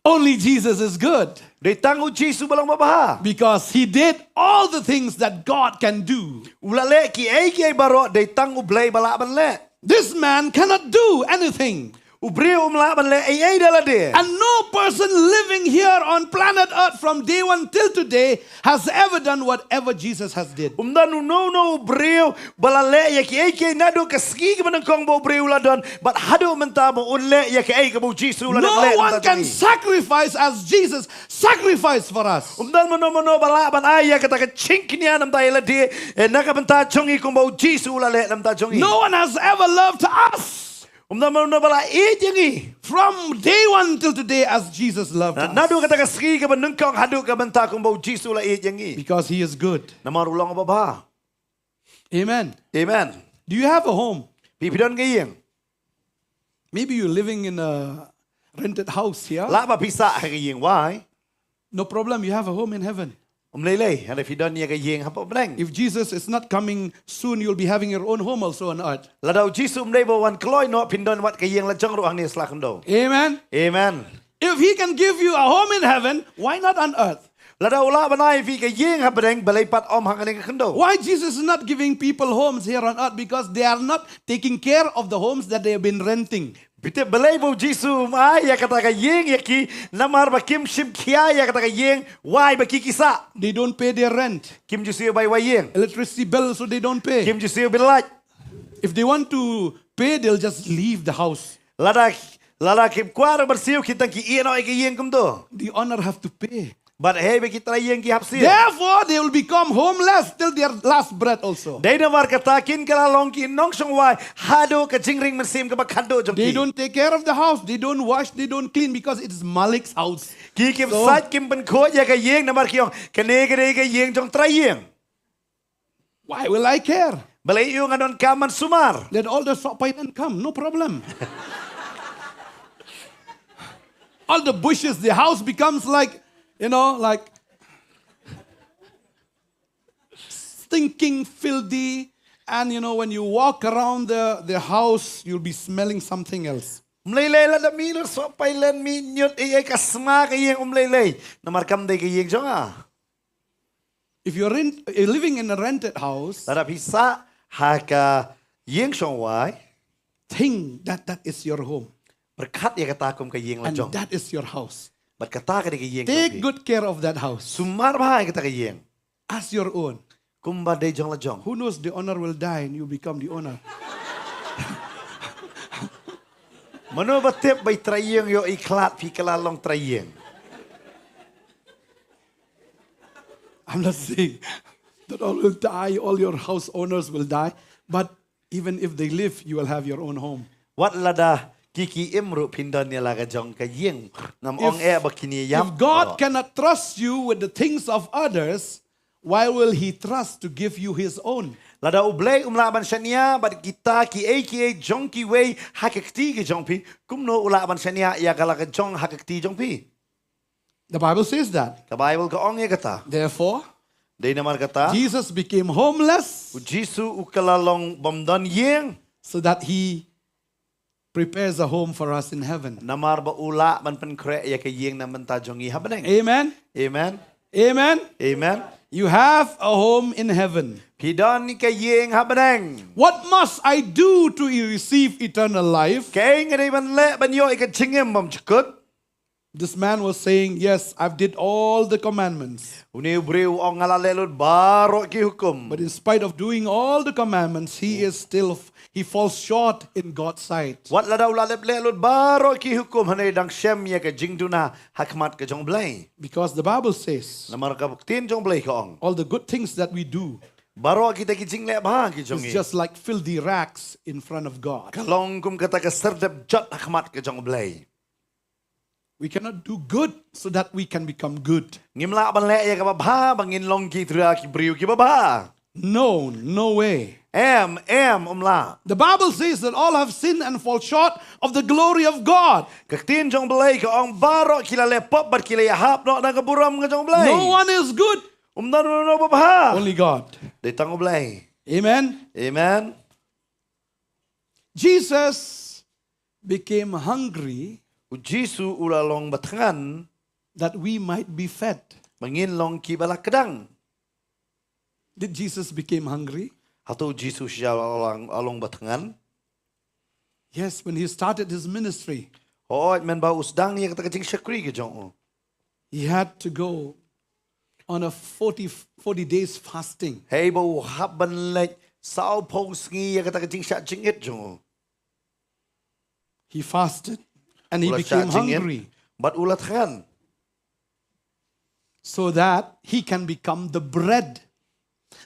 Only Jesus is good. Dei tang u Jisu ba long babha. Because he did all the things that God can do. U la leh kiei kiei baroh dei tang u Blei ba lah ban leh. This man cannot do anything. U briew um lah ban leh ei ei da lade. And no person living here on planet Earth from day one till today has ever done whatever Jesus has did. Um don uno uno u briew ba la leh ïa kiei kiei naduh ka sngi kaba nyngkong ba u briew u la don bad haduh mynta ba un leh ïa kaei kaba u Jisu u la dep leh na ka bynta jong ngi. No one can sacrifice as Jesus sacrificed for us. Um don mano mano ba lah ban ai ïa kata ka jingkñia na ka bynta ïa lade, eh, na ka bynta jong ngi kumba u Jisu u la leh na ka bynta jong ngi. No one has ever loved us. Um don mano mano ba la ïeit ïa ngi. From day one till today as Jesus loved us. Na, naduh kata ka sngi kaba nyngkong haduh ka bynta kumba u Jisu u la ïeit ïa ngi. Because he is good. Namar u long babha. Amen. Amen. Do you have a home? Phi, phi don ka ïing? Maybe you're living in a rented house here. Lah ba phi sah ha ka ïing wai. No problem, you have a home in heaven. Um lei lei, hynrei phi don ïa ka ïing hapoh bneng. If Jesus is not coming soon, you'll be having your own home also on earth. Lada u Jisu um dei ba wan kloi noh, phin don wat ka ïing la jong ruh hangne sla khyndew. Amen. Amen. If he can give you a home in heaven, why not on earth? Lada u lah ban ai ïa phi ka ïing ha bneng, balei pat ym ha kane ka khyndew? Why Jesus is not giving people homes here on earth? Because they are not taking care of the homes that they have been renting. Phi tip balei ba u Jisu um ai ïa kata ka ïing ïa ki, namar ba kim shim khia ïa kata ka ïing wai ba ki ki sah. They don't pay their rent. Kim ju siew bai wai ïing. Electricity bill also they don't pay. Kim ju siew bill light. If they want to pay, they'll just leave the house. Lada, lada kim kwah ban siew, ki tang ki ïeh noh ïa ka ïing kumto. The owner have to pay. Bad hei ba ki trai ïing ki hap siew. Therefore, they will become homeless till their last breath also. Dei namar kata kin kylla long ki nongshong wai haduh ka jingring mynsiem kaba khatduh jong ki. They don't take care of the house, they don't wash, they don't clean because it is malik's house. Ki kim sait kim pynkhuid ïa ka ïing namar ki ong kane ka dei ka ïing jong trai ïing. Why will I care? Balei ïoh nga donkam ban sumar? Let all the sohpailen come, no problem. All the bushes, the house becomes like, you know, like stinking, filthy. And you know, when you walk around the, the house, you'll be smelling something else. Ym lei lei lada mih lut sohpailen, mih ñiut ei ei ka sma ka ïing, ym lei lei. Namar kam dei ka ïing jong nga. If you're in, you're living in a rented house, lada phi sah ha ka ïing shong wai, think that that is your home. Pyrkhat ïa kata kum ka ïing la jong. And that is your house. Bad kata ka dei ka ïing jong phi. Take good care of that house. Sumar bha ïa kata ka ïing. As your own. Kumba dei jong la jong. Who knows, the owner will die and you become the owner. Mano ba tip ba i trai ïing ïoh i khlad phi kylla long trai ïing. I'm not saying that all will die, all your house owners will die, but even if they live, you will have your own home. Wat lada ki ki im ruh phin don ïa la ka jong ka ïing. Ngam ong eh ba kin ïa ïap. If God cannot trust you with the things of others, why will he trust to give you his own? Lada U Blei um lah ban shaniah bad kita ki ei ki ei jong kiwei ha ka kti ka jong phi, kumno u lah ban shaniah ïa ka la ka jong ha ka kti jong phi? The Bible says that. Ka Baibl ka ong ïa kata. Therefore, dei namar kata, Jesus became homeless, u Jisu u kylla long bym don ïing, so that he prepares a home for us in heaven. Namar ba u lah ban pynkhreh ïa ka ïing na bynta jong ngi ha bneng. Amen. Amen. Amen. Amen. You have a home in heaven. Phi don ka ïing ha bneng. What must I do to receive eternal life? Kaei nga dei ban leh ban ïoh ïa ka jingim bymjukut? This man was saying, "Yes, I've did all the commandments." Une u briew u ong, nga la leh lut baroh ki hukum. But in spite of doing all the commandments, he is still, he falls short in God's sight. Wat lada u la leh lut baroh ki hukum, hynrei dang shem ïa ka jingduna ha khmat ka jong U Blei. Because the Bible says, namar ka ktien jong U Blei ka ong, all the good things that we do, baroh kita ki jingleh bha ki jong ngi, is just like filthy rags in front of God. Ka long kum kata ka syrdep jot ha khmat ka jong U Blei. We cannot do good so that we can become good. Ngim lah ban leh ïa kaba bha ba ngin long ki trai ki briew kiba bha. No, no way. Em, em, um lah. The Bible says that all have sinned and fall short of the glory of God. Ka ktien jong U Blei ka ong baroh ki la leh pop bad ki la ïahap noh na ka burom ka jong U Blei. No one is good. Um don uno uno ba bha. Only God. Dei tang U Blei. Amen. Amen. Jesus became hungry. U Jisu u la long ba thngan. That we might be fed. Ba ngin long kiba la kdang. Did Jesus became hungry? Hato u Jisu shisha u la long, u la long ba thngan? Yes, when he started his ministry, hooid, mynba u sdang ïa kata ka jingshakri ka jong u, he had to go on a forty, forty days fasting. Hei ba u hap ban leit saw phew sngi ïa kata ka jingshah jingit jong u. He fasted and he became hungry. U la shah jingim bad u la thngan. So that he can become the bread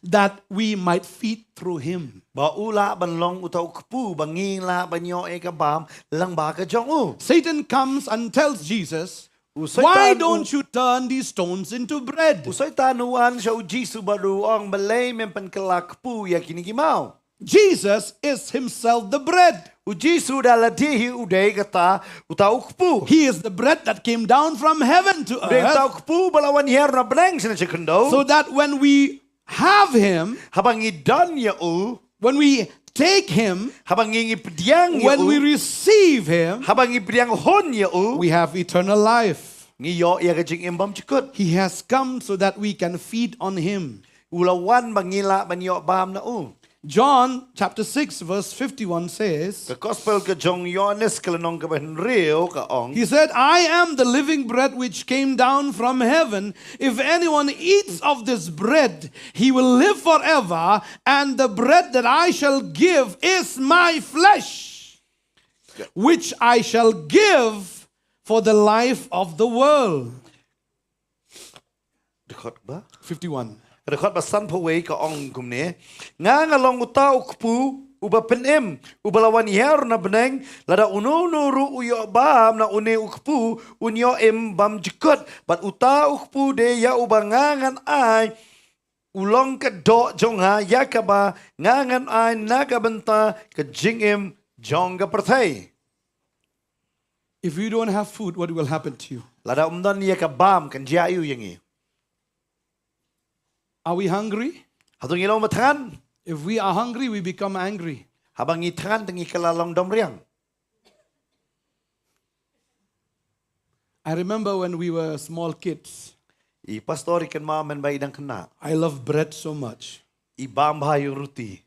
that we might feed through him. Ba u lah ban long uta u kpu ba ngi lah ban ïoh ïa ka bam lyngba ka jong u. Satan comes and tells Jesus, "Why don't you turn these stones into bread?" U Soitan u wan sha u Jisu bad u ong, "Balei mem pynkylla kpu ïa kine ki maw?" Jesus is himself the bread. U Jisu da lade hi u dei kata uta u kpu. He is the bread that came down from heaven to earth. U dei uta u kpu ba la wan hiar na bneng sha kane ka khyndew. So that when we have him, haba ngi don ïa u, when we take him, haba ngi, ngi pdiang ïa u, when we receive him, haba ngi pdiang hun ïa u, we have eternal life. Ngi ïoh ïa ka jingim bymjukut. He has come so that we can feed on him. U la wan ba ngi lah ban ïoh bam na u. John chapter six verse fifty-one says, Ka gospel ka jong Ïoannis ka lynnong kaba hynriew ka ong. He said, "I am the living bread which came down from heaven. If anyone eats of this bread, he will live forever, and the bread that I shall give is my flesh, which I shall give for the life of the world." Dkhot ba? Fifty-one. Dkhot ba sanphew wei ka ong kumne. Nga nga long uta u kpu, uba pynim, uba la wan hiar na bneng, lada uno uno ruh u ïoh bam na une u kpu, un ïoh im bymjukut. Bad uta u kpu de ïa uba nga ngan ai, u long ka doh jong nga ïa kaba nga ngan ai na ka bynta ka jingim jong ka pyrthei. If you don't have food, what will happen to you? Lada ym don ïa ka bam kan jia aiu ïa ngi? Are we hungry? Hato ngi long ba thngan? If we are hungry, we become angry. Haba ngi thngan te ngi kylla long dom riang. I remember when we were small kids. I pastor i kynmaw mynba i dang khynnah. I love bread so much. I bam bha ïa u ruti.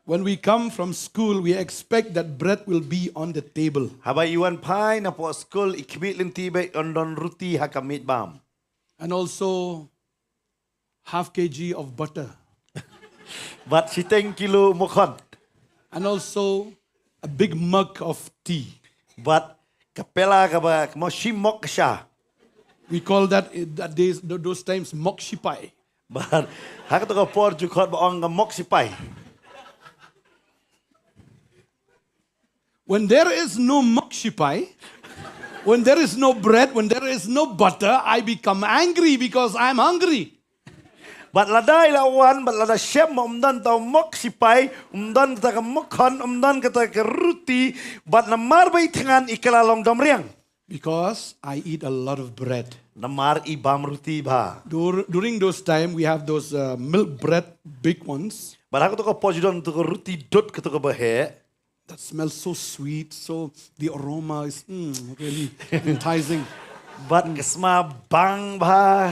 When we come from school, we expect that bread will be on the table. Haba i wan phai na poh skul, i khmih lynti ba yn don ruti ha ka miej bam. And also half K G of butter. Bad shiteng kilo makhon. And also a big mug of tea. Bad ka pela kaba, ka mo shi mok ka sha. We call that, eh, that days, tho-, those times, mok shipai. Bad ha kato ka por ju khot ba ong ka mok shipai. When there is no mok shipai, when there is no bread, when there is no butter, I become angry because I'm hungry. Bad lada i la wan, bad lada shem ba ym don ta u mok shipai, ym don kata ka makhon, ym don kata ka ruti, bad namar ba i thngan i kylla long dom riang. Because I eat a lot of bread. Namar i bam ruti bha. Dur-, during those time, we have those, uh, milk bread, big ones. Bad ha kato ka por ju don kato ka ruti dud kato kaba heh. That smells so sweet, so the aroma is, mm, really enticing. Bad ka sma bang bha.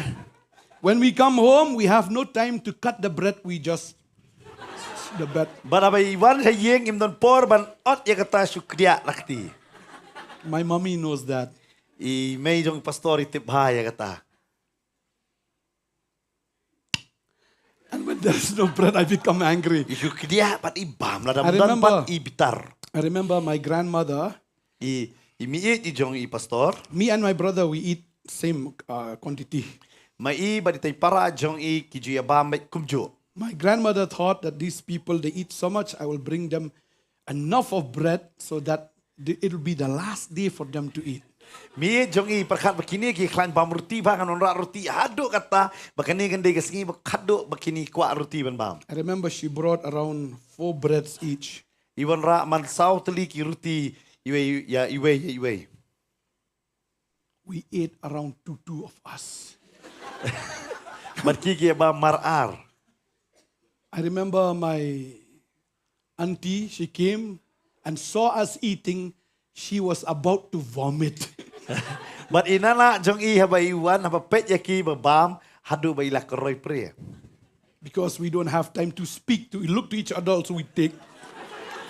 When we come home, we have no time to cut the bread, we just, the bread. Bad haba i wan ha ïing im don por ban ot ïa kata shu kdiah la kti. My mommy knows that. I mei jong pastor i tip bha ïa kata. And when there's no bread, I become angry. I shu kdiah bad i bam, lada ym don pat i bitar. I remember my grandmother. I, i mei i jong i pastor. Me and my brother, we eat same, uh, quantity. Ma i bad i tei para jong i ki ju ïa bam beit kumjuh. My grandmother thought that these people, they eat so much, I will bring them enough of bread so that the, it will be the last day for them to eat. Mei jong i pyrkhat ba kine ki khlaiñ bam ruti bha, ngan wanrah ruti haduh katta, ba kane kan dei ka sngi ba khadduh ba kine kwah ruti ban bam. I remember she brought around four breads each. I wanrah man saw tylli ki ruti iwei ïa iwei ïa iwei. We ate around two, two of us. Bad ki ki bam mar ar. I remember my auntie, she came and saw us eating. She was about to vomit. Bad i nana jong i haba i wan, haba peit ïa ki ba bam, haduh ba i la kyroi pre. Because we don't have time to speak, to look to each other also, we take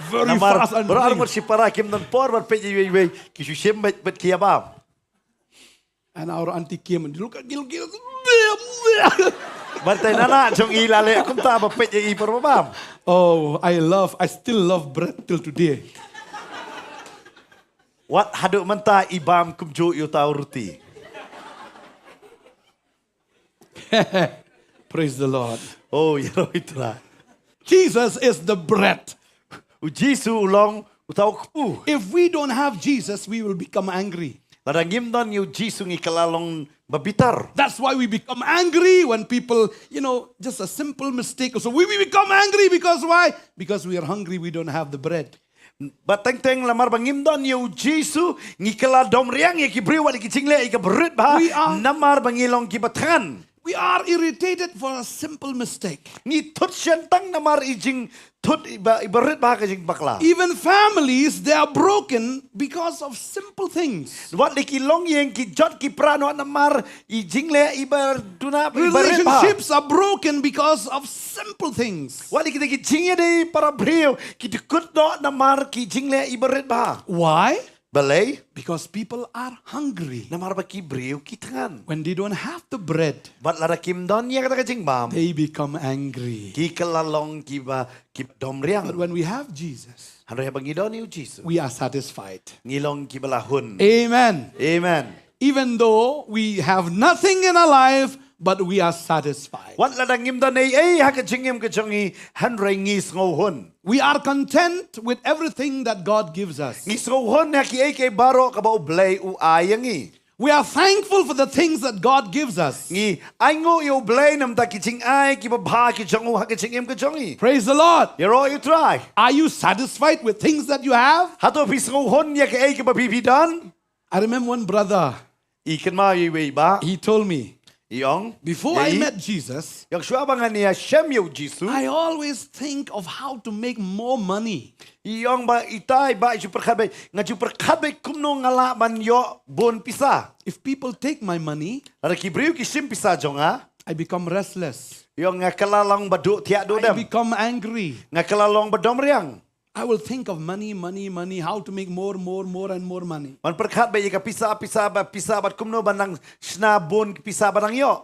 very fast and drink. Namar baroh arngut shipara kim don por ban peit ïa iwei iwei, ki shu shim beit bad ki ïa bam. And our auntie came and look at, look at. Bad i nana jong i la leh kumta ba peit ïa i por ba bam. Oh, I love, I still love bread till today. Wat haduh mynta i bam kumjuh ïa uta u ruti. Praise the Lord. Oh, ïaroh ïa u Trai. Jesus is the bread. U Jisu u long uta u kpu. If we don't have Jesus, we will become angry. Lada ngim don ïa u Jisu ngi kylla long ba bitar. That's why we become angry when people, you know, just a simple mistake. So we, we become angry because why? Because we are hungry, we don't have the bread. Bad teng teng namar ba ngim don ïa u Jisu, ngi kylla dom riang ïa ki briew wat ïa ki jingleh ïa ki briew bha, namar ba ngi long ki ba thngan. We are irritated for a simple mistake. Ngi thut shen tang namar i jingthut iba, iba rit bha ha ka jingbakla. Even families, they are broken because of simple things. Wat la ki longïing ki jot ki pra noh namar i jingleh iba duna iba rit bha. Relationships are broken because of simple things. Wat la kita ki jingïadei para briew ki dkut noh namar ki jingleh iba rit bha. Why? Balei? Because people are hungry. Namar ba ki briew ki thngan. When they don't have the bread, Wat lada kim don ïa kata ka jingbam, they become angry. Ki kylla long kiba, kiba dom riang. But when we have Jesus, Hynrei haba ngi don ïa u Jisu, we are satisfied. Ngi long kiba la hun. Amen. Amen. Even though we have nothing in our life, but we are satisfied. Wat lada ngim don ei ei ha ka jingim ka jong ngi, hynrei ngi sngewhun. We are content with everything that God gives us. Ngi sngewhun ha kiei kiei baroh kaba U Blei u ai ïa ngi. We are thankful for the things that God gives us. Ngi ainguh ïa U Blei namar ki jingai kiba bha ki jong u ha ka jingim ka jong ngi. Praise the Lord. Ïaroh ïa U Trai. Are you satisfied with things that you have? Hato phi sngewhun ïa kaei kaba phi phi don? I remember one brother, I kynmaw ïa iwei i bah. He told me, I ong. Before I met Jesus, I ong shuwa ba ngan ïashem ïa u Jisu. I always think of how to make more money. I ong ba itai ba i ju pyrkhat beit, nga ju pyrkhat beit kumno nga lah ban ïoh bun pisa. If people take my money, Lada ki briew ki shim pisa jong nga. I become restless. I ong nga kylla long ba duh thiah duh I dem. Become angry. Nga kylla long ba dom riang. I will think of money, money, money, how to make more, more, more, and more money. Ban pyrkhat beit ïa ka pisa, pisa, ba pisa, bad kumno ban nang shna bun pisa ban nang ïoh.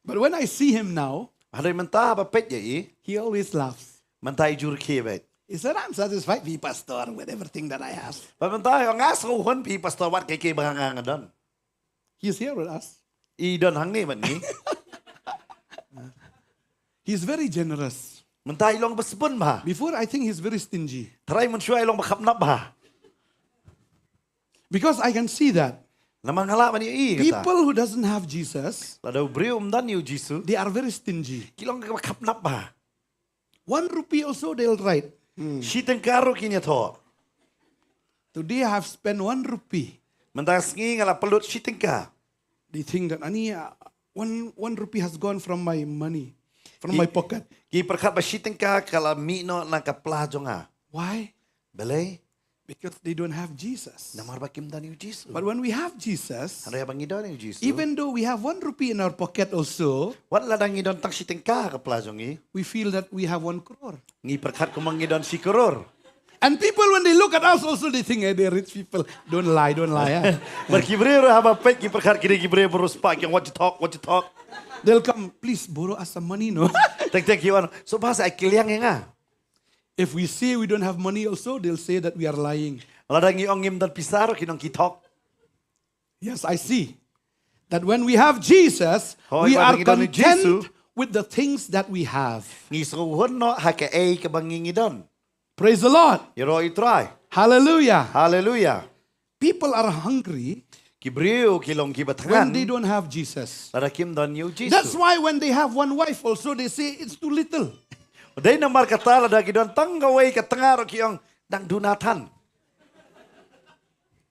But when I see him now, Hynrei mynta ba peit ïa i, he always laughs. Mynta i ju rkhie beit. He said, I'm satisfied, phi pastor, with everything that I have. Bad mynta i ong nga sngewhun phi pastor wat kaei kaei ba nga nga don. He's here with us. I don hangne bad ngi. He's very generous. Mynta i long ba sbun bha. Before, I think he's very stingy. Trai mynshuwa i long ba khapnap bha. Because I can see that. Namar nga lah ban ïohi kata. People who doesn't have Jesus, lada u briew um don ïa u Jisu, they are very stingy. Ki long kiba khapnap bha. One rupee also they'll write. Hmm. Shi tyngka ruh kin ïathoh. Today I have spent one rupee. Mynta sngi nga la pynlut shi tyngka. They think that ani, uh, one, one rupee has gone from my money, from my pocket. Ki pyrkhat ba shi tyngka ka la mih noh na ka pla jong nga. Why? Balei? Because they don't have Jesus. Namar ba kim don ïa u Jisu. But when we have Jesus, hynrei haba ngi don ïa u Jisu, even though we have one rupee in our pocket also, wat lada ngi don tang shi tyngka ha ka pla jong ngi, we feel that we have one crore. Ngi pyrkhat kumba ngi don shi crore. And people, when they look at us also, they think, hey, they're rich people. Don't lie, don't lie. Eh? Bad ki briew ruh haba peit ki pyrkhat ki dei ki briew ba riewspah, ki ong what you talk, what you talk. They'll come, please borrow us some money, no? Tek tek ki ong, so bha sa ai kylliang ïa nga. If we say we don't have money also, they'll say that we are lying. Lada ngi ong ngim don pisa ruh kin ong ki thok. Yes, I see that when we have Jesus, we are content with the things that we have. Ngi sngewhun noh ha kaei kaba ngi ngi don. Praise the Lord. Ïaroh ïa u Trai. Hallelujah. Hallelujah. People are hungry. Ki briew ki long kiba thngan. When they don't have Jesus. Lada kim don ïa u Jisu. That's why when they have one wife also, they say it's too little. Dei namar kata lada ki don tang kawei ka tnga ruh ki ong dang duna than.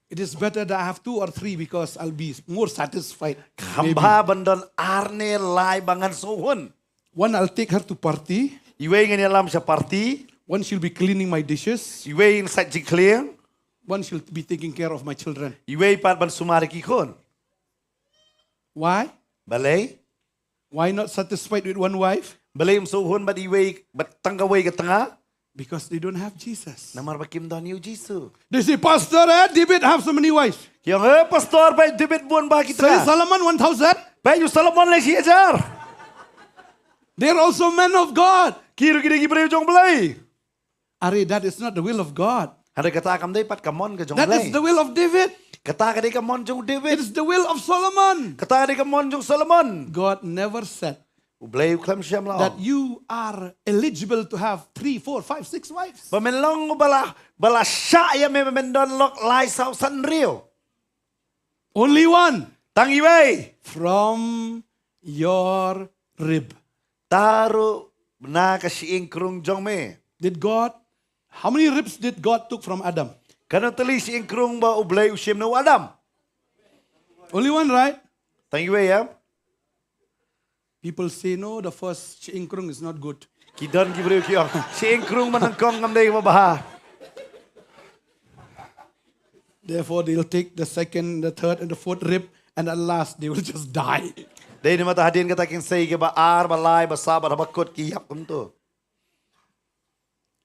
It is better that I have two or three because I'll be more satisfied. Kham bha ban don ar ne lai ba ngan sngewhun. One, I'll take her to party. Iwei ngan ïalam sha party. One, she'll be cleaning my dishes. Iwei yn sait jingkhlieh. One, she'll be taking care of my children. Iwei pat ban sumar ïa ki khun. Why? Balei? Why not satisfied with one wife? Balei ym sngewhun bad iwei, bad tang kawei ka tnga? Because they don't have Jesus. Namar ba kim don ïa u Jisu. They say, Pastor, eh, David have so many wives. Ki ong, eh, Pastor, peit David bun bha ki tnga. Say Solomon one thousand. Peit u Solomon lai shi hajar. They're also men of God. Ki ruh ki dei ki briew jong Blei. Are, that is not the will of God. Hynrei kata kam dei pat ka mon ka jong Blei. That is the will of David. Kata ka dei ka mon jong David. It is the will of Solomon. Kata ka dei ka mon jong Solomon. God never said, U Blei u khlem shem la ong, that you are eligible to have three, four, five, six wives. Ba men long ba la, ba la shah ïa me ba men don lok lai saw san hynriew. Only one. Tang iwei. From your rib. Tang ruh na ka shyieng krung jong me. Did God, how many ribs did God took from Adam? Katno tylli shyieng krung ba U Blei u shim na u Adam? Only one, right? Tang iwei, ïa. People say, "No, the first shyieng krung is not good." Ki don ki briew ki ong, shyieng krung ba nyngkong kam dei kaba bha. Therefore, they'll take the second, the third, and the fourth rib, and at last they will just die. Dei namar ta hadien kata ki ïeng sei kaba ar, ba lai, ba saw, ba haba kut ki ïap kumto.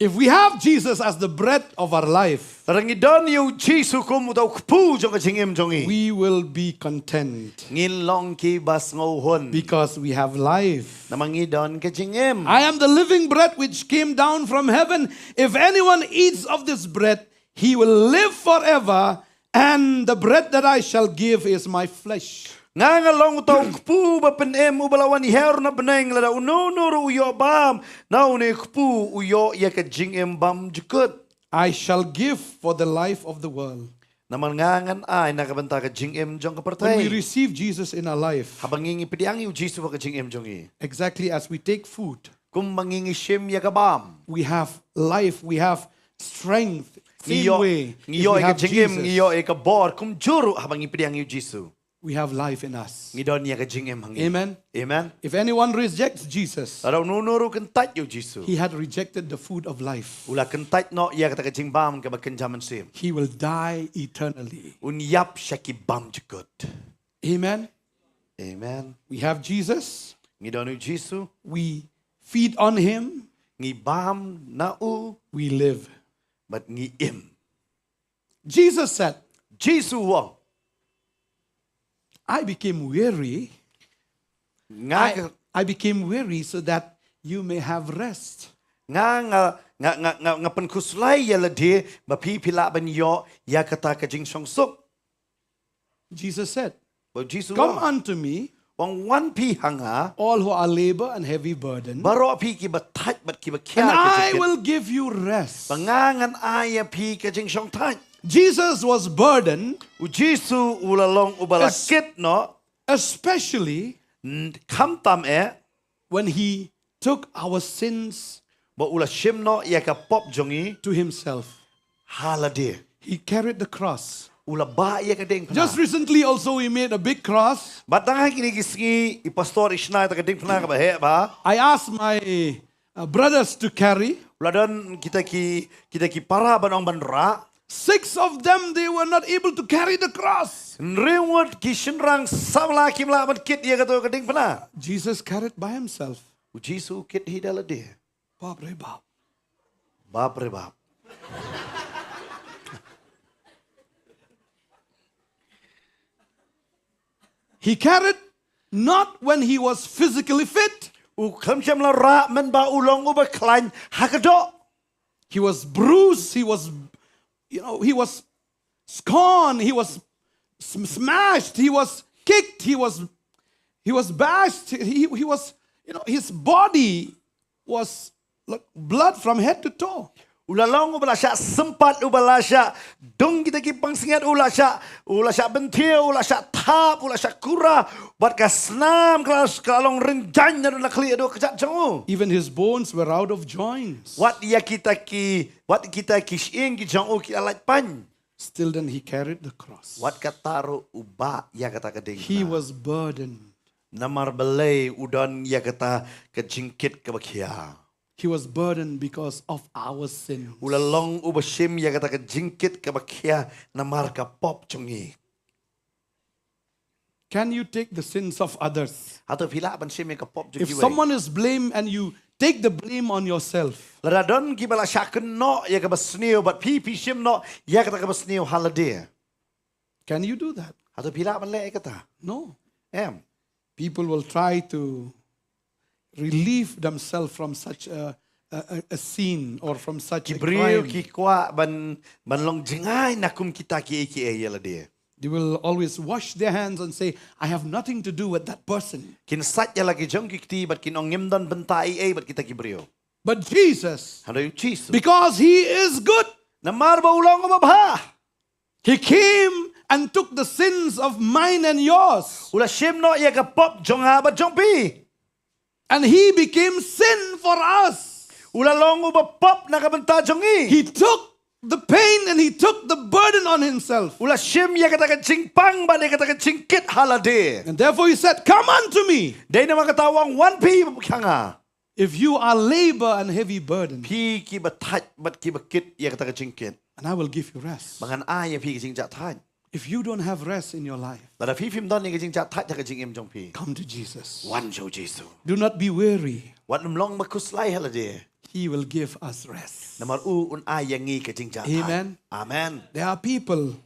If we have Jesus as the bread of our life, Lada ngi don ïa u Jisu kum uta u kpu jong ka jingim jong ngi, we will be content ngin long kiba sngewhun. Because we have life. Namar ngi don ka jingim. I am the living bread which came down from heaven. If anyone eats of this bread, he will live forever, and the bread that I shall give is my flesh. Nga nga long uta u kpu ba pynim uba la wan hiar na bneng, lada uno uno ruh u ïoh bam na une u kpu u ïoh ïa ka jingim bymjukut. I shall give for the life of the world. Namar nga ngan ai na ka bynta ka jingim jong ka pyrthei. When we receive Jesus in our life, haba ngi ngi pdiang ïa u Jisu ha ka jingim jong ngi, exactly as we take food, kumba ngi ngi shim ïa ka bam, we have life, we have strength. Ngi Same ïoh, way, ngi if ïoh we ïa ka have jingim, Jesus, ngi ïoh ïa ka bor kumjuh ruh haba ngi pdiang ïa u Jisu. We have life in us. Ngi don ïa ka jingim ha ngi. Amen. Amen. If anyone rejects Jesus, Lada uno uno ruh u kyntait ïa u Jisu, he had rejected the food of life. U la kyntait noh ïa kata ka jingbam kaba kynja mynsiem. He will die eternally. Un ïap sha ki bymjukut. Amen. Amen. We have Jesus. Ngi don u Jisu. We feed on him. Ngi bam na u. We live. Bad ngi im. Jesus said, Jisu u ong, I became weary. Nga I, ka- I became weary so that you may have rest. nga nga nga nga nga, nga pynkhuslai ïa lade ba phi phi lah ban ïoh ïa kata ka jingshongsuk. Jesus said, Ba u Jisu u "Come ong, unto me, ong wan phi ha nga, all who are labor and heavy burden, baroh phi kiba thait bad kiba khia and ka I jingkit. Will give you rest." Ba nga ngan ai ïa phi ka jingshongthait. Jesus was burdened, U Jisu u la long uba la Es- kit noh. Especially N- khamtam eh. When he took our sins Ba u la shim noh ïa ka pop jong ngi to himself. Ha lade. He carried the cross. U la bah ïa ka diengphna. Just recently also we made a big cross. Bad tang ha kine ki sngi i pastor i shna ïa kata ka diengphna kaba heh bha. I asked my uh, brothers to carry. U la don kita ki, kita ki para ban ong ban rah. Six of them, they were not able to carry the cross. Hynriew ngut ki shynrang saw la kim lah ban kit ïa kato ka diengphna. Jesus carried by himself. U Jisu u kit hi da lade. Bap re bap. Bap re bap. He carried not when he was physically fit. U khlem shym la rah mynba u long uba khlaiñ ha ka doh. He was bruised, he was, you know, he was scorned, he was sm- smashed, he was kicked, he was, he was bashed, he, he was, you know, his body was like blood from head to toe. U la long uba la shah sympat, uba la shah dung kita ki pansngiat, u la shah, u la shah bynthiew, u la shah thap, u la shah kura, bad ka snam ka la, ka la long rynjang na duna khlieh haduh ka kjat jong u. Even his bones were out of joints. Wat ïa kita ki, wat kita ki shyieng ki jong u ki la lait pain. Still then he carried the cross. Wat kata ruh u bah ïa kata ka diengphna. He was burdened. Namar balei u don ïa kata ka jingkit kaba khia. He was burdened because of our sins. U la long uba shim ïa kata ka jingkit kaba khia namar ka pop jong ngi. Can you take the sins of others? Hato phi lah ban shim ïa ka pop jong kiwei? If someone is blamed and you take the blame on yourself. Lada don kiba la shah kynnoh ïa kaba sniew bad phi phi shim noh ïa kata kaba sniew ha lade. Can you do that? Hato phi lah ban leh ïa kata? No. Em. People will try to relieve themselves from such a, a, a, a sin or from such a crime. Ki briew ki kwah ban, ban long jngai na kum kita kiei kiei ïa lade. They will always wash their hands and say, "I have nothing to do with that person." Kin sait ïa la ki jong ki kti bad kin ong, "Ngim don bynta ei ei bad kita ki briew." But Jesus, Hynrei u Jisu, because he is good, namar ba u long uba bha, he came and took the sins of mine and yours. U la shim noh ïa ka pop jong nga bad jong phi. And he became sin for us. U la long uba pop na ka bynta jong ngi. He took the pain and he took the burden on himself. U la shim ïa kata ka jingpang bad ïa kata ka jingkit ha lade. And therefore he said, "Come unto me, Dei namar kata u ong, "Wan phi ha nga, if you are labor and heavy burden, phi kiba thait bad kiba kit ïa kata ka jingkit, and I will give you rest." Ba ngan ai ïa phi ka jingjahthait. If you don't have rest in your life, Lada phi phim don ïa ka jingjahthait ha ka jingim jong phi, come to Jesus. Wan sha u Jisu. Do not be weary. Wat nym long ba khuslai ha lade. He will give us rest. Namar u un ai ïa ngi ka jingjahthait. Amen. Amen. There are people,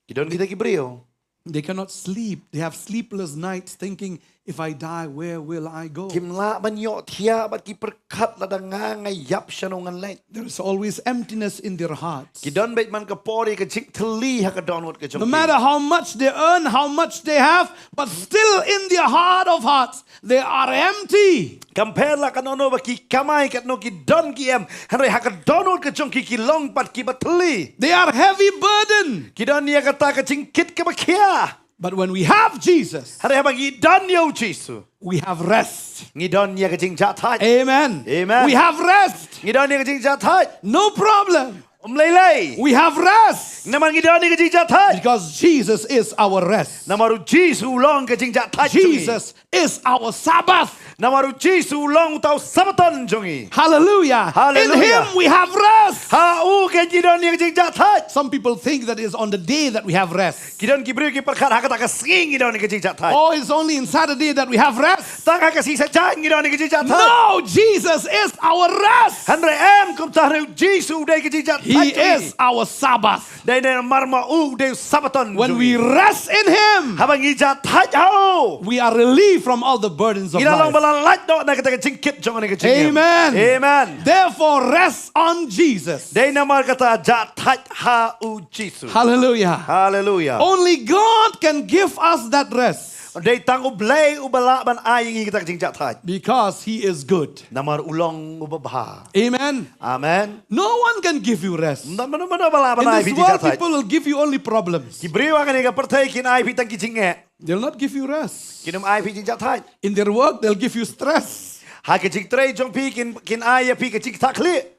Ki don kita ki briew, they cannot sleep. They have sleepless nights thinking, "If I die, where will I go?" Kim lah ban ïohthiah bad ki pyrkhat, "Lada nga, nga ïap, shano ngan leit?" There is always emptiness in their hearts. Ki don beit man ka por ïa ka jingthylli ha ka dohnud ka jong ki. No matter how much they earn, how much they have, but still in their heart of hearts, they are empty. Kam pher la kano kano ba ki kamai, katno ki don ki em, hynrei ha ka dohnud ka jong ki, ki long pat kiba thylli. They are heavy burden. Ki don ïa kata ka jingkit kaba khia. But when we have Jesus, Hynrei haba ngi don ïa u Jisu, we have rest. Ngi don ïa ka jingjahthait. Amen. Amen. We have rest. Ngi don ïa ka jingjahthait. No problem. Um lei lei. We have rest. Namar ngi don ïa ka jingjahthait. Because Jesus is our rest. Namar u Jisu u long ka jingjahthait jong ngi. Jesus is our Sabbath. Namar u Jisu u long uta u Sabaton jong ngi. Hallelujah. Hallelujah. In him we have rest. Ha u keiñ ngi don ïa ka jingjahthait. Some people think that is on the day that we have rest. Ki don ki briew ki pyrkhat ha kata ka sngi ngi don ïa ka jingjahthait. Oh, it's only in Saturday that we have rest. Tang ha ka sngi Saitjaiñ ngi don ïa ka jingjahthait. No, Jesus is our rest. Hynrei em kumta, hynrei u Jisu u dei ka jingjahthait jong ngi. He is our Sabbath. Dei, dei namar ma u dei u Sabaton jong ngi. When we rest in him, Haba ngi jah thait ha u, we are relieved from all the burdens of life. Ngi la long ba la lait noh na kata ka jingkit jong kane ka jingim. Amen. Amen. Therefore, rest on Jesus. Dei namar kata jah thait ha u Jisu. Hallelujah. Hallelujah. Only God can give us that rest. Dei tang U Blei uba lah ban ai ïa ngi kata ka jingjah thait. Because he is good. Namar u long uba bha. Amen. Amen. No one can give you rest. Mano mano ba lah ban ai phi jingjah thait. In this world, people will give you only problems. Ki briew ha kane ka pyrthei kin ai phi tang ki jingeh. They'll not give you rest. Kin ym ai phi jingjah thait. In their work, they'll give you stress. Ha ka jingtrei jong phi kin, kin ai ïa phi ka jingthakhlieh.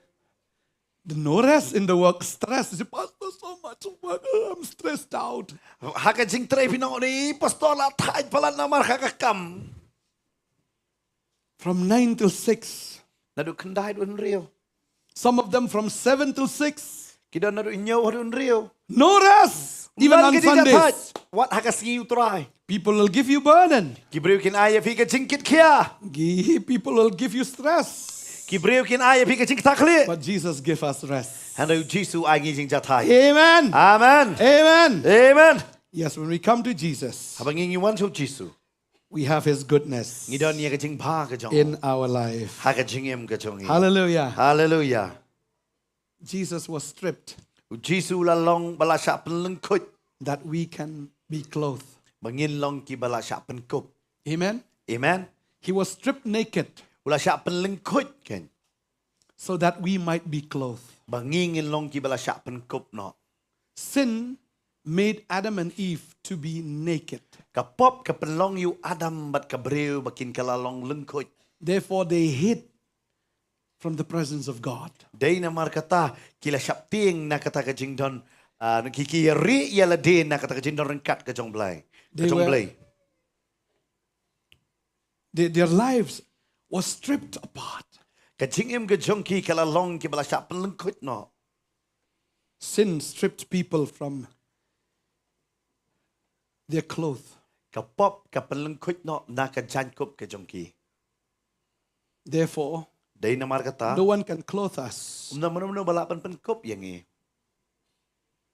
The no rest in the work, stress. You say, "Pastor, so much work, I'm stressed out." Ha ka jingtrei phin ong, "Ni pastor, la thait palat namar ka kam." From nine till six. Naduh khyndai haduh hynriew. Some of them from seven till six. Ki don naduh hynñiew haduh hynriew. No rest. Even on Sundays. Wat ha ka sngi U Trai. People will give you burden. Ki briew kin ai ïa phi ka jingkitkhia. Ki-, people will give you stress. Ki briew kin ai ïa phi ka jingthakhlieh. But Jesus give us rest. Hynrei U Jisu ai ngi jingjah thait. Amen. Amen. Amen. Amen. Yes, when we come to Jesus, haba ngi ngi wan sha U Jisu, we have his goodness. Ngi don ïa ka jingbha ka jong u. In our life. Ha ka jingim ka jong ngi. Hallelujah. Hallelujah. Jesus was stripped. U Jisu u la long ba la shah pynlyngkhuid. That we can be clothed. Ba ngin long kiba la shah pynkup. Amen. Amen. He was stripped naked. U la shah pynlyngkhuid keiñ. So that we might be clothed. Ba ngi ngin long kiba la shah pynkup noh. Sin made Adam and Eve to be naked. Ka pop ka pynlong ïa u Adam bad ka briew ba kin kylla long lyngkhuid. Therefore they hid from the presence of God. Dei namar kata ki la sheptieng na kata ka jingdon, ah, ki, ki ïa rieh ïa lade na kata ka jingdon ryngkat ka jong U Blei. They were, ka jong U Blei. They, their lives were stripped apart. Ka jingim ka jong ki ka la long kiba la shah pynlyngkhuid noh. Sin stripped people from their clothes. Ka pop ka pynlyngkhuid noh na ka jaiñkup ka jong ki. Therefore, dei namar kata, no one can clothe us. Ym don mano mano ba lah ban pynkup ïa ngi.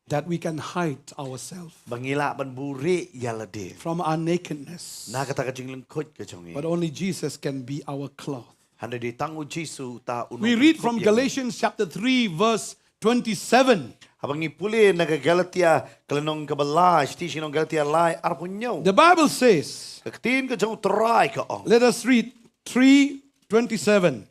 That we can hide ourselves. Ba ngi lah ban buhrieh ïa lade. From our nakedness. Na kata ka jinglyngkhuid ka jong ngi. But only Jesus can be our cloth. Hynrei dei tang U Jisu uta un pynkup ïa ngi. We read from Galatians chapter three, verse twenty-seven. Haba ngi pule na ka Galatia ka lynnong kaba lai, shithi sha ki nong Galatia lai arphew hynñiew. The Bible says, ka ktien ka jong U Trai ka ong. Let us read three twenty-seven.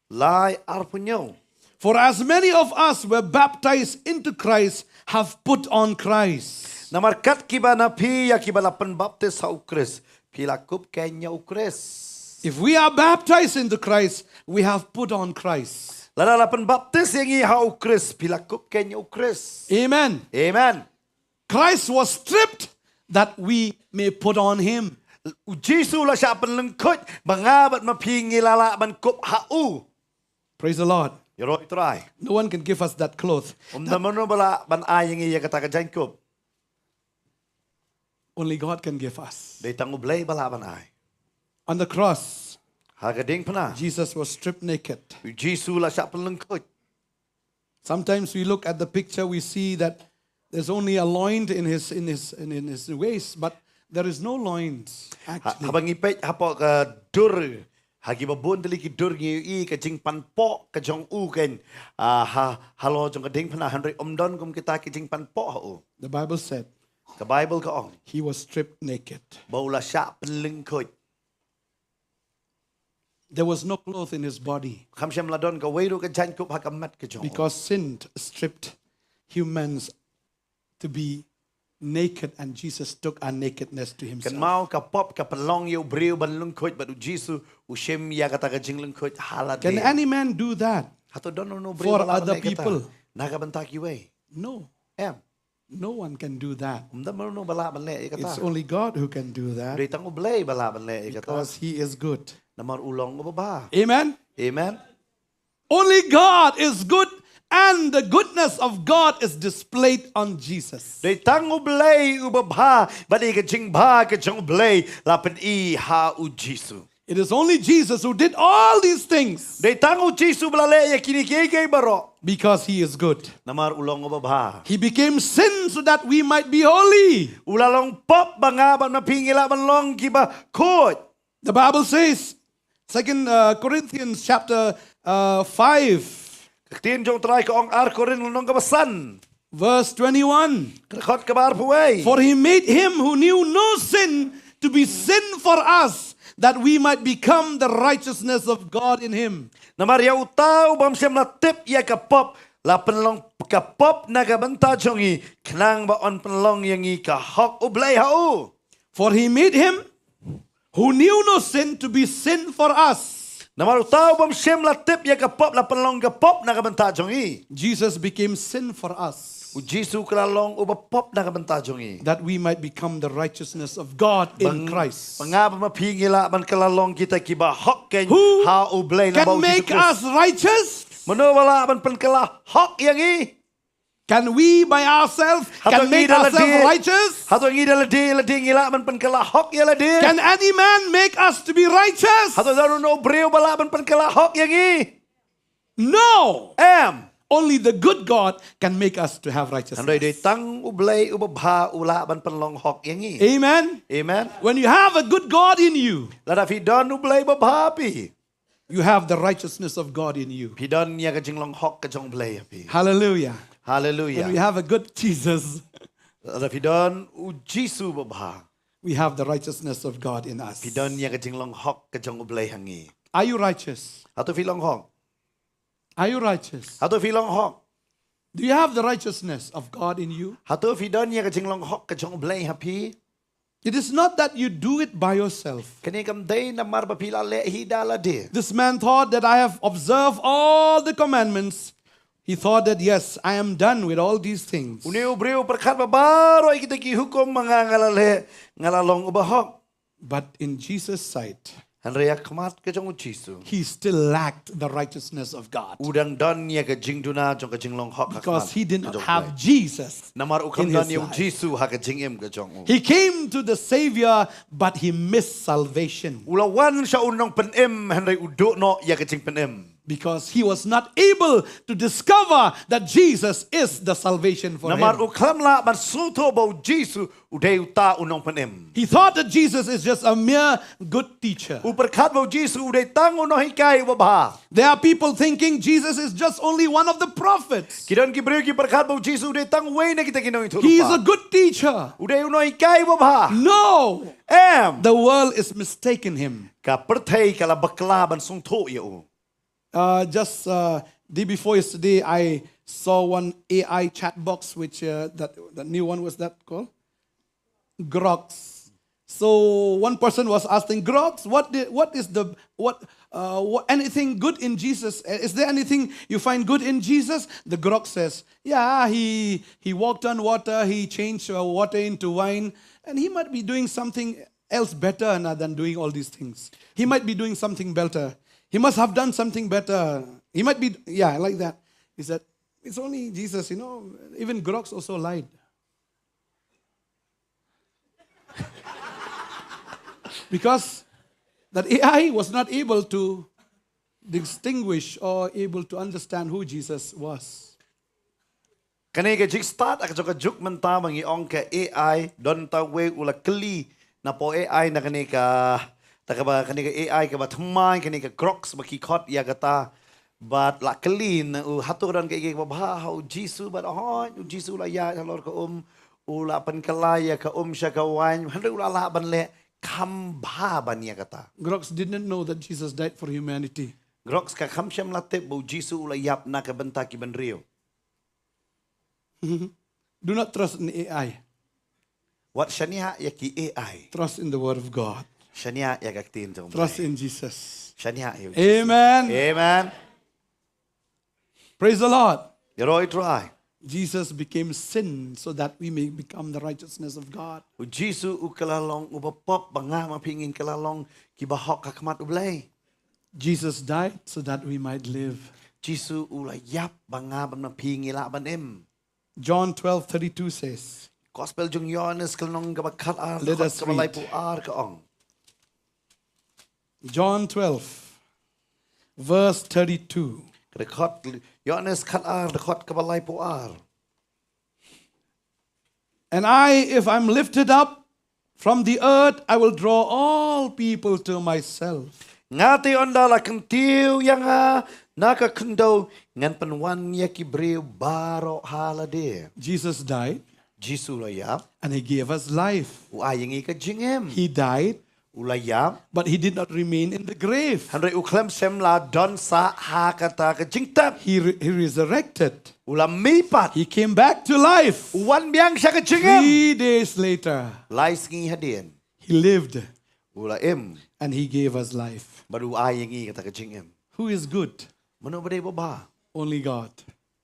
Lai arphew hynñiew. For as many of us were baptized into Christ have put on Christ. Namar kat kiba na phi ïa kiba la pynbaptis ha U Khrist, phi la kup keiñ ïa U Khrist. If we are baptized into Christ, we have put on Christ. Lada la pynbaptis ïa ngi ha u Khrist, phi la kup keiñ ïa u Khrist. Amen. Amen. Christ was stripped that we may put on him. U Jisu u la shah pynlyngkhuid ba nga bad ma phi ngi la lah ban kup ha u. Praise the Lord. Ïaroh ïa u Trai. No one can give us that cloth. Ym don mano ba lah ban ai ïa ngi ïa kata ka jaiñkup. Only God can give us. Dei tang U Blei ba lah ban ai. On the cross, ha ka diengphna, Jesus was stripped naked. U Jisu u la shah pynlyngkhuid. Sometimes we look at the picture, we see that there's only a loin in his, in his, in, in his waist, but there is no loins, ha, actually. Haba ngi peit hapoh ka dur, ha kiba bun tylli ki dur ngi ïohi ka jingpanpoh ka jong u keiñ, ah, ha, halor jong ka diengphna, hynrei ym don kum kita ki jingpanpoh ha u. The Bible said, ka Baibl ka ong, he was stripped naked. Ba u la shah pynlyngkhuid. There was no cloth in his body. Kam shym la don kawei ruh ka jaiñkup ha ka met ka jong u. Because sin stripped humans to be naked, and Jesus took our nakedness to himself. Kynmaw, ka pop ka pynlong ïa u briew ban lyngkhuid, bad u Jisu u shim ïa kata ka jinglyngkhuid ha lade. Can any man do that? Hato don uno u briew ba lah ban leh kata? For other people? Na ka bynta kiwei? No. Em. No one can do that. Ym don mano ba lah ban leh ïa kata. It's only God who can do that. Dei tang U Blei ba lah ban leh ïa kata. Because he is good. Namar u long uba bha. Amen. Amen. Only God is good, and the goodness of God is displayed on Jesus. Dei tang U Blei uba bha, bad ïa ka jingbha ka jong U Blei la pyni ha u Jisu. It is only Jesus who did all these things. Dei tang u Jisu ba la leh ïa kine kiei kiei baroh. Because he is good. Namar u long uba bha. He became sin so that we might be holy. U la long pop ba nga bad ma phi ngi lah ban long kiba khuid. The Bible says, Second, uh, Corinthians chapter, uh, five. Ka ktien jong u Trai ka ong, Ar Korinth lynnong kaba san. Verse twenty-one. Ka dkhot kaba arphew wei. For he made him who knew no sin to be sin for us, that we might become the righteousness of God in him. Namar ïa uta u bym shym la tip ïa ka pop, la pynlong ka pop na ka bynta jong ngi, khnang ba yn pynlong ïa ngi ka hok U Blei ha u. For he made him who knew no sin to be sin for us. Namar uta u bym shym la tip ïa ka pop la pynlong ka pop na ka bynta jong ngi. Jesus became sin for us. U Jisu u la long uba pop na ka bynta jong ngi. That we might become the righteousness of God in Christ. Ba nga bad ma phi ngi lah ban kylla long kita kiba hok keiñ ha U Blei namar u Jisu Khrist. Who can make us righteous? Mano ba lah ban pynkylla hok ïa ngi? Can we by ourselves, can make ourselves righteous? Hato ngi da lade, lade ngi lah ban pynkylla hok ïa lade? Can any man make us to be righteous? Hato don uno u briew ba lah ban pynkylla hok ïa ngi? No. Em. Only the good God can make us to have righteousness. Hynrei dei tang U Blei uba bha u lah ban pynlong hok ïa ngi. Amen. Amen. When you have a good God in you, lada phi don U Blei uba bha ha phi, you have the righteousness of God in you. Phi don ïa ka jinglong hok ka jong U Blei ha phi. Hallelujah. Hallelujah. When we have a good Jesus, lada phi don u Jisu uba bha, we have the righteousness of God in us. Phi don ïa ka jinglong hok ka jong U Blei ha ngi. Are you righteous? Hato phi long hok? Are you righteous? Hato phi long hok? Do you have the righteousness of God in you? Hato phi don ïa ka jinglong hok ka jong U Blei ha phi? It is not that you do it by yourself. Kane kam dei namar ba phi la leh hi da lade. This man thought that I have observed all the commandments. He thought that, "Yes, I am done with all these things." Une u briew u pyrkhat ba baroh kita ki hukum ma nga nga la leh, nga la long uba hok. But in Jesus' sight, hynrei ha khmat ka jong u Jisu, he still lacked the righteousness of God. U dang don ïa ka jingduna jong ka jinglong hok ha khmat ka jong U Blei. Because he did not have Jesus in his life. Namar u khlem don ïa u Jisu ha ka jingim ka jong u. He came to the Savior, but he missed salvation. U la wan sha u nongpynim hynrei u duh noh ïa ka jingpynim. Because he was not able to discover that Jesus is the salvation for him. Namar u khlem lah ban sngewthuh ba u Jisu u dei uta u nongpynim. He thought that Jesus is just a mere good teacher. U pyrkhat ba u Jisu u dei tang u nonghikai uba bha. There are people thinking Jesus is just only one of the prophets. Ki don ki briew ki pyrkhat ba u Jisu u dei tang uwei na kita ki nongïathuhlypa. He is a good teacher. U dei u nonghikai uba bha. No. Em. The world is mistaken him. Ka pyrthei ka la bakla ban sngewthuh ïa u. Uh, just, uh, day before yesterday, I saw one A I chat box, which, uh, that, that new one, was that called? Groks. So one person was asking, "Grox, what did, what is the, what, uh, what, anything good in Jesus? Uh, is there anything you find good in Jesus?" The Grox says, "Yeah, he, he walked on water, he changed, uh, water into wine, and he might be doing something else better na-, than doing all these things. He might be doing something better. He must have done something better. He might be," yeah, like that. He said, "It's only Jesus, you know, even Grox also lied." Because that A I was not able to distinguish or able to understand who Jesus was. Kane ka jingstad ha ka jong ka juk mynta ba ngi ong ka A I, don uta uwei u la kylli na poh A I, na kane ka, na kaba, kane ka A I kaba thymmai, kane ka Grox ba ki khot ïa kata. Bad la kylli na u, hato ka don kaei kaei kaba bha ha u Jisu, bad hooid u Jisu u la ïaid halor ka um, u la pynkylla ïa ka um sha ka waiñ, hynrei u la lah ban leh kham bha ban ïa kata. Grox did not know that Jesus died for humanity. Grox ka kham shym la tip ba u Jisu u la ïap na ka bynta ki bynriew. Do not trust in A I. Wat shaniah ïa ki A I. Trust in the word of God. Shaniah ïa ka ktien jong U Blei. Trust in Jesus. Shaniah ïa u Jisu. Amen. Amen. Praise the Lord. Ïaroh ïa U Trai. Jesus became sin so that we may become the righteousness of God. U Jisu u kylla long uba pop ba nga ma phi ngin kylla long kiba hok ha khmat U Blei. Jesus died so that we might live. Jisu u la ïap ba nga bad ma phi ngi lah ban im. John twelve thirty-two says, Gospel jong u Ïoannis ka lynnong kaba khatar, let us read. Kaba laiphew ar ka ong. John twelve, verse thirty-two. Ka dkhot, Ïoannis khatar, dkhot kaba laiphew ar. And I, if I'm lifted up from the earth, I will draw all people to myself. Nga te ynda la kyntiew ïa nga na ka khyndew, ngan pynwan ïa ki briew baroh ha lade. Jesus died. Jisu u la ïap. And he gave us life. U ai ïa ngi ka jingim. He died. U la ïap. But he did not remain in the grave. Hynrei u khlem shym la don sah ha kata ka jingtep. He re-, he resurrected. U la mih pat. He came back to life. U wan biang sha ka jingim. Three days later, lai sngi hadien, he lived. U la im. And he gave us life. Bad u ai ïa ngi kata ka jingim. Who is good? Mano ba dei babha? Only God.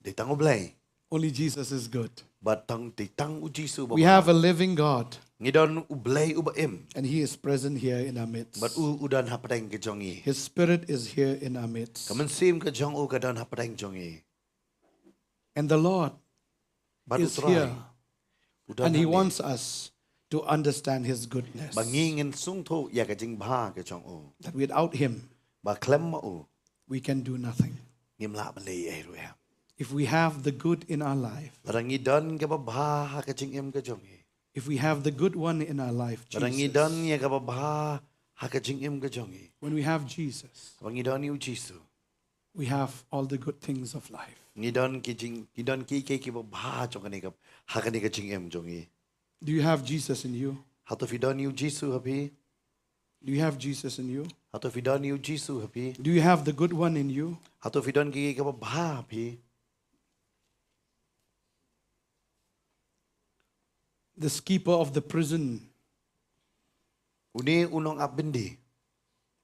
Dei tang U Blei. Only Jesus is good. Bad tang, dei tang u Jisu babha. We have a living God. Ngi don U Blei uba im. And he is present here in our midst. Bad u, u don hapdeng ka jong ngi. His spirit is here in our midst. Ka mynsiem ka jong u ka don hapdeng jong ngi. And the Lord is here. Bad U Trai u don hangne. And he wants us to understand his goodness. Ba ngi ngin sngewthuh ïa ka jingbha ka jong u. That without him, ba khlem ma u, we can do nothing. Ngim lah ban leh ei ei ruh em. If we have the good in our life, lada ngi don kaba bha ha ka jingim ka jong ngi. If we have the good one in our life, lada ngi don, Jesus, ïa kaba bha ha ka jingim ka jong ngi. When we have Jesus, lada ngi don ïa u Jisu, we have all the good things of life. Ngi don ki jing, ngi don kiei kiei kiba bha jong kane ka, ha kane ka jingim jong ngi. Do you have Jesus in you? Hato phi don ïa u Jisu ha phi? Do you have Jesus in you? Hato phi don ïa u Jisu ha phi? Do you have the good one in you? Hato phi don kiei kiei kaba bha ha phi? This keeper of the prison. Une u nongap byndi.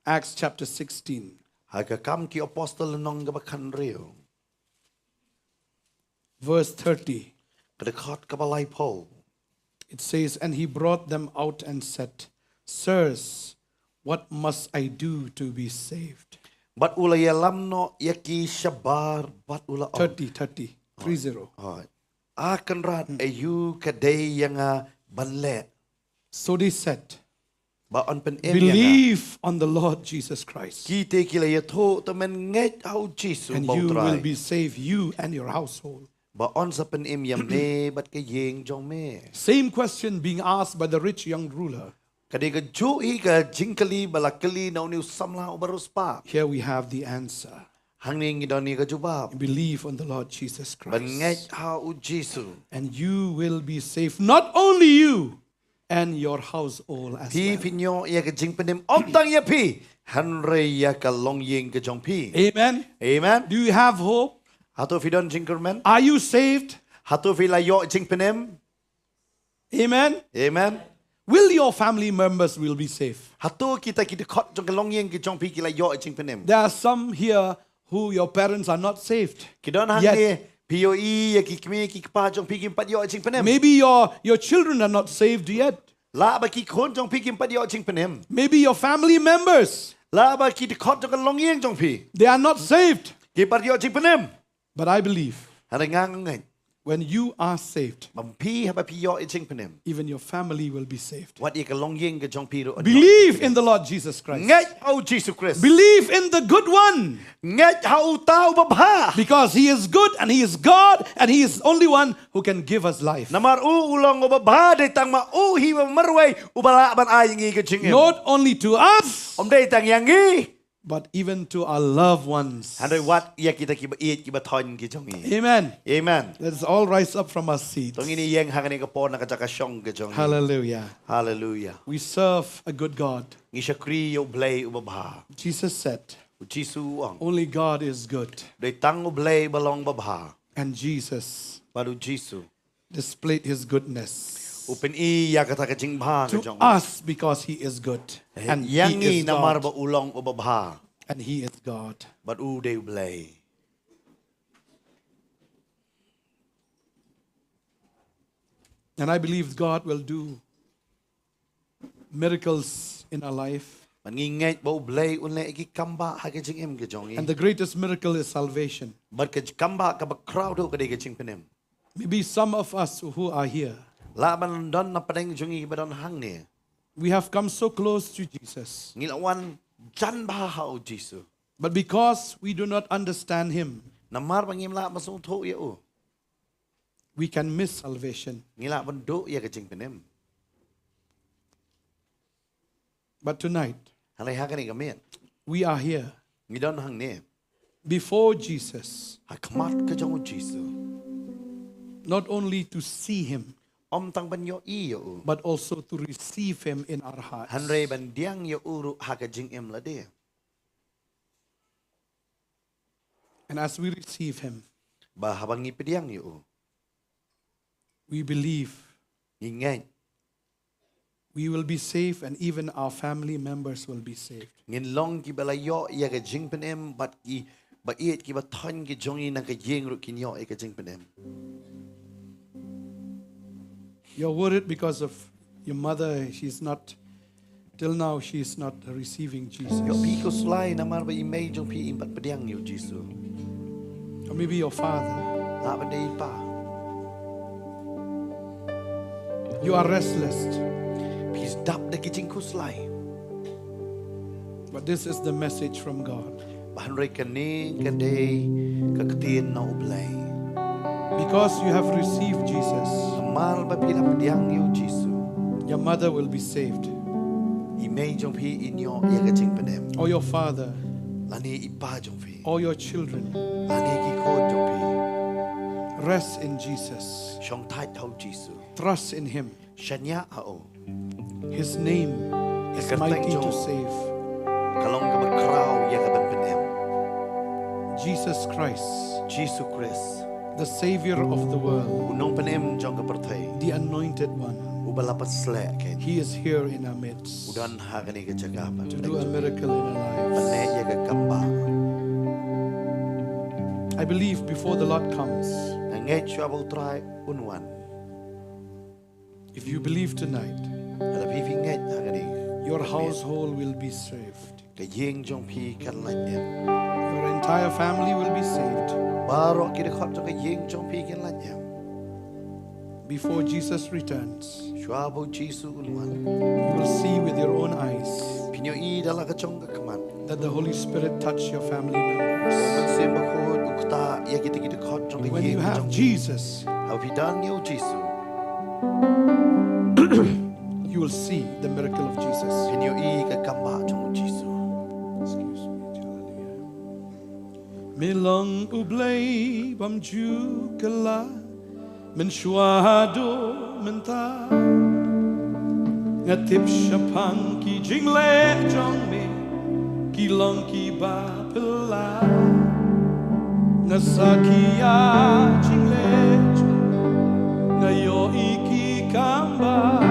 Acts chapter sixteen. Ha ka Kam ki Apostol lynnong kaba khathynriew. Verse thirty. Ka dkhot kaba laiphew. It says, and he brought them out and said, "Sirs, what must I do to be saved?" Bad u la ïalam noh ïa ki shabar bad u la ong. Thirty, thirty, three zero. Hooid. A Kynrad, aïu ka dei ïa nga ban leh? So they said, ba yn pynim ïa nga. Believe on the Lord Jesus Christ. Ki te ki la ïathuh, te men ngeit ha u Jisu ba u Trai. And you will be saved, you and your household. Ba yn sa pynim ïa me bad ka ïing jong me. Same question being asked by the rich young ruler. Ka dei kajuh hi ka jingkylli ba la kylli na une u samla uba riewspah. Here we have the answer. Hangne ngi don ïa ka jubab. Believe on the Lord Jesus Christ. Ban ngeit ha u Jisu. And you will be saved. Not only you, and your household as well. Phi phin ïoh ïa ka jingpynim, ym tang ïa phi, hynrei ïa ka longïing ka jong phi. Amen. Amen. Do you have hope? Hato phi don jingkyrmen? Are you saved? Hato phi la ïoh jingpynim? Amen. Amen. Will your family members will be saved? Hato kita ki dkhot jong ka longïing ka jong phi ki la ïoh jingpynim? There are some here who your parents are not saved. Ki don hangne, phi ïohi ïa ki kmie ki kpa jong phi kim pat ïoh jingpynim. Maybe your, your children are not saved yet. Lah ba ki khun jong phi kim pat ïoh jingpynim. Maybe your family members. Lah ba ki dkhot jong ka longïing jong phi, they are not saved. Kim pat ïoh jingpynim. But I believe, hynrei nga ngeit, when you are saved, ba phi, haba phi ïoh jingpynim, even your family will be saved. Wat ïa ka longïing ka jong phi ruh. Believe in the Lord Jesus Christ. Ngeit ha u Jisu Khrist. Believe in the good one. Ngeit ha uta uba bha. Because he is good and he is God and he is only one who can give us life. Namar u u long uba bha, dei tang ma u hi uba marwei uba lah ban ai ngi ka jingim. Not only to us, ym dei tang ïa ngi, but even to our loved ones. Hynrei wat ïa kita kiba ïeit kiba thoiñ ki jong ngi. Amen. Amen. Let us all rise up from our seats. To ngin ïeng ha kane ka por na ka jaka shong ka jong ngi. Hallelujah. Hallelujah. We serve a good God. Ngi shakri ïa u Blei uba bha. Jesus said, u Jisu u ong, only God is good. Dei tang u Blei ba long ba bha. And Jesus, bad u Jisu, displayed his goodness, u pyni ïa kata ka jingbha ka jong u, to us because he is good. Eh, and ïa ngi, namar ba u long uba bha. And he is God. Bad u dei u Blei. And I believe God will do miracles in our life. Bad ngi ngeit ba u Blei un leh ki kambah ha ka jingim ka jong ngi. And the greatest miracle is salvation. Bad ka kambah kaba khraw duh ka dei ka jingpynim. Maybe some of us who are here, lah ban don na pdeng jong ngi ba don hangne, we have come so close to Jesus, ngi la wan jan bha ha u Jisu, but because we do not understand him, namar ba ngim lah ban sngewthuh ïa u, we can miss salvation. Ngi lah ban duh ïa ka jingpynim. But tonight, hynrei ha kane ka miet, we are here, ngi don hangne, before Jesus, ha khmat ka jong u Jisu, not only to see him, ym tang ban ïohi ïa u, but also to receive him in our hearts. Hynrei ban pdiang ïa u ruh ha ka jingim lade. And as we receive him, ba haba ngi pdiang ïa u, we believe, ngi ngeit, we will be saved and even our family members will be saved. Ngin long kiba la ïoh ïa ka jingpynim, bad kiba ïeit kiba thoiñ ki jong ngi na ka ïing ruh kin ïoh ïa ka jingpynim. You're worried because of your mother. She's not, till now, she's not receiving Jesus. Ïoh phi khuslai namar ba i mei jong phi im pat pdiang ïa u Jisu. Or maybe your father. Lah ban dei i pa. You are restless. Phi sdap da ki jingkhuslai. But this is the message from God. Ba hynrei kane ka dei ka ktien na u Blei. Because you have received Jesus, namar ba phi la pdiang ïa u Jisu, your mother will be saved. I mei jong phi in ïoh ïa ka jingpynim. Or your father, lane i pa jong phi. Or your children, lane ki khun jong phi. Rest in Jesus. Shongthait ha u Jisu. Trust in him. Shaniah ha u. His name is mighty to save. Ka kyrteng jong u ka long kaba khraw ïa ka ban pynim. Jesus Christ, Jisu Khrist, the Savior of the world, u nongpynim jong ka pyrthei, the Anointed One, uba la pynshlur khein, he is here in our midst. U don ha kane ka jaka, to do a miracle in our lives. Ban leh ïa ka kambah. I believe before the Lord comes, nga ngeit shuwa ba u Trai un wan. If you believe tonight, lada phi phi ngeit ha kane, your household will be saved. Ka ïing jong phi kan lait im. Your entire family will be saved. Baroh ki dkhot jong ka ïing jong phi kan lait im. Before Jesus returns, shuwa ba u Jisu un wan, you will see with your own eyes, phin ïohi da la ka jong ka khmat, that the Holy Spirit touch your family members. U Mynsiem Bakhuid u ktah ïa kita ki dkhot jong ka ïing jong phi. When you have Jesus, haba phi don ïa u Jisu, you will see the miracle of Jesus. Phin ïohi ka kambah jong u Jisu. Excuse me, hallelujah. Me long U Blei bym ju kylla, mynshuwa haduh mynta. Nga tip shaphang ki jingleh jong me, ki long kiba phylla. Nga sakhi ïa jingleh jong me, nga ïohi ki kambah.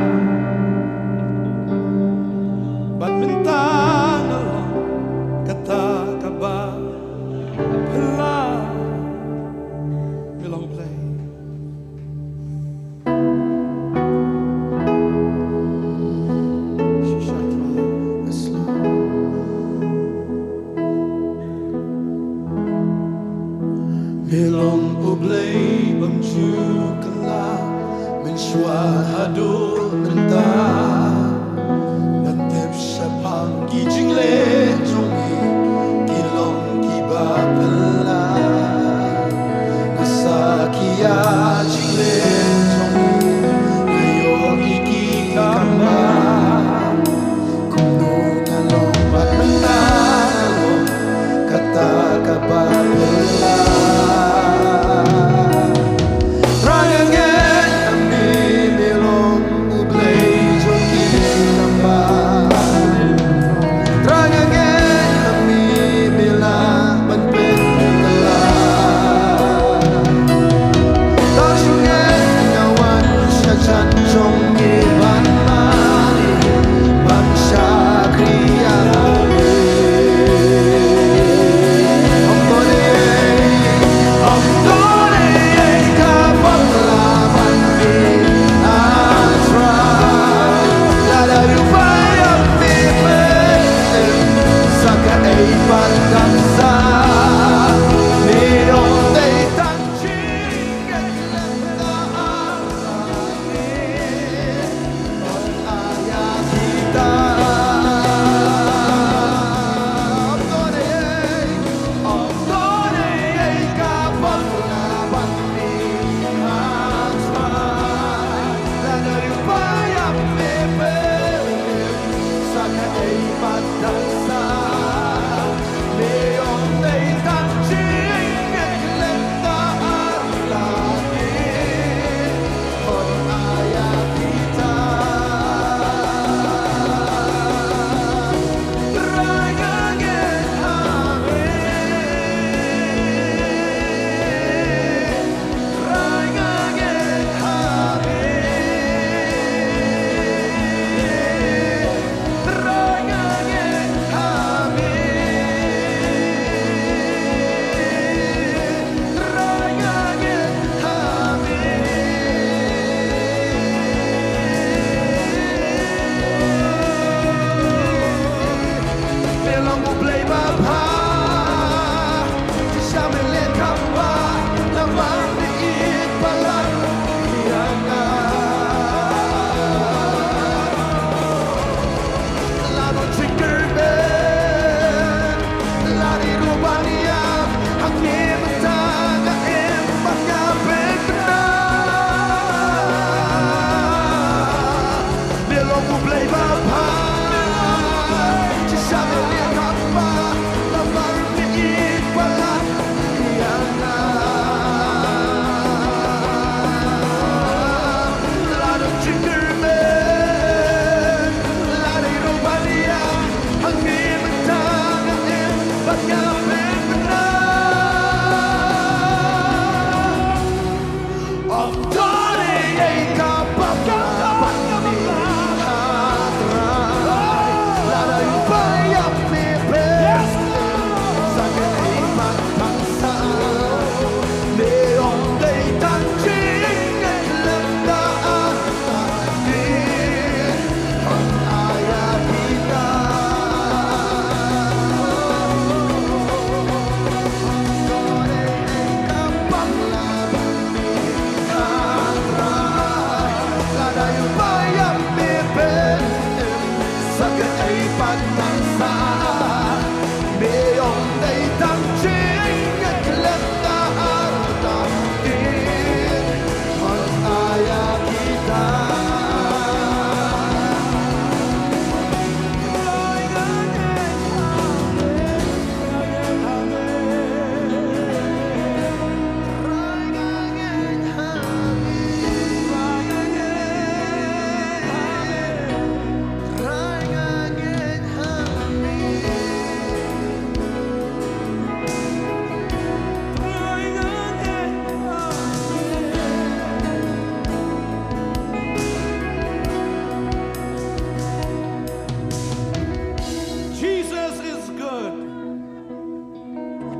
Jesus is good.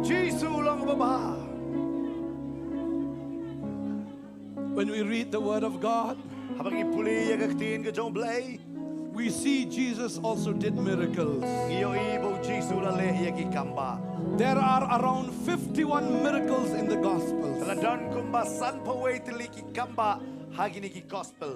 Jisu u long babha. When we read the word of God, haba ngi pule ïa ka ktien ka jong U Blei, we see Jesus also did miracles. Ngi ïohi ba u Jisu u la leh ïa ki kambah. There are around fifty-one miracles in the Gospels. Ka la don kumba sanphew wei tylli ki kambah ha kine ki Gospel.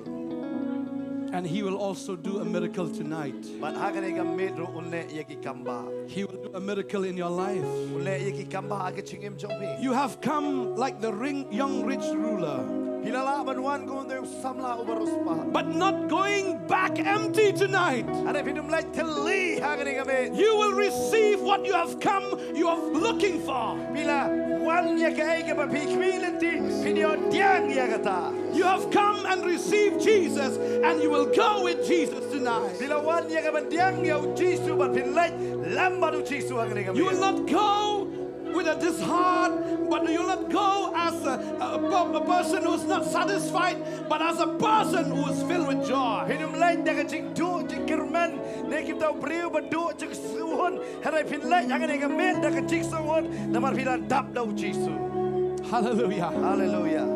And he will also do a miracle tonight. Bad ha kane ka miet ruh un leh ïa ki kambah. He will do a miracle in your life. Un leh ïa ki kambah ha ka jingim jong phi. You have come like the ring, young rich ruler. Phi la lah ban wan kum u samla uba riewspah. But not going back empty tonight. Hynrei phin ym leit thylli ha kane ka miet. You will receive what you have come, you are looking for. Phi la wan ïa kaei kaba phi khmih lynti, phin ïoh pdiang ïa kata. You have come and received Jesus, and you will go with Jesus tonight. Phi la wan ïa kaban pdiang ïa u Jisu bad phin leit lem bad u Jisu ha kane ka miet. You will not go with a disheart, but you will not go as a, a, a person who is not satisfied, but as a person who is filled with joy. Phin ym leit da ka jingduh jingkyrmen, ne kumta u briew ba duh jingsngewhun. Hynrei phin leit ha kane ka miet da ka jingsngewhun namar phi la dap da u Jisu. Hallelujah. Hallelujah.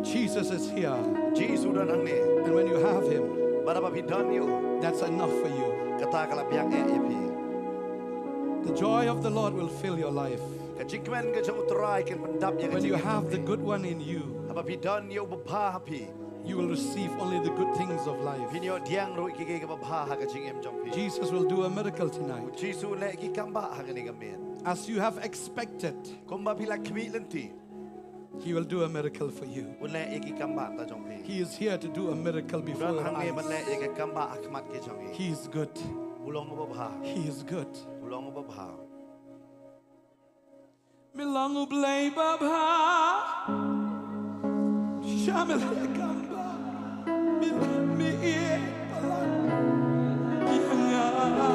Jesus is here. Jisu don hangne. And when you have him, bad haba phi don ïa u, that's enough for you. Kata ka la biang eh ïa phi. The joy of the Lord will fill your life. Ka jingkmen ka jong u Trai kan pyndap ïa ka jingim jong phi. When you have the good one in you, haba phi don ïa u babha ha phi, you will receive only the good things of life. Phin ïoh pdiang ruh ïa kiei kiei kiba bha ha ka jingim jong phi. Jesus will do a miracle tonight. U Jisu un leh ki kambah ha kane ka miet. As you have expected, kumba phi la khmih lynti, he will do a miracle for you. Un leh ïa ki kambah na jong phi. He is here to do a miracle before your eyes. U don hangne ban leh ïa ki kambah ha khmat ki jong ngi. He is good. U long uba bha. He is good. U long uba bha. Me long U Blei babha. Sha me la kamba. Me, me ïeit palat ïa nga.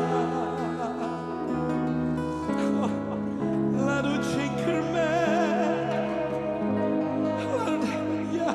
Lada u jingkyrmen, lada u dei ïa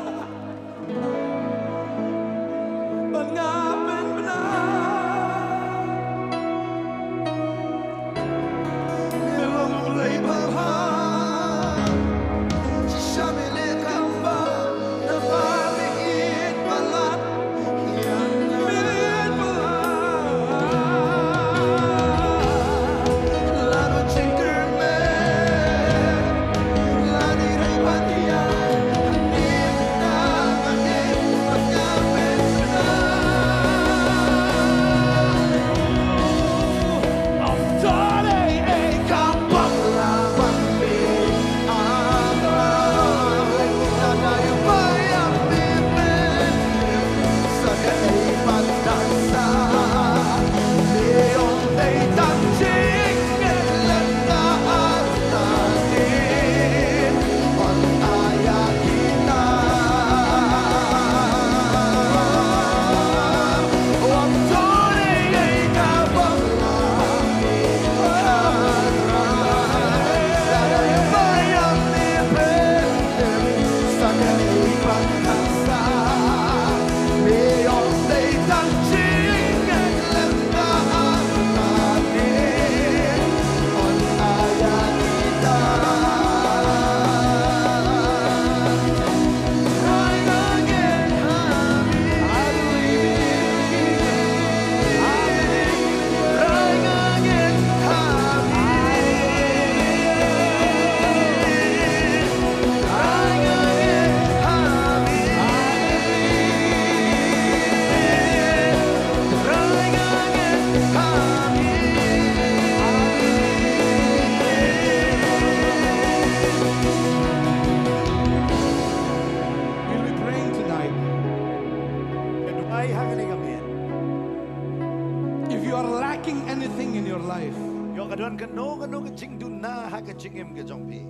If you are lacking anything in your life, ïoh ka don kano kano ka jingduna ha ka jingim ka jong phi,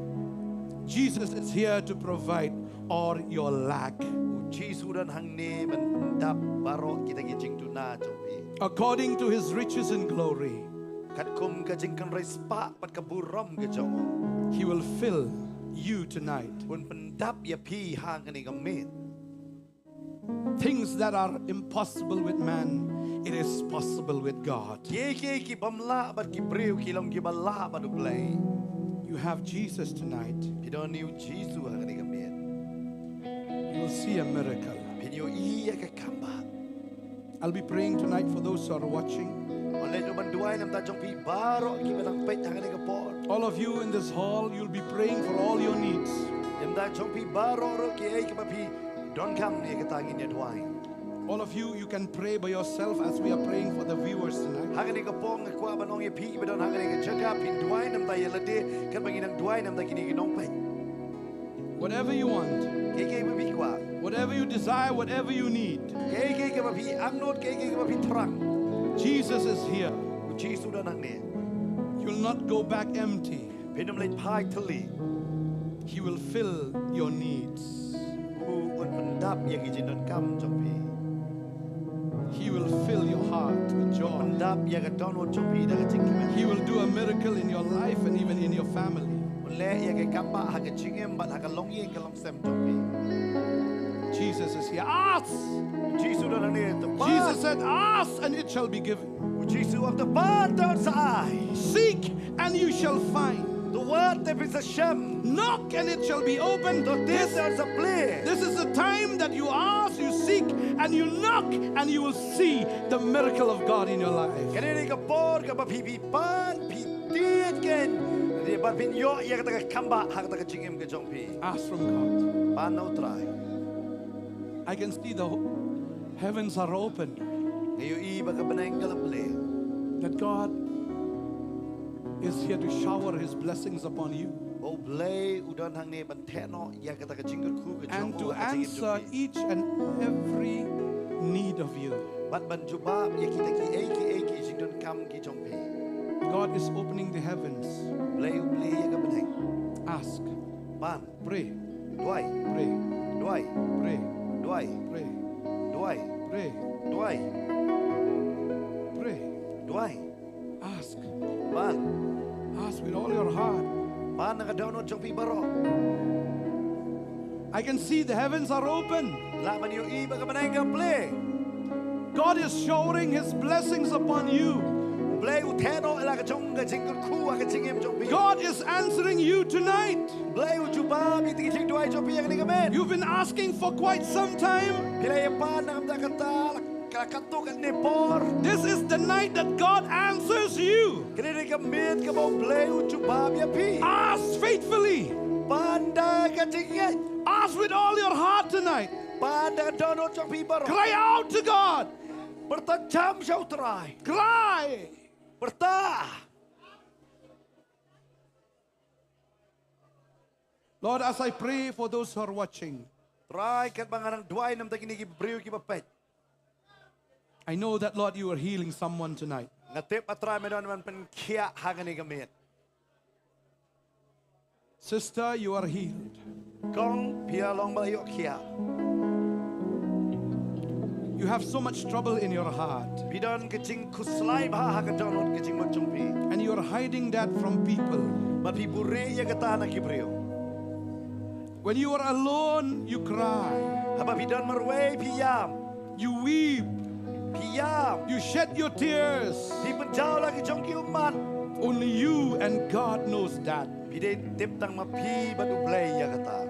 Jesus is here to provide all your lack. U Jisu u don hangne ban pyndap baroh kita ki jingduna jong phi. According to his riches in glory, katkum ka jingkynrei spah bad ka burom ka jong u, he will fill you tonight. Un pyndap ïa phi ha kane ka miet. Things that are impossible with man, it is possible with God. Kiei kiei ki bym lah bad ki briew ki long kiba lah bad U Blei. You have Jesus tonight. Phi don ïa u Jisu ha kane ka miet. You will see a miracle. Phin ïohi ïa ka kambah. I'll be praying tonight for those who are watching. Ngan leit ban duwai namar jong phi baroh kiba dang peit ha kane ka por. All of you in this hall, you'll be praying for all your needs. Namar jong phi baroh ruh kiei kiba phi donkam, ïa kata ngin ïa duwai. All of you, you can pray by yourself as we are praying for the viewers tonight. Ha kane ka por nga kwah ban ong ïa phi kiba don ha kane ka jaka, phin duwai namar ïa lade katba ngi dang duwai namar kine ki nongpeit. Whatever you want, kiei kiei ba phi kwah, whatever you desire, whatever you need, kiei kiei kaba phi angnud, kiei kiei kaba phi thrang, Jesus is here. U Jisu u don hangne. You'll not go back empty. Phin ym leit phai thylli. He will fill your needs. U un pyndap ïa ki jingdonkam jong phi. He will fill your heart with joy. Pyndap ïa ka dohnud jong phi da ka jingkmen. He will do a miracle in your life and even in your family. Un leh ïa ka kambah ha ka jingim bad ha ka longïing ka longsem jong phi. Jesus is here. Ask. U Jisu u don hangne, to pan. Jesus said, "Ask and it shall be given." U Jisu u ong, to pan, to sa ai. Seek and you shall find. To wad, te phin sa shem. Knock and it shall be opened. To tied, te sa plie. This is the time that you ask, you seek, and you knock, and you will see the miracle of God in your life. Kane ka dei ka por kaba phi, phi pan, phi tied kein, bad phin ïoh ïa kata ka kambah ha kata ka jingim ka jong phi. Ask from God. Pan na U Trai. I can see the ho-, heavens are open. Nga ïohi ba ka bneng ka la plie. That God is here to shower his blessings upon you. Ba U Blei u don hangne ban theh noh ïa kata ka jingkyrkhu ka jong u ha ka jingim jong phi. And to answer each and every need of you. Bad ban jubab ïa kita kiei kiei ki jingdonkam ki jong phi. God is opening the heavens. U Blei u plie ïa ka bneng. Ask. Pan. Pray. Duwai. Pray. Duwai. Pray. Duwai. Pray. Duwai. Pray. Duwai. Pray. Duwai. Ask. Pan. Ask with all your heart. Pan na ka dohnud jong phi baroh. I can see the heavens are open. Lah ban ïohi ba ka bneng ka plie. God is showering his blessings upon you. U Blei u theh noh la ka jong ka jingkyrkhu ha ka jingim jong phi. God is answering you tonight. U Blei u jubab ïa ki jingduwai jong phi ha kane ka miet. You've been asking for quite some time. Phi la ïa pan na ka bynta kata, ka, katto katne por. This is the night that God answers you. Kane ka dei ka miet kaba U Blei u jubab ïa phi. Ask faithfully. Pan da ka jingngeit. Ask with all your heart tonight. Pan da ka dohnud jong phi baroh. Cry out to God. Pyrta jam sha U Trai. Cry. Pyrta. Lord, as I pray for those who are watching, Trai, katba nga dang duwai namar kine ki briew kiba peit, I know that, Lord, you are healing someone tonight. Nga tip, A Trai, me don ban pynkhiah ha kane ka miet. Sister, you are healed. Kong, phi la long ba la ïoh khiah. You have so much trouble in your heart. Phi don ka jingkhuslai bha ha ka dohnud, ka jingmut jong phi. And you are hiding that from people. Bad phi buhrieh ïa kata na ki briew. When you are alone, you cry. Haba phi don marwei phi ïam. You weep. Phi ïam. You shed your tears. Phi pynjaw la ki jong ki ummat. Only you and God knows that. Phi dei tip tang ma phi bad U Blei ïa kata.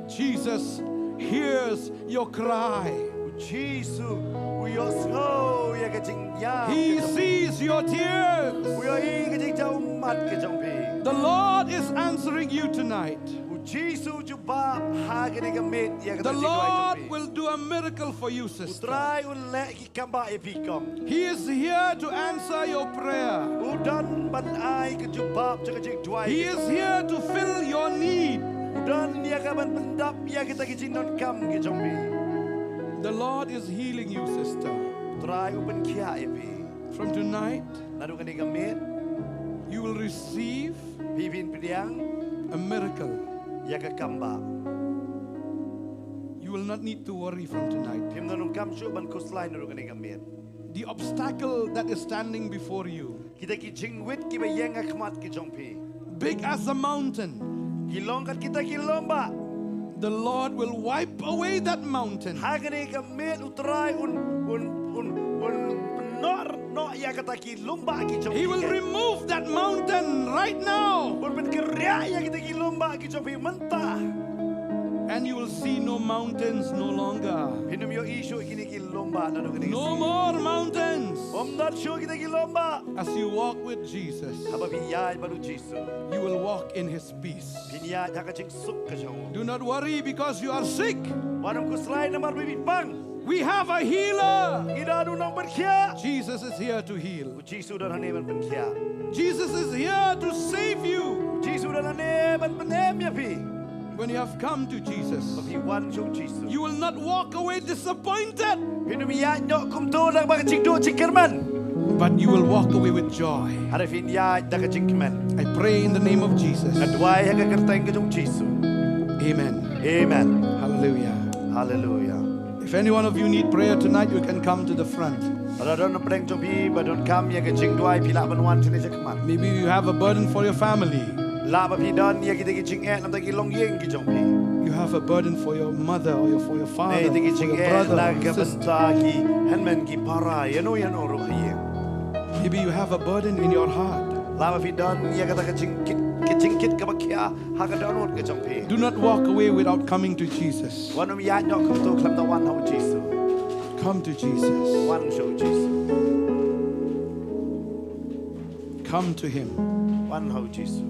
Jesus hears your cry. U Jisu u ïohsngew ïa ka jingïam. He sees your tears. U ïohi ka jingjaw ummat ka jong phi. The Lord is answering you tonight. U Jisu u jubab ha kane ka miet ïa kata ka jingduwai jong phi. The Lord will do a miracle for you, sister. U Trai un leh ki kambah ïa phi, kong. He is here to answer your prayer. U don ban ai ka jubab jong ka jingduwai. He is here to fill your need. U don ïa ka ban pyndap ïa kita ki jingdonkam ki jong phi. The Lord is healing you, sister. Trai u pynkhiah ïa phi. From tonight, naduh kane ka miet, you will receive, phi phin pdiang, a miracle. Ïa ka kambah. You will not need to worry from tonight. Phim donkam shuh ban khuslai naduh kane ka miet. The obstacle that is standing before you, kita ki jingwit kiba ïeng ha khmat ki jong phi, big as a mountain, ki long kat kita ki lombah. The Lord will wipe away that mountain. Ha kane ka miet U Trai un, un, un, un pynnoh noh ïa kita ki lombah ki jong phi. He will remove that mountain right now. Un pynkhiah ïa kita ki lombah ki jong phi mynta. And you will see no mountains no longer. Phin ym ïohi shuh kine ki lombah naduh kane. No more mountains. Ym don shuh kita ki lombah. As you walk with Jesus, haba phi ïaid bad U Jisu, you will walk in his peace. Phin ïaid ha ka jingsuk ka jong u. Do not worry because you are sick. Wat nym khuslai namar ba phi pang. We have a healer. Ngi don u nongpynkhiah. Jesus is here to heal. U Jisu don hangne ban pynkhiah. Jesus is here to save you. U Jisu don hangne ban pynem ïa phi. When you have come to Jesus, haba phi wan sha U Jisu, you will not walk away disappointed. Phin ym ïaid noh kumto da kaba ka jingduh jingkyrmen. But you will walk away with joy. Hynrei phin ïaid da ka jingkmen. I pray in the name of Jesus. Nga duwai ha ka kyrteng ka jong U Jisu. Amen. Amen. Hallelujah. Hallelujah. If any one of you need prayer tonight, you can come to the front. Lada don na pdeng jong phi ba donkam ïa ka jingduwai, phi lah ban wan shane sha khmat. Maybe you have a burden for your family. Lah ba phi don ïa kita ki jingeh na bynta ki longïing ki jong phi. You have a burden for your mother or your, for your father, ne kita ki jingeh na ka bynta ki hynmen ki para, ïano ïano ruh ha ïing. Maybe you have a burden in your heart. Lah ba phi don ïa kata ka jingkit, ka jingkit kaba khia ha ka dohnud ka jong phi. Do not walk away without coming to Jesus. Wat nym ïaid noh kumto khlem da wan ha U Jisu. Come to Jesus. Wan sha U Jisu. Come to him. Wan ha U Jisu.